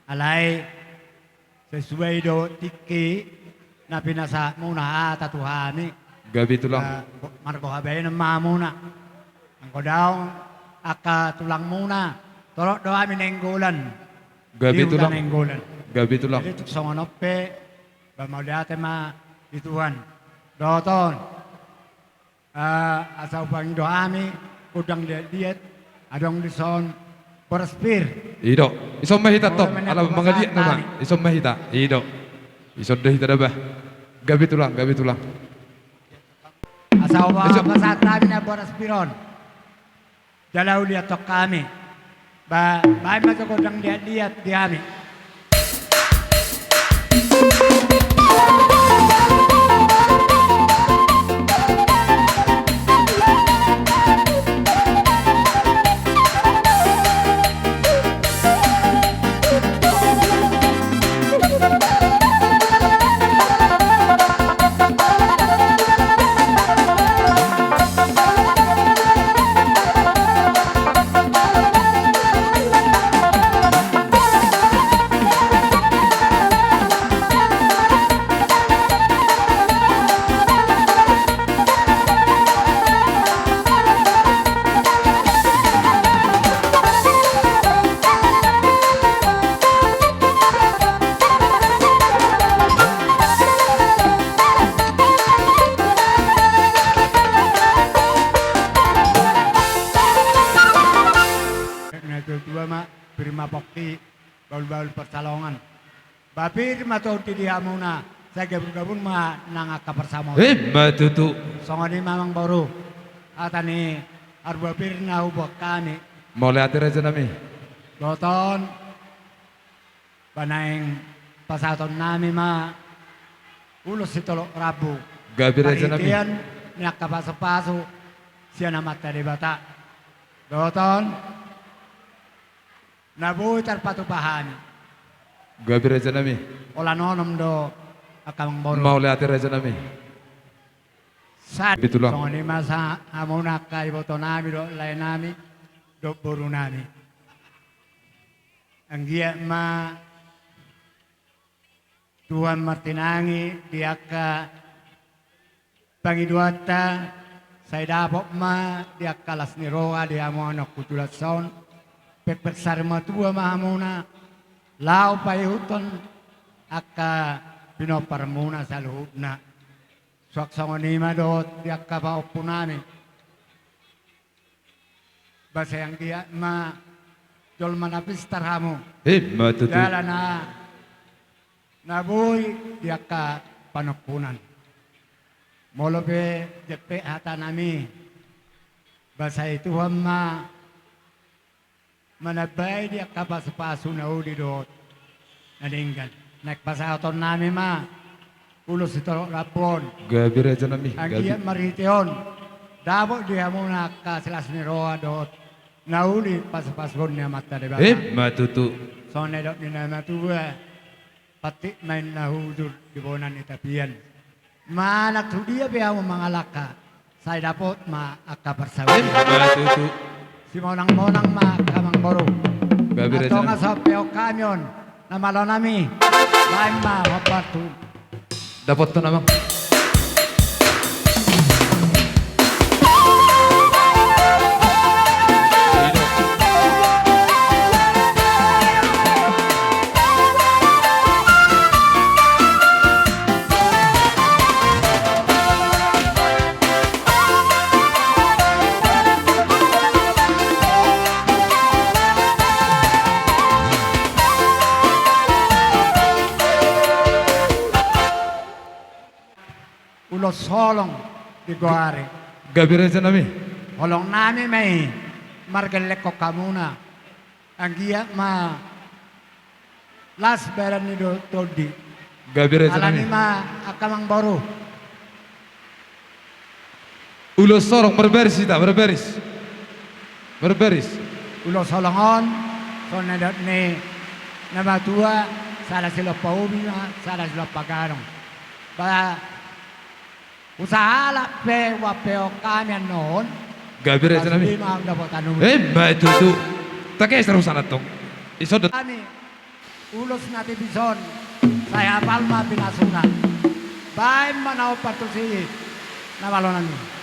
Alai sesuai do tingki na pinasahatmuna hata tu hami. Gabe tulang. Eh, bo-, marboha baenon ma hamuna. Anggo daong angka tulangmuna, torop do hami Nainggolan. Gabe tulang. Di huta Nainggolan. Gabe tulang. Jadi tung songon on pe, ba mauliate ma di Tuhan. Dohot on. Eh, asa hupangido hami, gondang liat-liat, adong dison boras pir. I do. Ison ma hita tong, ala mangaliat nama. Ison ma hita. I do. Ison do hita da bah. Gabe tulang, gabe tulang. Asa hupasahat hami na boras pir on. Jala huliathon hami. Ba, baen ma jo gondang liat-liat di hami. Pir ma pongki, bahulbahul pansalongan. Ba pir ma tondi di hamuna, sai gabunggabung ma nang angka parsamotan. Ima tutu. Songon i ma amangboru, hata ni parboa pir na huboan hami. Mauliate rajanami. Dohot on, ba naeng pasahatonnami ma ulos sitolop rambu. Gabe rajanami. Parhitean ni angka pasupasu sian Amanta Debata. Dohot on, na boi tarpatupa hami. Gabe rajanami. Holan onom do angka amangboru. Mauliate rajanami. Sa- Betul lah. Songon i ma sa hamuna angka ibotonami dohot laenami dohot borunami. Anggiat ma Tuhan martinangi di angka pangidoanta, sai dapot ma di angka las ni roha di hamu anakku tulang son, pekpek sari matua ma hamuna, laho paihuthon angka pinomparmuna saluhutna. Suang songon i ma dohot di angka pahompunami. Ba sai anggiat ma jolma na pistar hamu. Ima tutu. Jala na, na boi di angka panompunan. Molo pe jempek hatanami, ba sai Tuhan ma manambai di angka pasupasu na uli dohot na denggan. Naeng pasahatonnami ma ulos sitolop rambu on. Gabe rajanami. Anggiat marhite on dapot di hamuna angka silas ni roha dohot na uli pasupasuon ni Amanta Debata. Ima tutu. Songon na nidok ni na matua, pantik ma inna hujur di bona ni tapian. Manat tu dia pe hamu mangalangka, sai dapot ma angka parsaulian. Ima tutu. Simonangmonang ma angka amangboru. Gabe rajanami. Antong asa peok hami on, na malonami. Baen ma hombar tu. Dapothon amang. Ulos holong di goari. Gabe rajanami. Holongnami ma i margellenghon hamuna. Anggiat ma las badan ni do tondi. Gabe rajanami. Alani ma angka amangboru. Ulos holong marbaris hita, marbaris. Marbaris. Ulos holong on, songon na nidok ni na matua, sada silompa ubi ma, sada silompa gadong. Ba Usaha halak pe, uang pe on hami annon. Gabe rajanami. Ima tutu. Takeser usaha antong. Isodot. Hami ulos na tipis on, sai hapal ma pinasuna. Baen ma na ompat tusi. Na malonami.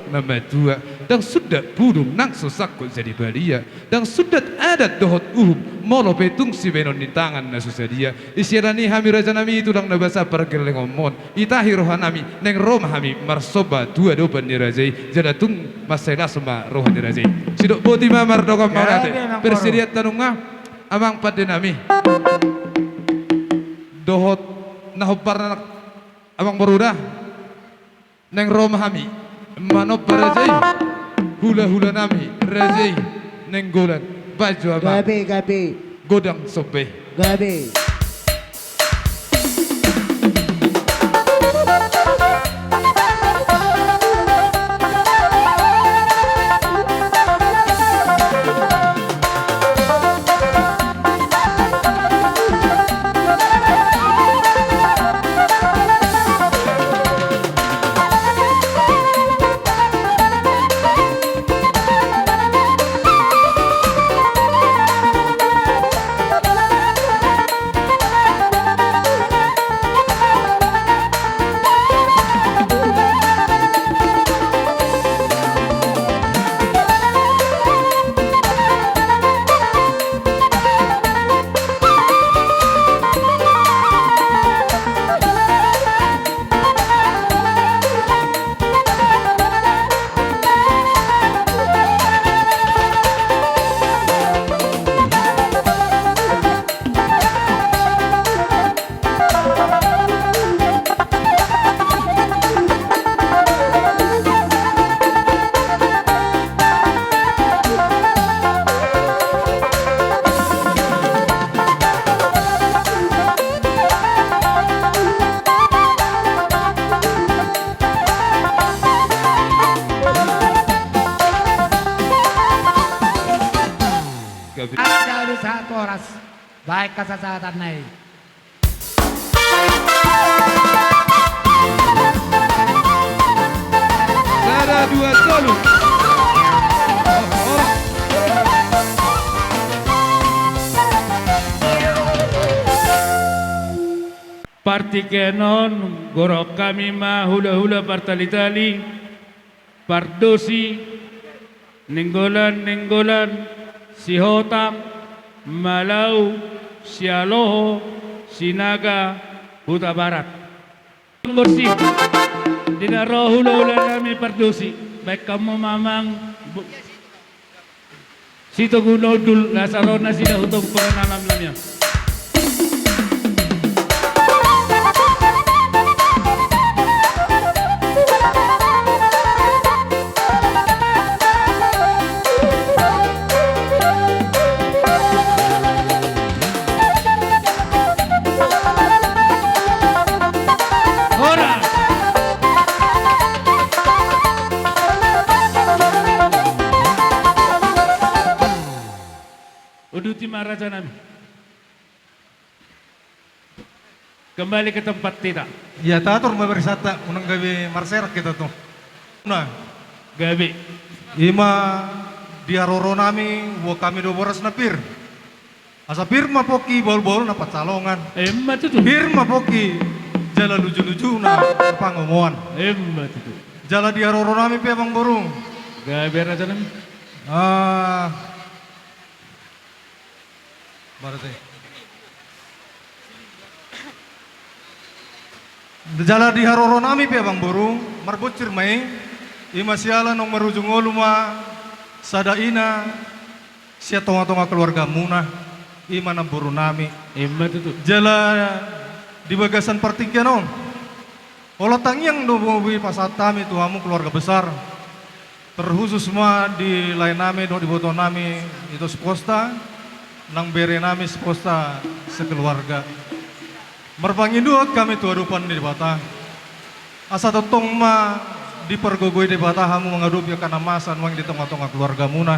Na matua, ndang sundat bulung nang so sangkot jadi balia, ndang sundat adat dohot uhum, molo pe tung sibaenon ni tangan na so sadia. Siala ni i hami rajanami tulang na basa pargellengonmon, itahi rohanami, naeng ro ma hami marsomba tu adopan ni raja i, jala tung mansai las ma roha ni raja i. Sidok boti ma mardongan mauliate. Persediaan ta nunga, amang pandenami. Na hombar na amang boru da. Naeng ro ma hami manomba raja i, hula-hula nami raja i Nainggolan. Baen jo amang. Gabe, gabe. Godang somba i. Gabe. Gabe. Angka sahat horas. Baen hasahatanna i. Sada, dua, tolu. Partingkian on, gorahon hami ma hula-hula partali-tali, Pardosi, Nainggolan, Nainggolan, Sihotang, Malau, Sialoho, Sinaga, Hutabarat. Pardosi, di na ro hula-hula nami Pardosi, baen hamu ma amang. Sitogu na hundul, asa ro nasida tu tongkonan nami. Horas. Uduti ma raja nami. Kembali ke tempat kita. Ia tator ma barisan ta, unang gabe marserak hita tu. Nah. Gabe. Ima di haroro nami, boan hami do boras na pir. Asa pir ma pongki bahul-bahul na pansalongan. Emma tutu. Pir ma pongki jala luju-luju na pangomoan. Emma tutu. Jala di haroro nami pe amang boru. Gabe raja nami. Ah. Berarti. Jala di haroro nami pe amang boru, marbonsir ma i, ima siala naung marujung ngolu ma sada ina sian tonga-tonga keluargamuna, ima namboru nami. Emma tutu. Jala di bagasan partingkian on. Olo tangiang do boi pasahat hami tu hamu keluarga besar. Terkhusus ma di lae nami dohot iboto nami Ito Siphosta, nang bere nami Siphosta sekeluarga. Marpangidoan hami tu adopan ni Debata. Asa tongtong ma dipargogoi Debata hamu mangadopi angka na masa nuaeng di tonga-tonga keluargamuna.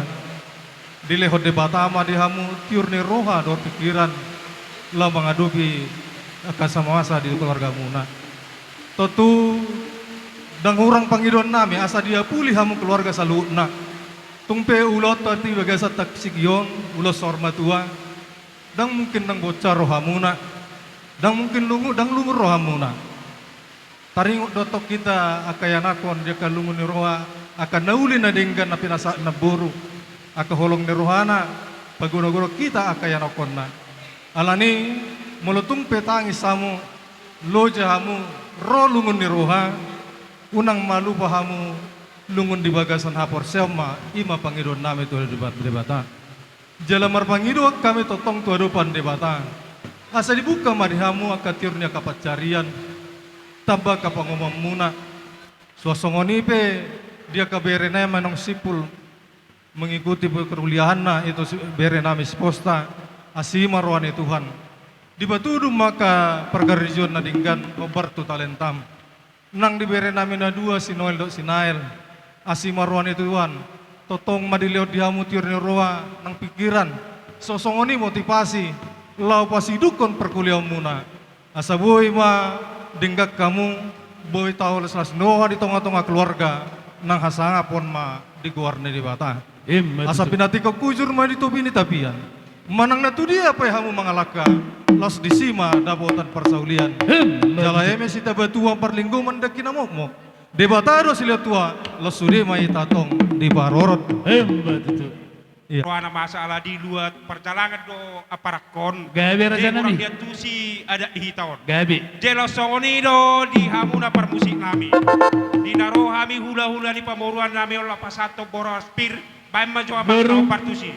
Dilehon Debata ma di hamu tiur ni roha dohot pikiran laho mangadopi angka na masa di keluargamuna. Tontu ndang hurang pangidoan nami asa diapuli hamu keluarga saluhutna. Tung pe ulaonta di bagasan tarsigi on, ulaon saur matua, ndang mungkin ndang bonsa rohamuna, ndang mungkin lungun, ndang lungun rohamuna. Taringot do antong hita angka ianakhon di angka lungun ni roha, angka na uli na denggan na pinasahat ni namboru, angka holong ni rohana, pagodang-godang hita angka ianakhonna. Alani, molo tung pe tangis hamu, loja hamu, ro lungun ni roha, unang ma lupa hamu lungun di bagasan haporseaon ma, ima pangidoan nami tu Debata. Jala marpangidoan hami tongtong tu adopan Debata. Asa dibuka ma di hamu angka tiur ni angka pansarian, tamba angka pangomoanmuna. Suang songon i pe di angka bere nami naung simpul mengikuti perkuliahanna, i tu si, bere nami si Posta, asi ma roha ni Tuhan. Dipatudu ma angka parkarejoan na denggan hombar tu talentam. Nang di bere nami na dua si Noel dohot si Nael, asi ma roha ni Tuhan. Tongtong ma dilehon di hamu tiur ni roha nang pingkiran, suang songon i motivasi laho pasidukkon parkuliaonmuna. Asa boi ma denggan hamu, boi taho las-las ni roha di tonga-tonga keluarga, nang hasangapon ma di goar ni Debata. Emma tutu. Asa pinantikhon hujur ma di topi ni tapian. Manang na tudia pe hamu mangalangka, laos disi ma dapotan parsaulian. Emma tutu. Jala eme sitamba tulang parlinggoman dengki na mokmok, Debata do silehon tua, laos sude ma hita tong diparorot. Emma tutu. Iya. Rohana ma asa ala di luat parjalangan do aparakkon. Gabe, raja nami. Jadi kurang diantusi adat di hita on. Gabe. Jala songon i do di hamuna parmusik nami. Di na ro hami hula-hula ni pamoruan nami on laho pasahathon boras pir, baen ma jo amang na hombar tusi.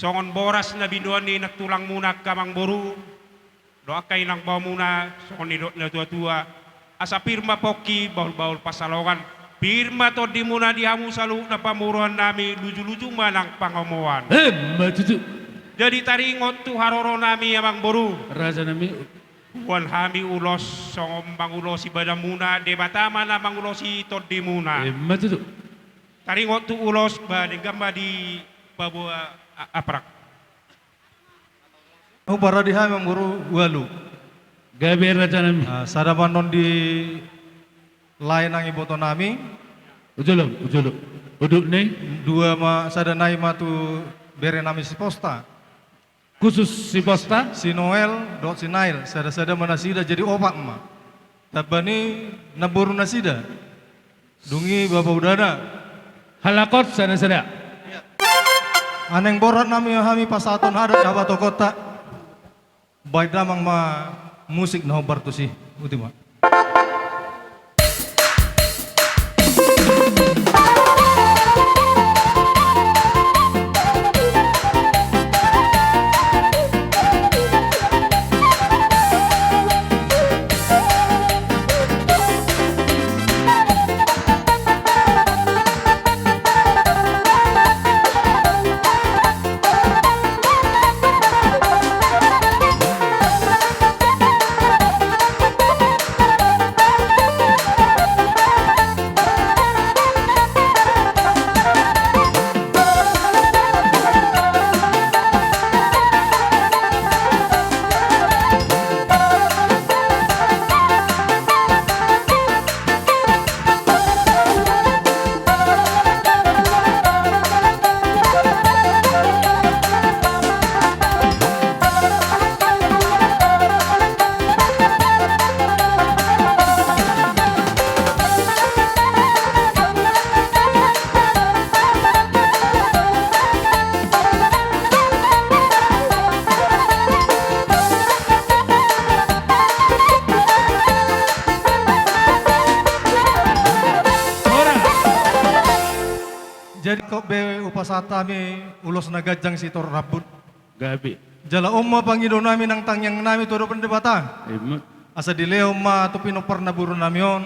Songon boras na binoan ni inang tulangmuna angka amangboru dohot angka inang baomuna, songon nidok ni natua-tua, asa pir ma pongki, bahul-bahul pansalongan, pir ma tondimuna di hamu saluhutna pamoruon nami, luju-luju ma nang pangomoan. Emma tutu. Jadi taringot tu haroro nami amangboru. Raja nami. Boan hami ulos songon mangulosi badanmuna, Debata ma na mangulosi tondimuna. Emma tutu. Taringot tu ulos, ba denggan ma dipaboa a-, aprak. Huparade hami amangboru ualu. Gabe, raja nami. Ah, sada ma annon di lae nang iboto nami. Uju olo, uju olo. Udut ni. Dua ma, sada nai ma tu bere nami si Posta. Khusus si Posta? Si Noel dohot si Nail, sada-sada ma nasida jadi opat ma. Tamba ni namboru nasida. Dung i bapa udana. Halak on sada-sada. Aneng borat nami hami pasahathon hadat habatokkonta. Baen damang ma musik na hombar tusi. Uti ma. Jadi, ingkon be hupasahat hami ulos na ganjang sitorop rambu. Gabe. Jala on ma pangidoannami nang tangiangnami tu adopan Debata. Ima. Asa dilehon ma tu pinomparna borunami on,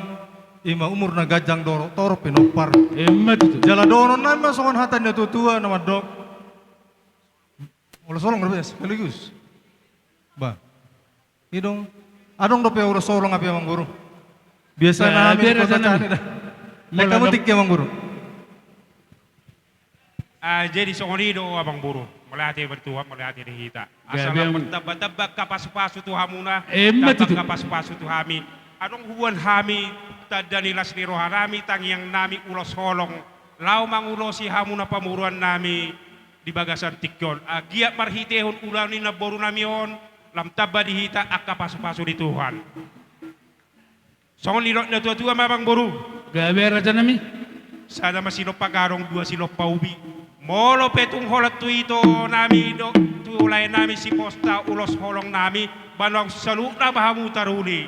ima umur na ganjang dohot torop pinompar. Ima tutu. Jala dohononnami ma songon hata ni natuatua na mandok. Ulos holong do be, sekaligus. Ba. I do. Adong dope ulos holong, hape Amangboru. Biasa na hami, biar di kota sana. Cani da. Mula hamu dong. Tingki, Amangboru. Ah, jadi songon i do, Amangboru. Mauliate ma di Tuhan, mauliate di hita. Asa lam martambatamba angka pasupasu tu hamuna, ima tutu, tamba angka pasupasu tu hami. Adong huboan hami tanda ni las ni rohanami, tangiangnami, ulos holong laho mangulosi hamuna pamoruonnami di bagasan tingki on. Anggiat marhitehon ulaon ni namborunami on, lam tamba di hita angka pasupasu ni Tuhan. Songon nidok ni natuatua ma, Amangboru. Gabe, rajanami. Sada ma silompa gadong, dua silompa ubi. Molo pe tung holan tu itonami do, tu laenami siposta ulos holongnami, ba nang saluhutna ma hamu taruli.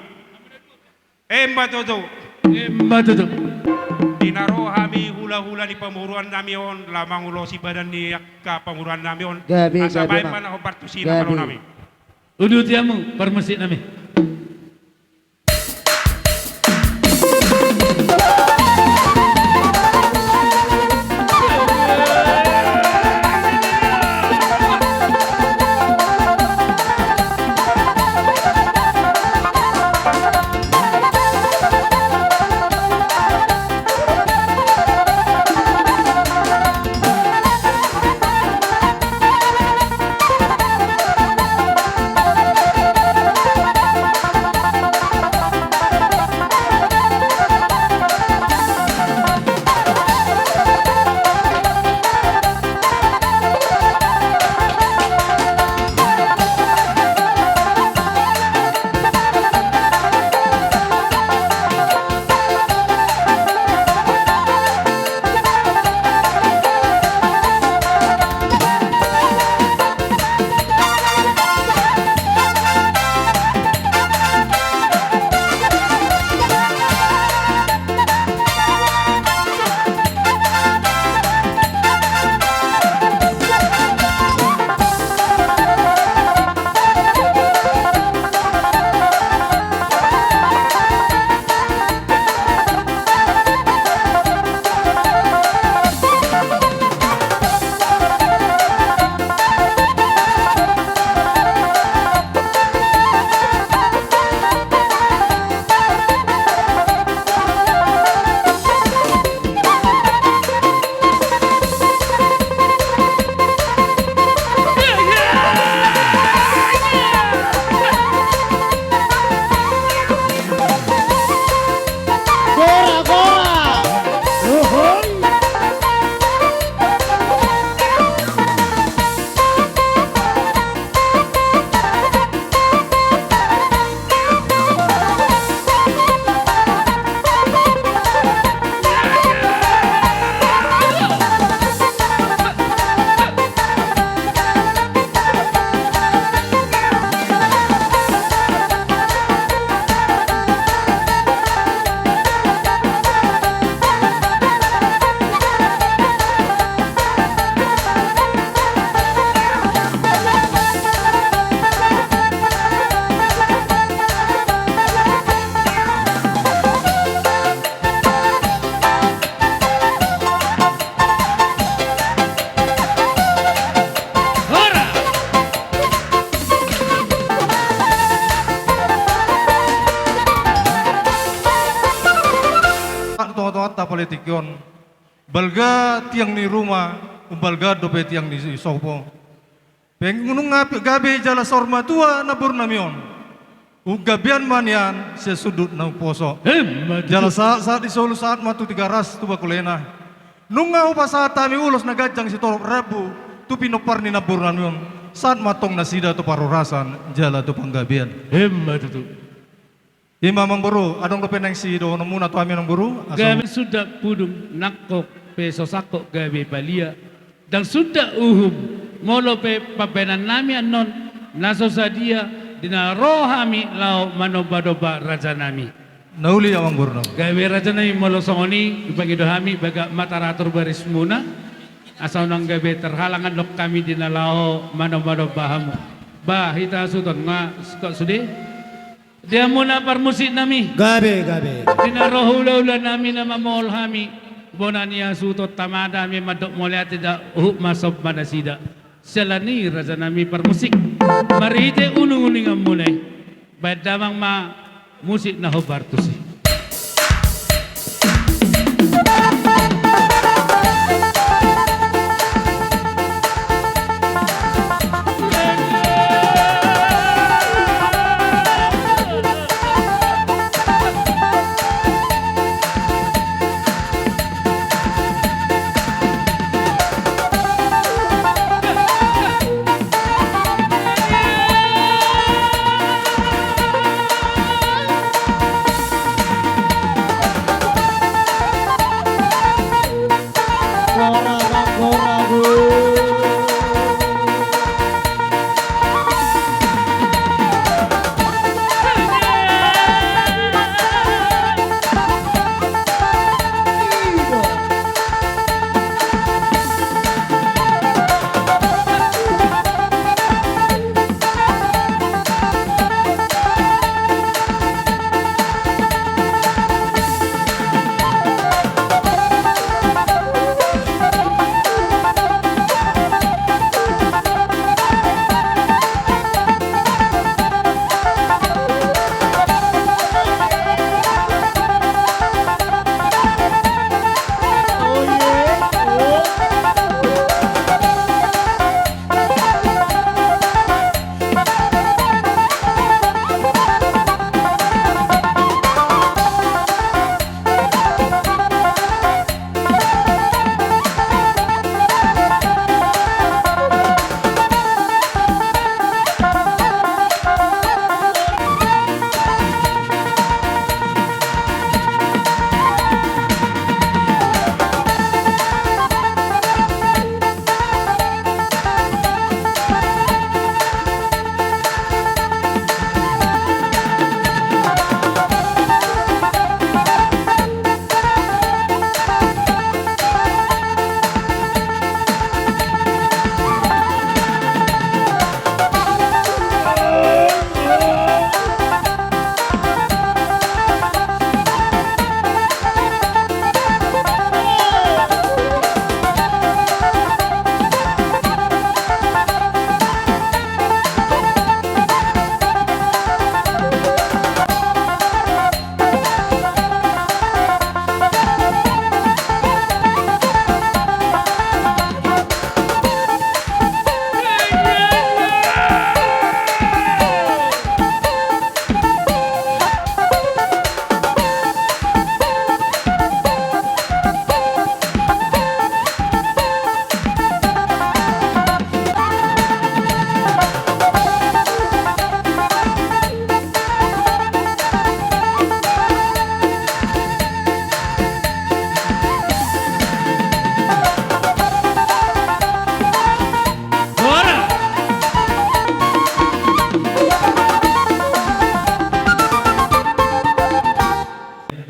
Ima tutu. Ima tutu. Di na ro hami hulahula ni pamoruonnami on, laho mangulosi badan ni angka pamoruonnami on. Gabe, gabe, Amang. Asa baen ma na hombar tusi na malo nami. Uduti hamu parmusiknami. Tonga-tonganta pala tingki on, balga tiang ni ruma, umbalga dope tiang ni sopo. Pe nunga gabe jala saur matua namborunami on, umgabean ma nian sian sundut na umposo. Ima tutu. Jala sahat-sahat ni solu sahat ma tu Tigaras tu Bakulena. Nunga hupasahat hami ulos na ganjang sitorop rambu tu pinompar ni namborunami on, sahat ma antong nasida tu parhorasan jala tu panggabean. Ima tutu. Ima, Amangboru, adong dope naeng sidohononmuna tu hami, Amangboru? Gabe sunda pudung, nangkok pe so sangkok gabe palia. Ndang sunda uhum, molo pe pambahenannami annon na so sadia di na ro hami laho manomba-nomba rajanami. Na uli, Amangboru. Gabe, rajanami, molo songon i dipangido hami bagak mataratur barismuna. Asa unang gabe terhalang andok hami di na laho manomanomba hamu. Ba hita suhut on nga, sude. Di hamuna parmusik nami. Gabe, gabe. Di na ro hulahula nami na mamohol hami. Bona ni hasuhuton tamada hami mandok mauliate da, huhut ma sob ma nasida. Siala ni i raja nami parmusik. Marhite uninguninganmuna i, baen damang ma musik na hombar tusi.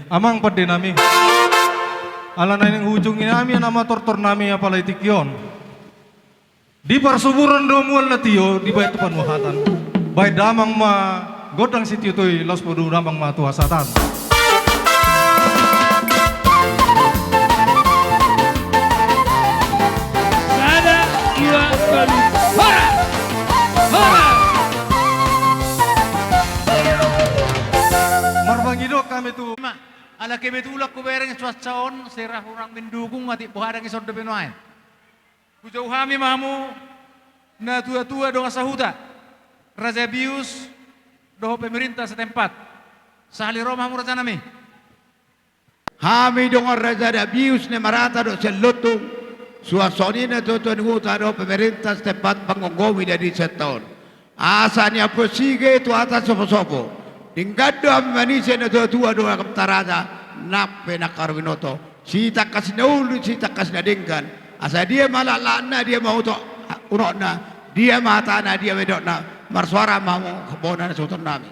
Amang pande nami, ala naeng hujungi nami, nama tortor nami apala di tingki on. Di parsuburan do mual na tio dibaen tu panuhatan. Baen damang ma gondang sitiotio i, laos podo damang ma tu hasahatan. Sada, dua, tolu. Hora! Hora! Marpangido hami tu. Ala kebetulan hubereng cuaca on, sera hurang mendukung, atik boha dang ison dope nuaeng. Hujou hami ma hamu natuatua dongan sahuta, Raja Bius dohot pemerintah setempat. Sahali ro ma hamu raja nami. Hami dongan Raja Bius ni Marata dohot Sianluntung, suang songon i natuatua ni huta dohot pemerintah setempat manggomgomi di desa on. Asa niampu sian i tu atas soposopo. Denggan do hami manise natuatua dongan raja nang pe nangkaning binoto. Sitangkas na uli, sitangkas na denggan. Asa dia ma laklakna, dia ma utok unokna, dia ma hatana, dia ma nidokna. Marsuara ma hamu bona na suhuton nami.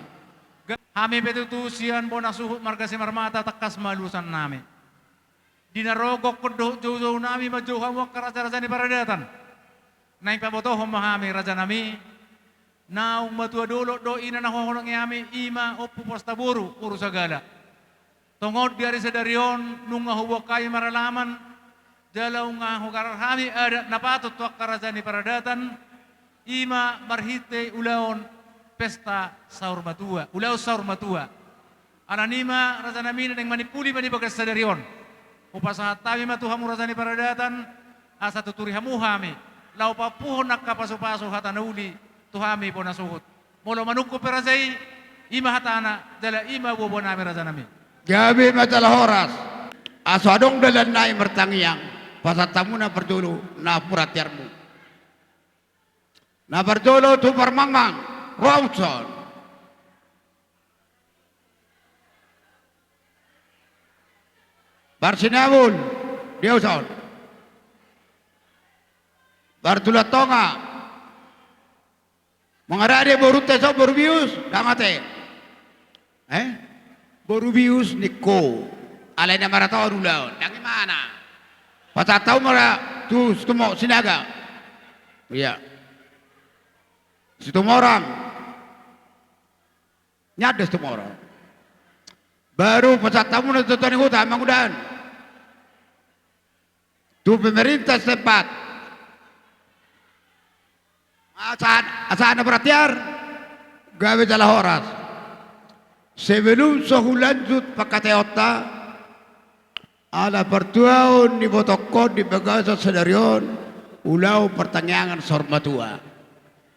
Hami pe tutu sian bona suhut marga Simarmata tangkas ma ulosan nami. Di na ro gokhon dohot joujou nami manjou hamu angka raja-raja ni paradatan. Naeng pabotohon ma hami raja nami. Naung matua dolok do i na huhonongi hami, i ma Ompu Posta Boru, Boru Sagala. Tongon di ari sadari on, nunga huboan hami maralaman, jala nunga hugarar hami adat na patut tu angka raja ni paradatan, i ma marhite ulaon pesta saur matua, ulaon saur matua. Alani i ma raja nami na naeng manimpuli ma di bagas sadari on. Hupasahat hami ma tu hamu raja ni paradatan, asa tuturi hamu hami, laho paampuhon angka pasu-pasu hata na uli, tu hami bona suhut. Molo manungkun pe raja i, i ma hatana, jala i ma boa-boa nami raja nami. Gabe ma jala horas, asa adong dalan nai martangiang, pasahat hamu na parjolo, na pura tiarmu. Na parjolo tu parmangmang, Romson. Parsinabul, Dioson. Partulang tonga. Mangarade borunta ison boru bius, dang ate. Eh? Boru bius ningku. Alai na marhata on ulaon. Dang imana. Pasahat hamu ma tu Situmorang Sinaga. Iya. Situmorang. Nyanda Situmorang. Baru pasahat hamu na tu tua ni huta, Mangudan. Tu pemerintah setempat. Asa, asa na beratiar, gabe jala horas. Sebelum so hulanjut pangkataionta, ala partuaon ni botohon di bagasan sadari on, ulaon partangiangan saur matua.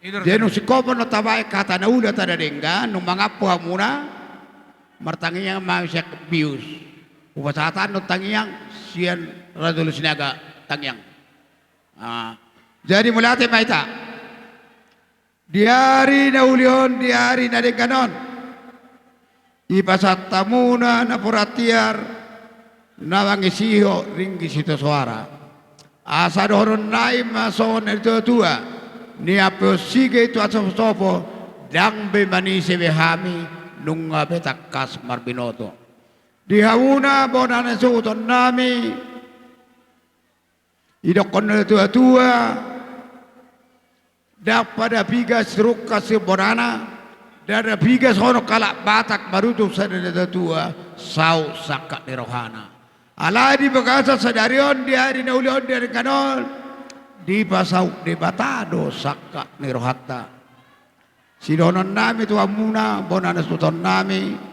Jadi nung singkop on tabaen hata na uli hata na denggan, nung mangampu hamuna, martangiang ma sian bius. Hupasahat do tangiang sian Raja Ulu Sinaga tangiang. Ah, jadi mauliate ma hita. Di ari na uli on, di ari na denggan on, dipasahat hamuna na pura tiar, na mangisihon ringgit sitio soara. Asa dohonon nami ma songon na nitua-tua, niampeon sige tu hasopo-sopo, dang be manise be hami, nunga be tangkas marbinoto. Di hamuna bona ni suhuton nami, didokkon na nitua-tua, dang pada piga sirungkal sian bonana, dang pada piga songon halak Batak marujung sian na nitua-tua, saut sangkap ni rohana. Alai di bagasan sadari on, di ari na uli on, di ari na denggan on, dipasaut Debata do sangkap ni rohanta. Sidohonon nami tu hamuna, bona ni suhuton nami,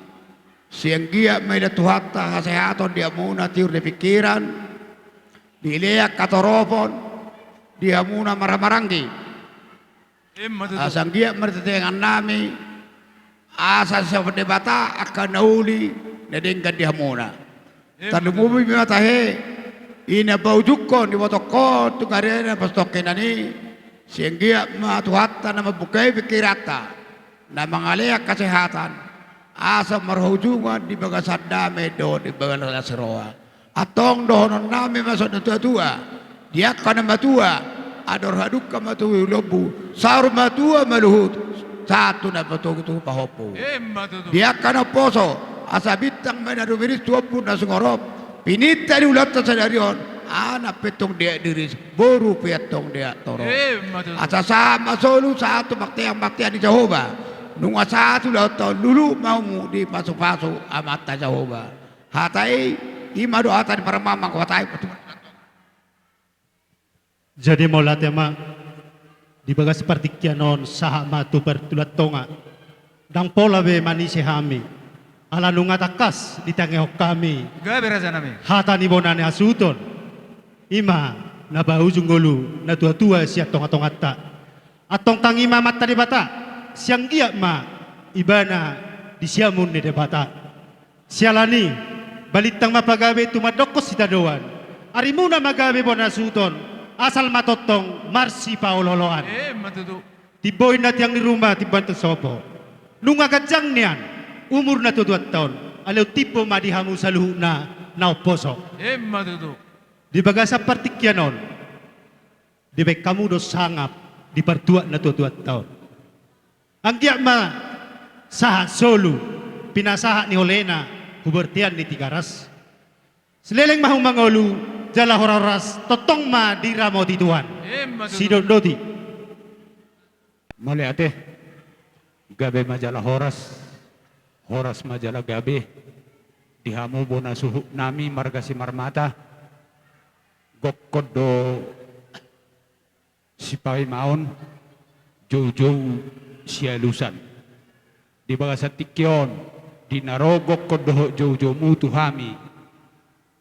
sai anggiat ma diida Tuhanta hasehaton di hamuna, tiur ni pingkiran, dilean hatoropon di hamuna marhaha maranggi. Emma tutu. Asa anggiat ma di teangan nami, asa sian Debata angka na uli na denggan di hamuna. Emma tutu. Tarlumobi ma tahe, i na paujungkon ni botohon tu gabe na pastokke nai, sai anggiat ma Tuhanta na mambuka pingkiranta, na mangalean hasehatan, asa marhaujungan di bagasan dame dohot di bagasan las ni roha. Antong dohonon nami ma songon na nitua-tua, di angka na matua, andor hadungka ma tubu lombu, saur matua ma luhut, sahat tu na patogu-togu pahompu. Emma tutu. Di angka na umposo, asa bintang ma na rumiris tu ombun na singorop, pinangido ni ulaonta sadari on, anak pe antong diak diris, boru pe antong diak torop. Emma tutu. Asa sahat ma solu, sahat tu pangteang-pangteang ni Jahowa. Nunga sahat ulaonta on, lului ma hamu di pasu-pasu Amanta Jahowa. Hata i, i ma do hata ni parmangmang, huhatahi ma tu. Jadi mauliate ma, di bagas partingkian on sahat ma tu partulang tonga. Ndang pola be manise hami, ala nunga tangkas ditangihon hami. Gabe raja nami. Hata ni bona ni hasuhuton. I ma na paujung ngolu na tua-tua sian tonga-tonganta. Antong tangi ma Amanta Debata, sai anggiat ma ibana di siamun ni Debata. Siala ni i, balintang ma pagabe tumandangkon sitadoan. Arimuna ma gabe bona ni hasuhuton, asal ma tongtong marsipaolo-oloan. Emma tutu. Timbo inna tiang ni ruma, timbo inna tiang sopo. Nunga ganjang nian umur na tua-tuanta on, alai umtimbo ma di hamu saluhutna na umposo. Emma tutu. Di bagasan partingkian on, dibaen hamu do sangap di partuat na tua-tuanta on. Anggiat ma sahat solu pinasahat ni holena hu bontean ni Tigaras. Saleleng ma hamu mangolu, jala horas-horas, tongtong ma diramoti Tuhan. Emma tutu. Sidondoti. Mauliate. Gabe ma jala horas. Horas ma jala gabe. Di hamu bona suhut nami marga Simarmata. Gokkon do sipaimaon, joujou sialusan. Di bagasan tingki on, di na ro gokkon dohot joujoumu tu hami,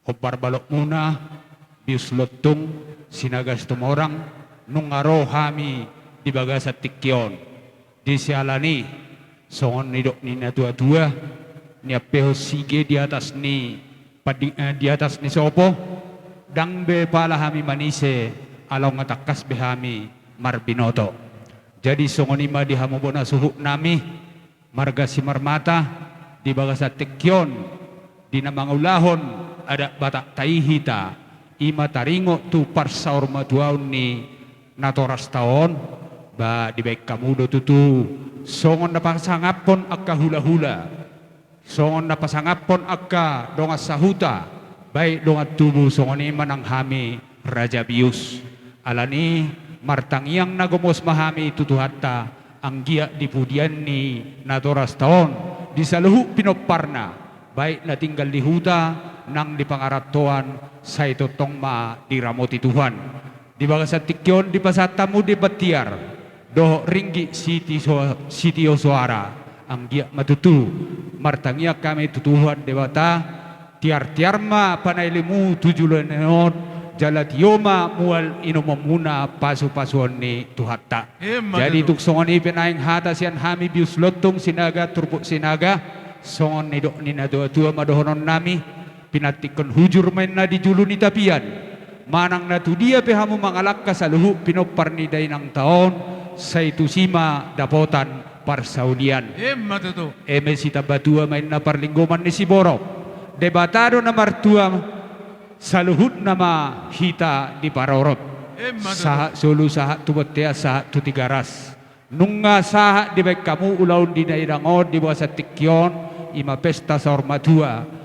hombar balokmuna, Bius Lontung, Sinaga Situmorang, nunga ro hami di bagasan tingki on. Di siala ni, songon nidok ni natuatua, niampehon sige di atas ni pandi-, eh, di atas ni sopo, ndang be pala hami manise, ala nunga tangkas be hami marbinoto. Jadi songon i ma di hamu bona suhut nami, marga Simarmata, di bagasan tingki on, di na mangulahon adat Batakta i hita, i ma taringot tu parsaurmatuaon ni natorasta on, ba dibaen hamu do tutu, songon na pasangaphon angka hulahula, songon na pasangaphon angka dongan sahuta, baen dongan tubu, songon i ma nang hami Raja Bius. Alani martangiang na gomos ma hami tu Tuhanta, anggiat di pudian ni natorasta on, di saluhut pinomparna, baik na tinggal di huta, nang di pangarantoan, sai tongtong ma diramoti Tuhan. Di bagasan tingki on dipasahat hamu di batiar, dohot ringgit siti so-, sitio soara, anggiat ma tutu, martangiang hami tu Tuhan Debata, tiar-tiar ma panailimu tu joloan on, jala tio ma mual inumonmuna pasupasuon ni Tuhanta. Emma tutu. Jadi tung songon i pe naeng hata sian hami Bius Lontung Sinaga, turpuk Sinaga, songon nidok ni natuatua ma dohonon nami, pinantikhon hujur ma inna di julu ni tapian, manang na tu dia pe hamu mangalangka saluhut pinompar ni dainangta on, sai tusi ma dapotan parsaulian. Emma tutu. Eme sitambatua ma inna parlinggoman ni siborok. Debata do na martua, saluhutna ma hita diparorot. Emma tutu. Sahat solu, sahat tu bontean, sahat tu Tigaras. Nunga sahat dibaen hamu ulaon di dainang on, di bagasan tingki on, i ma pesta saurmatua.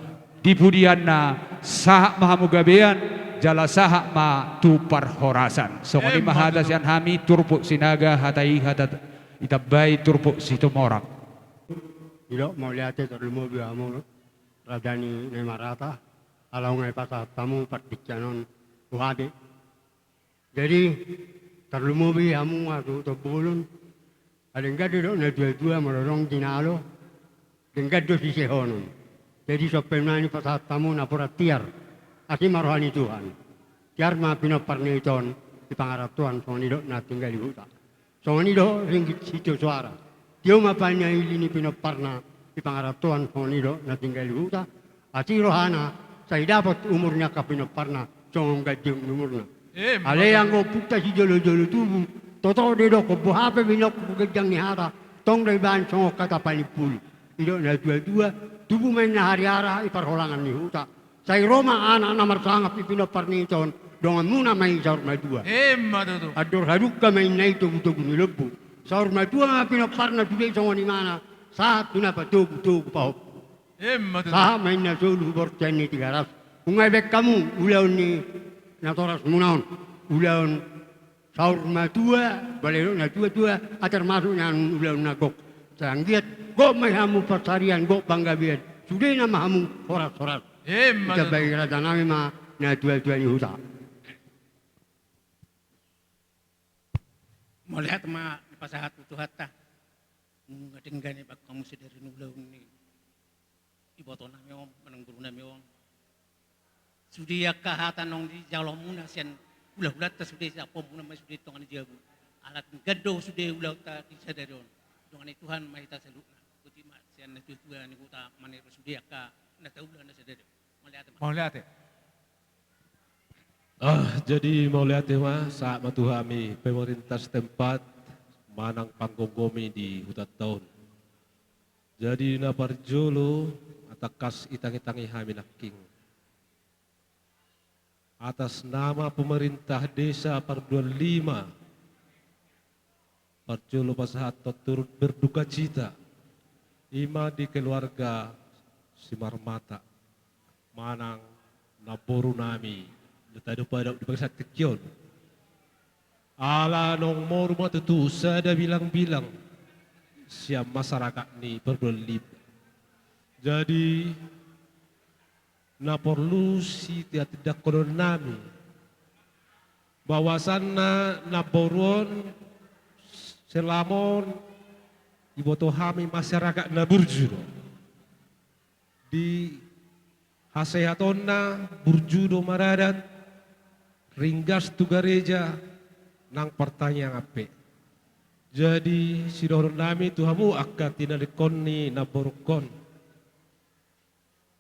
Di pudianna, sahat ma hamu gabean, jala sahat ma tu parhorasan. Songon i ma hata sian hami, turpuk Sinaga, hata i hata itambai turpuk Situmorang. Didok mauliate tarlumobi hamu raja ni na marata, ala nunga dipasahat hamu pardingkinan on tu hami. Jadi, tarlumobi hamu hasuhuton bolon, ala denggan do didok natuatua molo adong jinalo, denggan do sisehonon. Jadi, songon i ma nipasahat hamu napuran tiar, asi ma roha ni Tuhan. Tiar ma pinompar ni ita on di pangarantoan songon nidok na tinggal di huta. Songon i do ringgit sitio soara. Tio ma panaili ni pinomparna di pangarantoan songon i do na tinggal di huta. Asi rohana, sai dapot umur ni angka pinomparna songon ganjang ni umurna. Emma tutu. Alai anggo ompunta sijolojolo tubu, toto do didokkon boha pe binokkon ganjang ni hata, tong do dibaen songon hata panimpuli. Didok natuatua, tubu ma inna hariara di parholangan ni huta. Sai ro ma anak na marsangap di pinompar ni ita on, donganmuna ma i saurmatua. Emma tutu. Andor hadungka ma inna i togutogu ni lombu. Saurmatua ma pinomparna sude songon imana, sahat tu na patogutogu pahompu. Emma tutu. Sahat ma inna solu tu bontean ni Tigaras. Nunga dibaen hamu ulaon ni natorasmuna on. Ulaon saurmatua, bale didok natuatua, a termasuk nian ulaon na gok. Sai anggiat gok ma i hamu parsarian, gok panggabean. Sudena ma hamu horas-horas. Emma tutu. Ditambai raja nami ma natuatua ni huta. Mauliate ma dipasahat tu Tuhanta. Nunga denggan dibaen hamu sadari ni ulaon ni iboto nami on, manang guru nami on. Sude angka hata naung dijalo hamuna sian hulahulanta sude, sian ompunmuna ma i sude di tonga ni jabu. Ala denggan do sude ulaonta di sadari on. Dongan ni Tuhan ma hita saluhutna. Boti ma sian natuatua ni huta maniro sude angka na taula na sadari on. Mauliate ma. Mauliate. Ah, jadi mauliate ma, sahat ma tu hami pemerintah setempat, manang panggomgomi di hutanta on. Jadi na parjolo, tangkas itangitangi hami nangkin. Atas nama pemerintah desa Parduan Lima, parjolo pasahathon turut berdukacita, i ma di keluarga Simarmata, manang Namboru nami, na tadok-padok di bagasan tingki on. Ala naung moru ma tutu sada bilang-bilang sian masyarakat ni Parduan Limba. Jadi, na porlu sitindangkonon nami, bahwasanna namboru on selama on diboto hami masyarakat na burju do. Di hasehatonna burju do maradat, ringgas tu gareja, nang partangiangan pe. Jadi, sidohonon nami tu hamu angka tinadingkon ni namborungkon.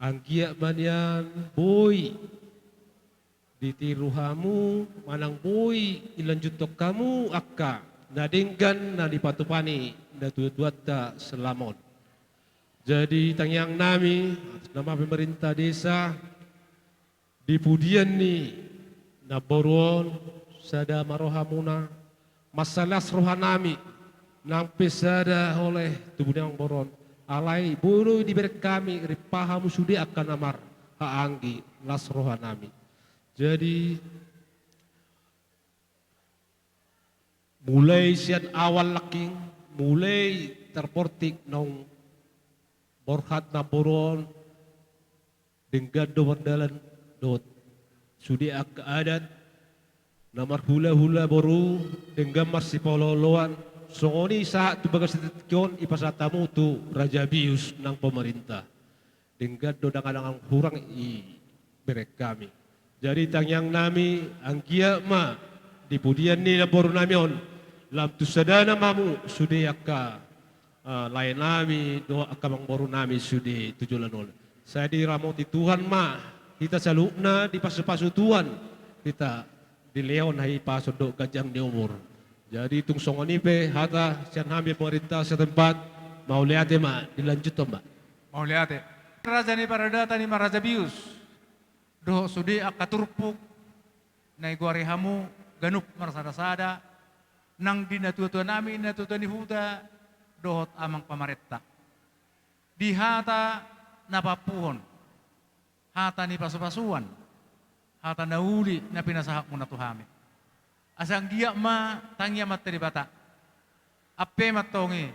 Anggiat ma nian boi ditiru hamu, manang boi ilanjuthon hamu angka na denggan na nipatupa ni natuatuanta selama on. Jadi tangiang nami, atas nama pemerintah desa, di pudian ni namboru on, sada ma rohamuna, mansai las roha nami, nang pe sada oleh tubu ni namboru on, alai boi do dibereng hami, rimpaha hamu sude angka na marhahaanggi, las roha nami. Jadi, mulai sian awal nangkin, mulai tarportik naung borhat namboru on, denggan do mardalan dohot sude angka adat, na marhulahula boru, denggan marsipaolooloan, songon i sahat tu bagasan tingki on, dipasahat hamu tu Raja Bius nang pemerintah. Denggan do, ndang adong hurang dibereng hami. Jadi tangiang nami, anggiat ma di pudian ni namboru nami on, lam tu sadana ma hamu sude angka, eh, lae nami dohot angka amangboru nami sude tu joloan on. Sai diramoti Tuhan ma hita saluhutna, dipasupasu Tuhan hita dilehon hahipason dohot ganjang ni umur. Jadi tung songon i pe hata sian hami pemerintah setempat, mauliate ma, dilanjuthon ma. Mauliate. Raja ni paradaton i ma Raja Bius dohot sude angka turpuk na digoari hamu ganup marsadasada, nang di natuatua nami, natuatua ni huta dohot amang pamarenta. Di hata na pampuhon, hata ni pasupasuan, hata na uli na pinasahatmuna tu hami. Asa anggiat ma tangiang ma tu Debata. Ampe ma antong i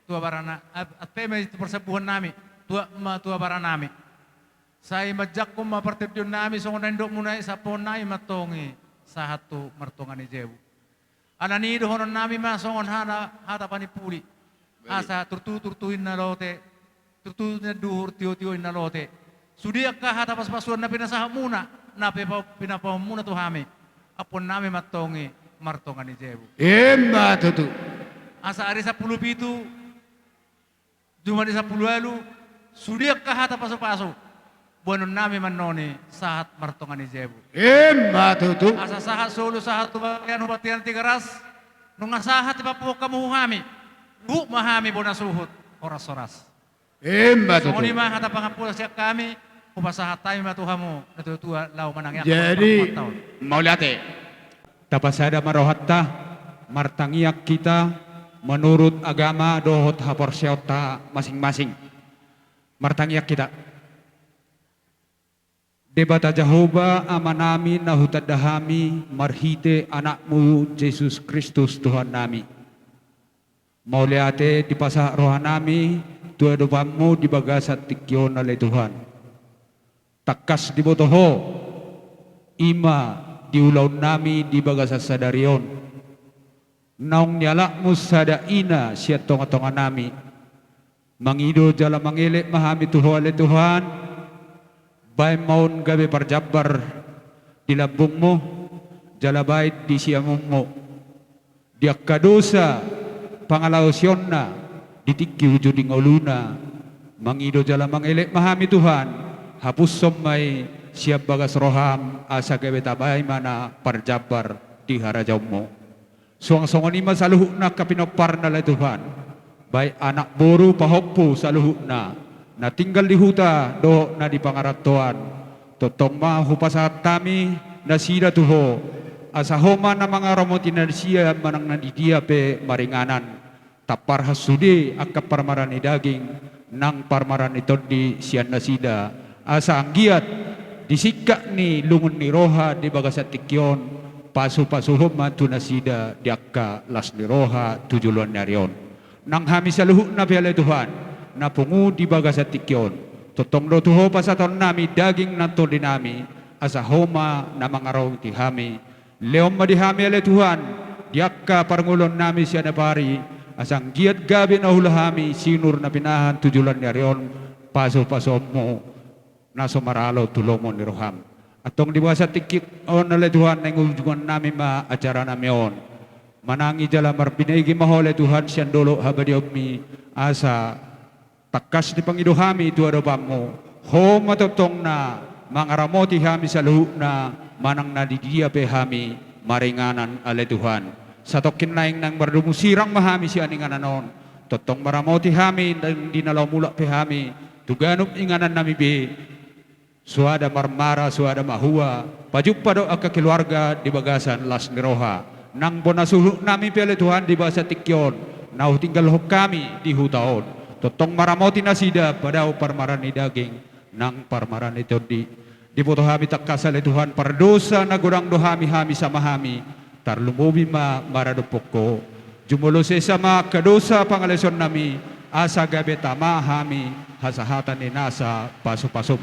tu abarana, ap-, ampe ma i tu parsambuhan nami, tuat ma tu abaran nami. Sai manjangkon ma partondion nami songon na nidokmuna i, sampoon nami ma antong i sahat tu martonga ni jabu. Alani i dohonon nami ma songon hata, hata panimpuli. Baik. Asa turtu, turtu inna lote, turtu inna duhur, tio, tio inna lote. Sude angka hata pasupasuan na pinasahatmuna, na pe-, pinapaunmuna tu hami, ampuon nami ma antong i martonga ni jabu. Ima tutu. Asa ari sampulu pitu, jumadi sampulu ualu, sude angka hata pasupasu, boanon nami ma annon i sahat martonga ni jabu. Ima tutu. Asa sahat solu, sahat tu Balian, Hubantian, Tigaras, nunga sahat dipampuhon hamu tu hami, huhut ma hami bona suhut, horas-horas. Ima tutu. Songon i ma hata pangampuon sian hami, hupasahat hami ma tu hamu natuatua laho manangiangkon. Jadi, parmuatan taon. Mauliate. Tapasada ma rohanta, martangiang hita manurut agama dohot haporseaonta masing-masing. Martangiang hita. Debata Jahowa, Amanami na hutanda hami marhite Anakmu Jesus Kristus Tuhannami. Mauliate dipasahat rohanami tu adopanMu di bagasan tingki on, ale Tuhan. Tangkas diboto Ho, i ma di ulaonnami di bagasan sadari on. Naung nialapMu sada ina sian tonga-tonganami. Mangido jala mangelek ma hami tu Ho, ale Tuhan, bahen ma on gabe parjambar di lambungMu, jala bahen di siamunMu. Di angka dosa pangalaosionna di tingki ujung ni ngoluna, mangido jala mangelek ma hami Tuhan, hapushon ma i sian bagas rohaM, asa gabe tabahen ma na parjambar di harajaonMu. Suang songon i ma saluhutna angka pinomparna, ale Tuhan. Baik anak boru pahompu saluhutna, na tinggal di huta dohot na di pangarantoan. Tongtong ma hupasahat hami nasida tu Ho, asa Ho ma na mangaramoti nasida manang na di dia pe maringanan. Tamparhon sude angka parmaraan ni daging nang parmaraan ni tondi sian nasida, asa anggiat di singkat ni lungun ni roha di bagasan tingki on, pasupasuhon ma tu nasida di angka las ni roha tu joloan ni ari on. Nang hami saluhutna pe ale Tuhan, na pungu di bagasan tingki on, tongtong do tu Ho pasahatonnami daging nang tondinami, asa Ho ma na mangaramoti hami. Lehon ma di hami ale Tuhan, di angka parngoluonnami sian apari, asa anggiat gabe na huula hami sinur na pinahan tu joloan ni ari on, pasupasuonmu na so maralo tu lomo ni roham. Antong di bagasan tingki on ale Tuhan, naeng ujungonnami ma acaranami on. Manangi jala marbinege ma Ho ale Tuhan sian dolok habadiaonmi, asa tangkas dipangido hami tu adopanmu, Ho ma tongtong na mangaramoti hami saluhutna, manang na di dia pe hami maringanan ale Tuhan. Satongkin naeng nang mardomu sirang ma hami sian inganan on, tongtong maramoti hami nang di na laho mulak pe hami tu ganup inganannami be, soada marmara, soada mahua, pajumpa dohot angka keluarga di bagasan las ni roha. Nang bona saluhutnami pe ale Tuhan di bagasan tingki on, na hutinggalhon hami di huta on, tongtong maramoti nasida, padao parmaraan ni daging nang parmaraan ni tondi. Diboto hami tangkas ale Tuhan, pardosa na godang do hami, hami sama hami, tarlumobi ma maradophon Ho. Jumolo sesa ma angka dosa pangalaosionnami, asa gabe tama hami hasahatan ni nasa pasupasum.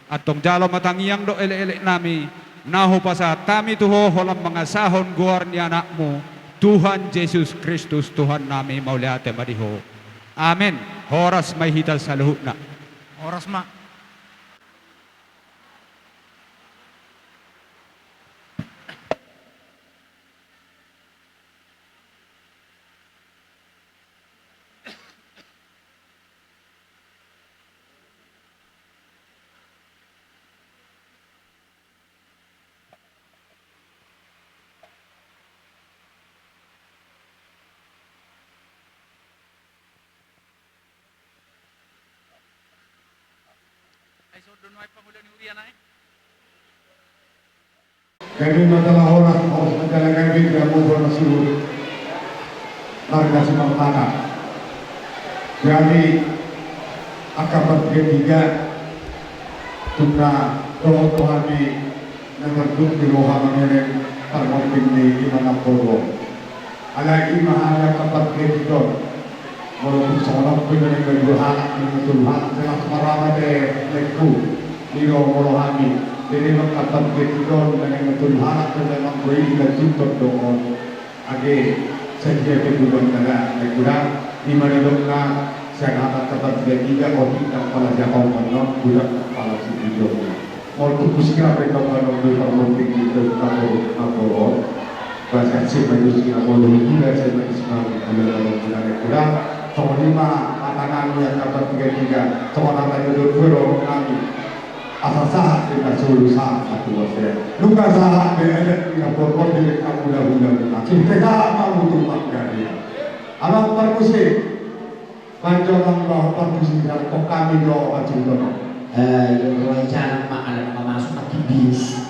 Antong jalo ma tangiang dohot elekeleknami, na hupasahat hami tu Ho holan mangasahon goar ni Anakmu, Tuhan Jesus Kristus Tuhannami, mauliate ma di Ho. Amen. Horas ma di hita saluhutna. Horas ma. Gabe ma jala horas, horas ma jala gabe, jala molo na suhut marga Simarmata. Jadi angka partigatiga, tung na dohot tu hami na mardungki roha mangeleng parmonting ni ima na podo. Alai ima hami angka partigatiga on, molo tung songon on pe na naeng dua halak, na naeng tolu halak, jelas ma ra ma te laengku. Didok molo hami, jadi angka partigatiga on na naeng tolu halak, na naeng manggoi di lanjuton do on. Age sadia pe tujuan na naeng godang, ima didokna sian hata angka partigatiga, otik ndang pala siapaon annon, godang ndang pala sipijon. Molo tung musik ra pe tong banom di parmonting di tong na podo, na podo on. Bahasa sima jus na podo hula, sima jus na podo hula, na podo hula, na podo hula. Songon i ma hata nami angka partigatiga, songon hata ni dua dua dohot nami. Asa sahat di na solu sahat satu wasiat. Nunga sahat di elek di na porpor di na hula hula na. Sinte sahat ma mutu panggabean. Abang parmusik. Panjang nang bahwa partusi dan kok kami do acuh dono. Eh, yo, ruang jalan ma, alam ma masuk aki bis.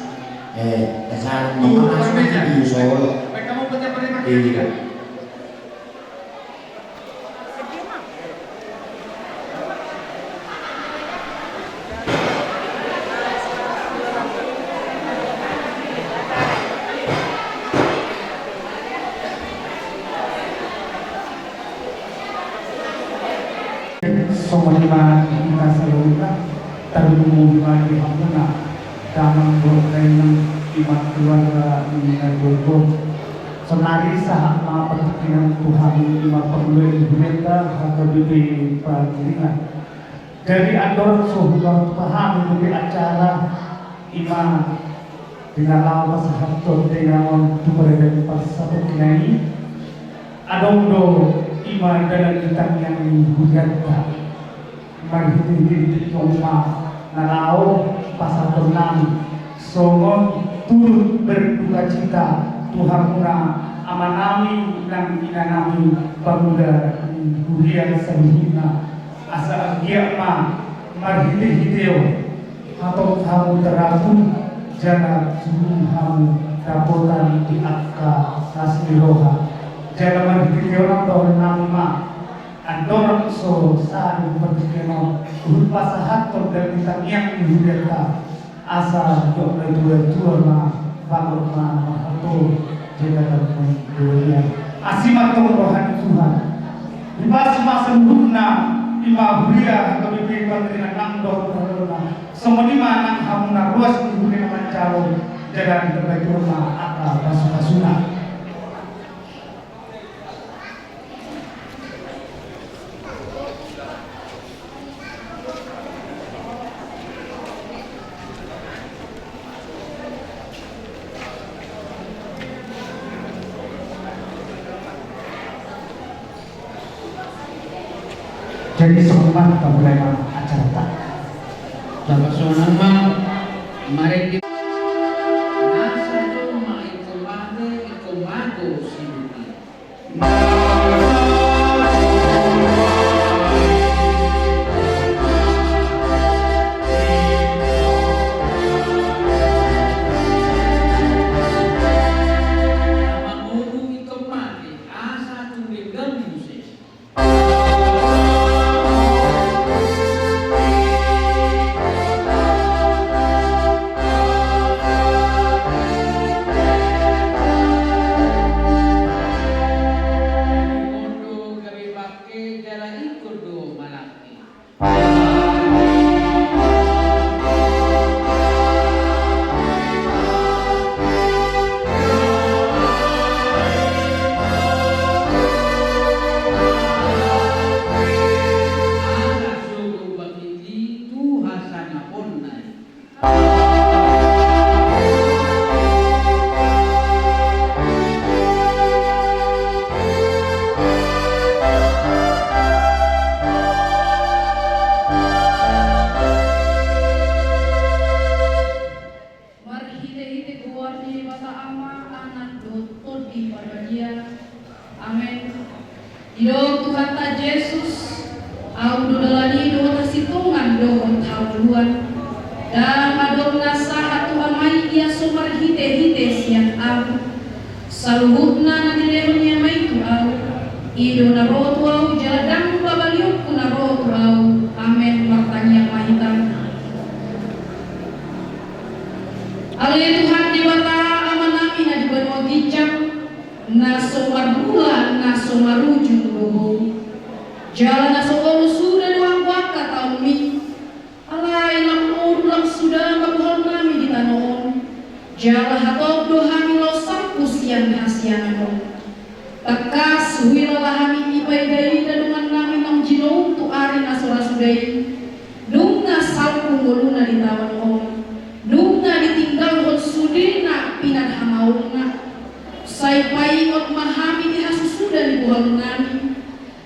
Eh, jalan ma masuk aki bis, oh. Iya. Songon i ma di hita saluhutna, tarlumobi ma di hamuna, damang dohot dainang, ima keluarga ni na tuatua. Sonari sahat ma partingkian tu hami, ima parlumobi ni hurianta H K B P Pangiringan. Jadi andorang so hupasahat hami dope acara, ima di na laho pasahathon dainang on tu paradaton parsatongkinan i, adong do ima dalan ni tangiang ni hurianta. Marhitehite di tingki on ma na laho pasahaton nami songon turut berdukacita tu hamuna amanami nang inanami, pangula ni huria saluhutna. Asa anggiat ma marhitehite on hatop hamu tarapul jala jumolo hamu dapotan di angka las ni roha. Jala marhitehite on dohononnami ma, andorang so sahat di partingkian on, hupasahathon dalan ni tangiang ni hurianta. Asa jok na tua-tua ma, bagot ma marhalto, jala tanggung jawab ia. Asi ma tong roha ni Tuhan. Dipas ma saluhutna, ima huria, H K B P Pangarinan nang dohot parhalona. Songon i ma nang hamu na ruas ni huria na manjalo, jala ditambai Tuhan ma angka pasu-pasuna. Jadi songon i ma pamulai acaranta. Bapak sonang ma, marende. Nasa joma ingkon mate, ingkon mago sibuti. Marhite-hite goar ni Debata Ama, Anak dohot Tondi Parbadia. Amen. Didok Tuhanta Jesus, Ahu do dalan i dohot hasintongan dohot hangoluan. Ndang adong na sahat tu Ama i ia so marhite-hite sian Ahu. Saluhutna na dilehon ni Ama i tu Ahu, i do na ro tu Ahu, jala ndang pabalionku na ro tu Ahu. Amen. Martangiang ma hita. Ale Tuhan Debata Amanami na di banua ginjang, na so marmula na so marujung do Ho. Jala na so olo suda do angka taonmi. Alai lam olo lam suda ma bohalnami di tano on. Jala hatop do hami laho salpu sian hasiangan on. Tangkas huhilala hami dipaida-ida dongannami naung jinoum tu ari na so ra suda i. Nunga salpu ngoluna di taon on. Nunga ditinggalhon sudena pinarhamaolna. Sai paingot ma hami di hasusuda ni bohalnami.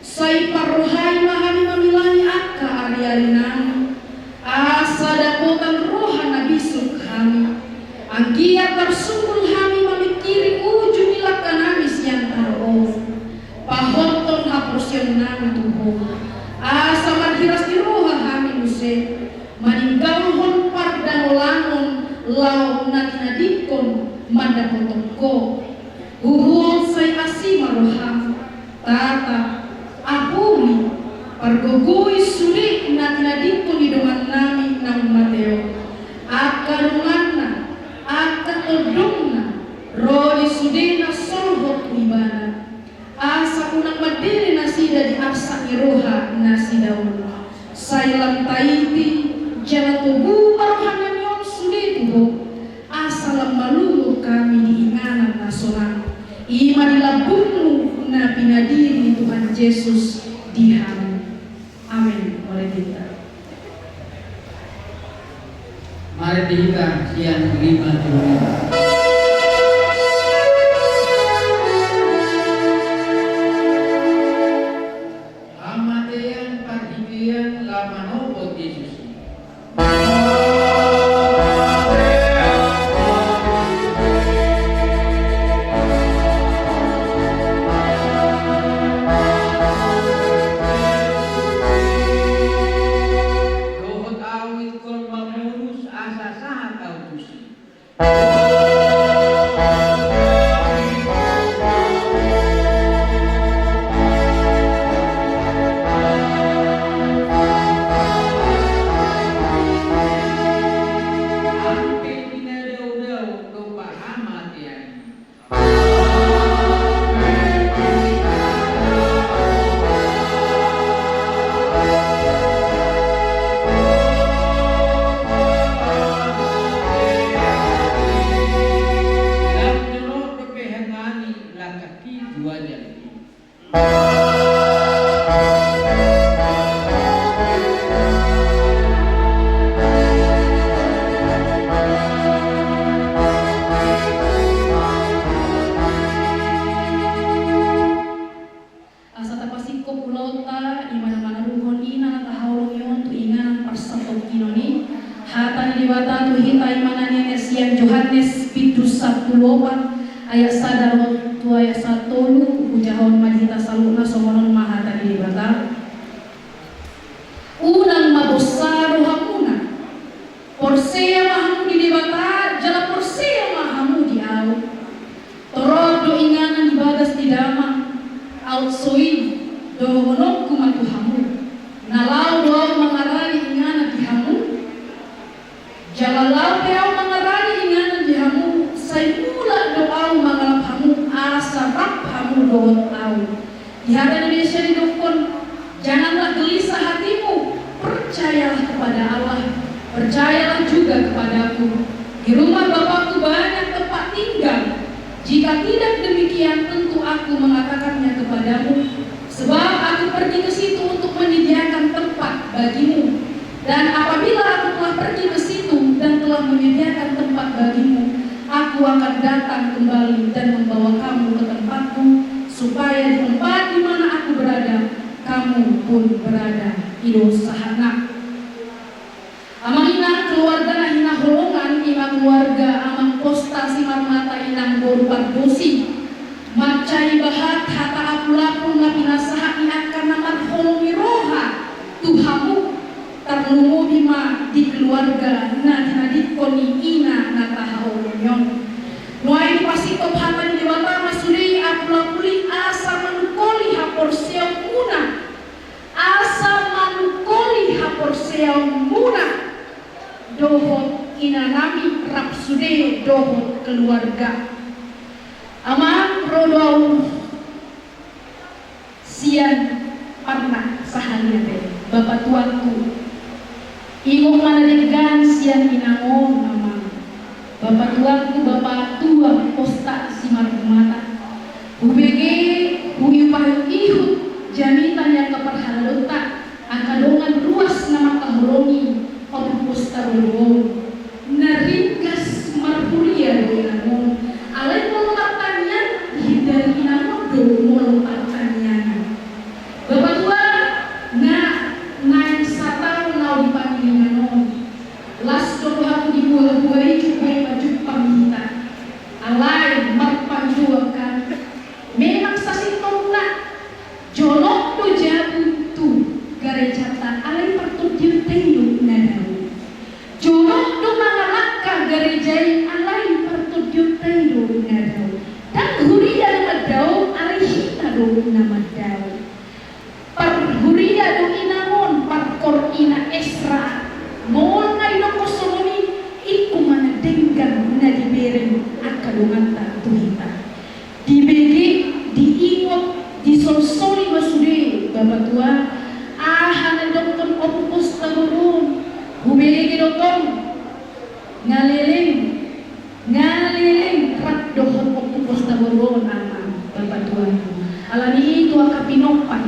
Sai parrohai ma hami mamilahi angka ari-arinami. Asa dapotan roha na bisuk hami. Anggiat tarsungkul hami mamingkiri ujung ni langkanami sian tano on. Pahothon haporseaonnami tu Ho. Asa marhiras ni roha hami muse. Maninggalhon pardalananon laho na tinadingkon mandapothon Ho. Huhut sai asi ma roham. Tatap, apuli, pargogoi sude na tinadingkon ni dongannami naung mate on. Angka donganna, angka tondongna, ro di sudena solhot tu ibana. Asa unang mandele nasida di arsak ni roha nasida on. Sai lam taiti, jala tobu ma rohanami on sude tu Ho. Asa lam malungun hami di inganan na sonang. I ma di lambungmu na pinadiri ni Tuhan Jesus di hami. Amen. Marende hita. Marende hita sian lima juri. Hamatean parhitean lam manopot Jesus. Dohot ahu ingkon mamurus asa sahat ahu tusi. Tu hita i ma na nian sian Johannes pitu sampulu opat ayat sada ro tu ayat sampulu tolu, hujahahon ma di hita saluhutna songon on ma hata ni Debata. Unang ma bosa rohamuna. Porsea ma hamu di Debata, jala porsea ma hamu di ahu. Torop do inganan di bagas ni damang, aut so i dohononku ma tu hamu. Na laho do ahu mangarani inganan di hamu. Jala laho pe ahu mangarani inganan di hamu, sai mulak do ahu mangalap hamu, asa rap hamu dohot ahu. Di hata ni Besa didokkon, janganlah gelisah hatimu, percayalah kepada Allah, percayalah juga kepadaku. Di rumah Bapakku banyak tempat tinggal. Jika tidak demikian, tentu aku mengatakannya kepadamu. Sebab aku pergi ke situ untuk menyediakan tempat bagimu. Dan apabila aku telah pergi ke situ dan telah menyediakan tempat bagimu, aku akan datang kembali dan membawa kamu ke tempatku, supaya di tempat di mana aku berada, kamu pun berada. I do sahatna. Amang inang, keluarga na hinaholongan i ma keluarga Amang Kosta Simarmata, Inang boru Pardosi. Mansai bahat hata apul-apul na pinasahat ni angka na marholong ni roha tu hamu, tarlumobi ma di keluarga na tinadingkon ni ina na tahaholongi on. Nuaeng dipasingkop hata ni Debata ma sude apul-apul i asa manungkoli haporseaonmuna, asa manungkoli haporseaonmuna dohot inanami rap sude dohot keluarga. Amang, ro do ahu sian Parna sahali ate, bapa tuangku. Ingot ma na denggan sian inang on, amang. Bapa tuangku, bapa tua Kosta Simarmata. Hubege, huihut-ihut jamita ni angka parhalado ta, angka dongan ruas na mangkaholongi Ompu Kosta Borun on. Na ringgas marhuria do inang on. Alai molo martangiang, hindari inang on do molo martangiang. Bapa tua, na naeng sataon ahu di pangiringan on. Las do rohangku di buha-buha i, jumpa-jumpa hita. Alai marpangidoan hami. Memang sasintongna jonok do jabu tu garejata, alai partondionta i do na dao. Jonok do mangalangka gareja i, alai partondionta i do na dao. Ndang huria na mandao, alai hita do na mandao. Parhuria do inang on, parkor ina Esra. Molo na didokkon songon i, ingkon ma na denggan na dibereng angka donganta tu hita. Dibege, diingot, disolsoli ma sude, bapa tua. Aha na didokkon Ompu Kosta Borun on? Hubege do tong. Nga leleng, nga leleng rap dohot Ompu Kosta Borun on, amang, bapa tuangku. Alani i tu angka pinompar,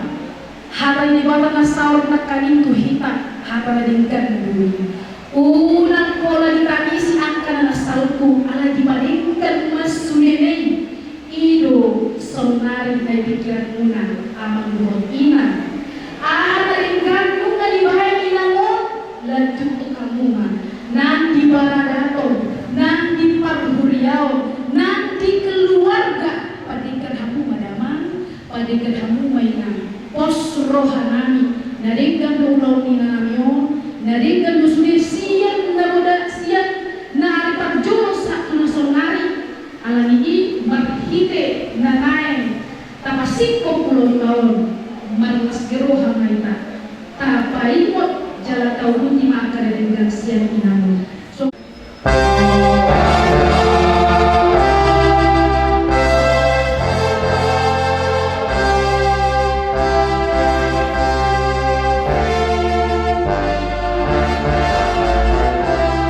hata ni Debata na saor nangkaning tu hita, hata na denggan do i. Unang pola ditangisi angka na salpu, alai dipadenggan ma sudena i. I do saonari na di pikiranmuna, amang dohot inang. Aha na denggan nunga dibaen inang on, lanjut tu hamu ma. Nang di paradaton, nang di parhuriaon, nang di keluarga, padenggan hamu ma damang, padenggan hamu ma inang. Pos rohanami, na denggan do ulaon ni inanami on, na denggan do sude sian na roda, sian na ari parjolo sahat tu na saonari. Alani i marhite na naeng tapasingkop ulaonta on, marlas ni roha ma hita, tapaingot jala tauduti ma angka na denggan sian inang on. So-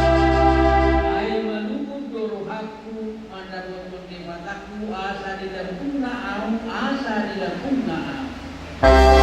Ai malungun do rohangku mandapothon Debatangku, asa dilambungna ahu, asa dilambungna ahu.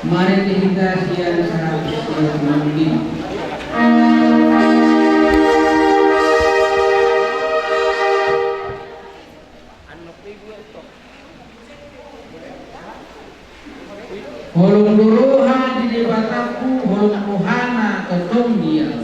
Marende hita sian sahapit ni Tuhan. Holong do roha di Debatangku, holong rohana tongtong dia.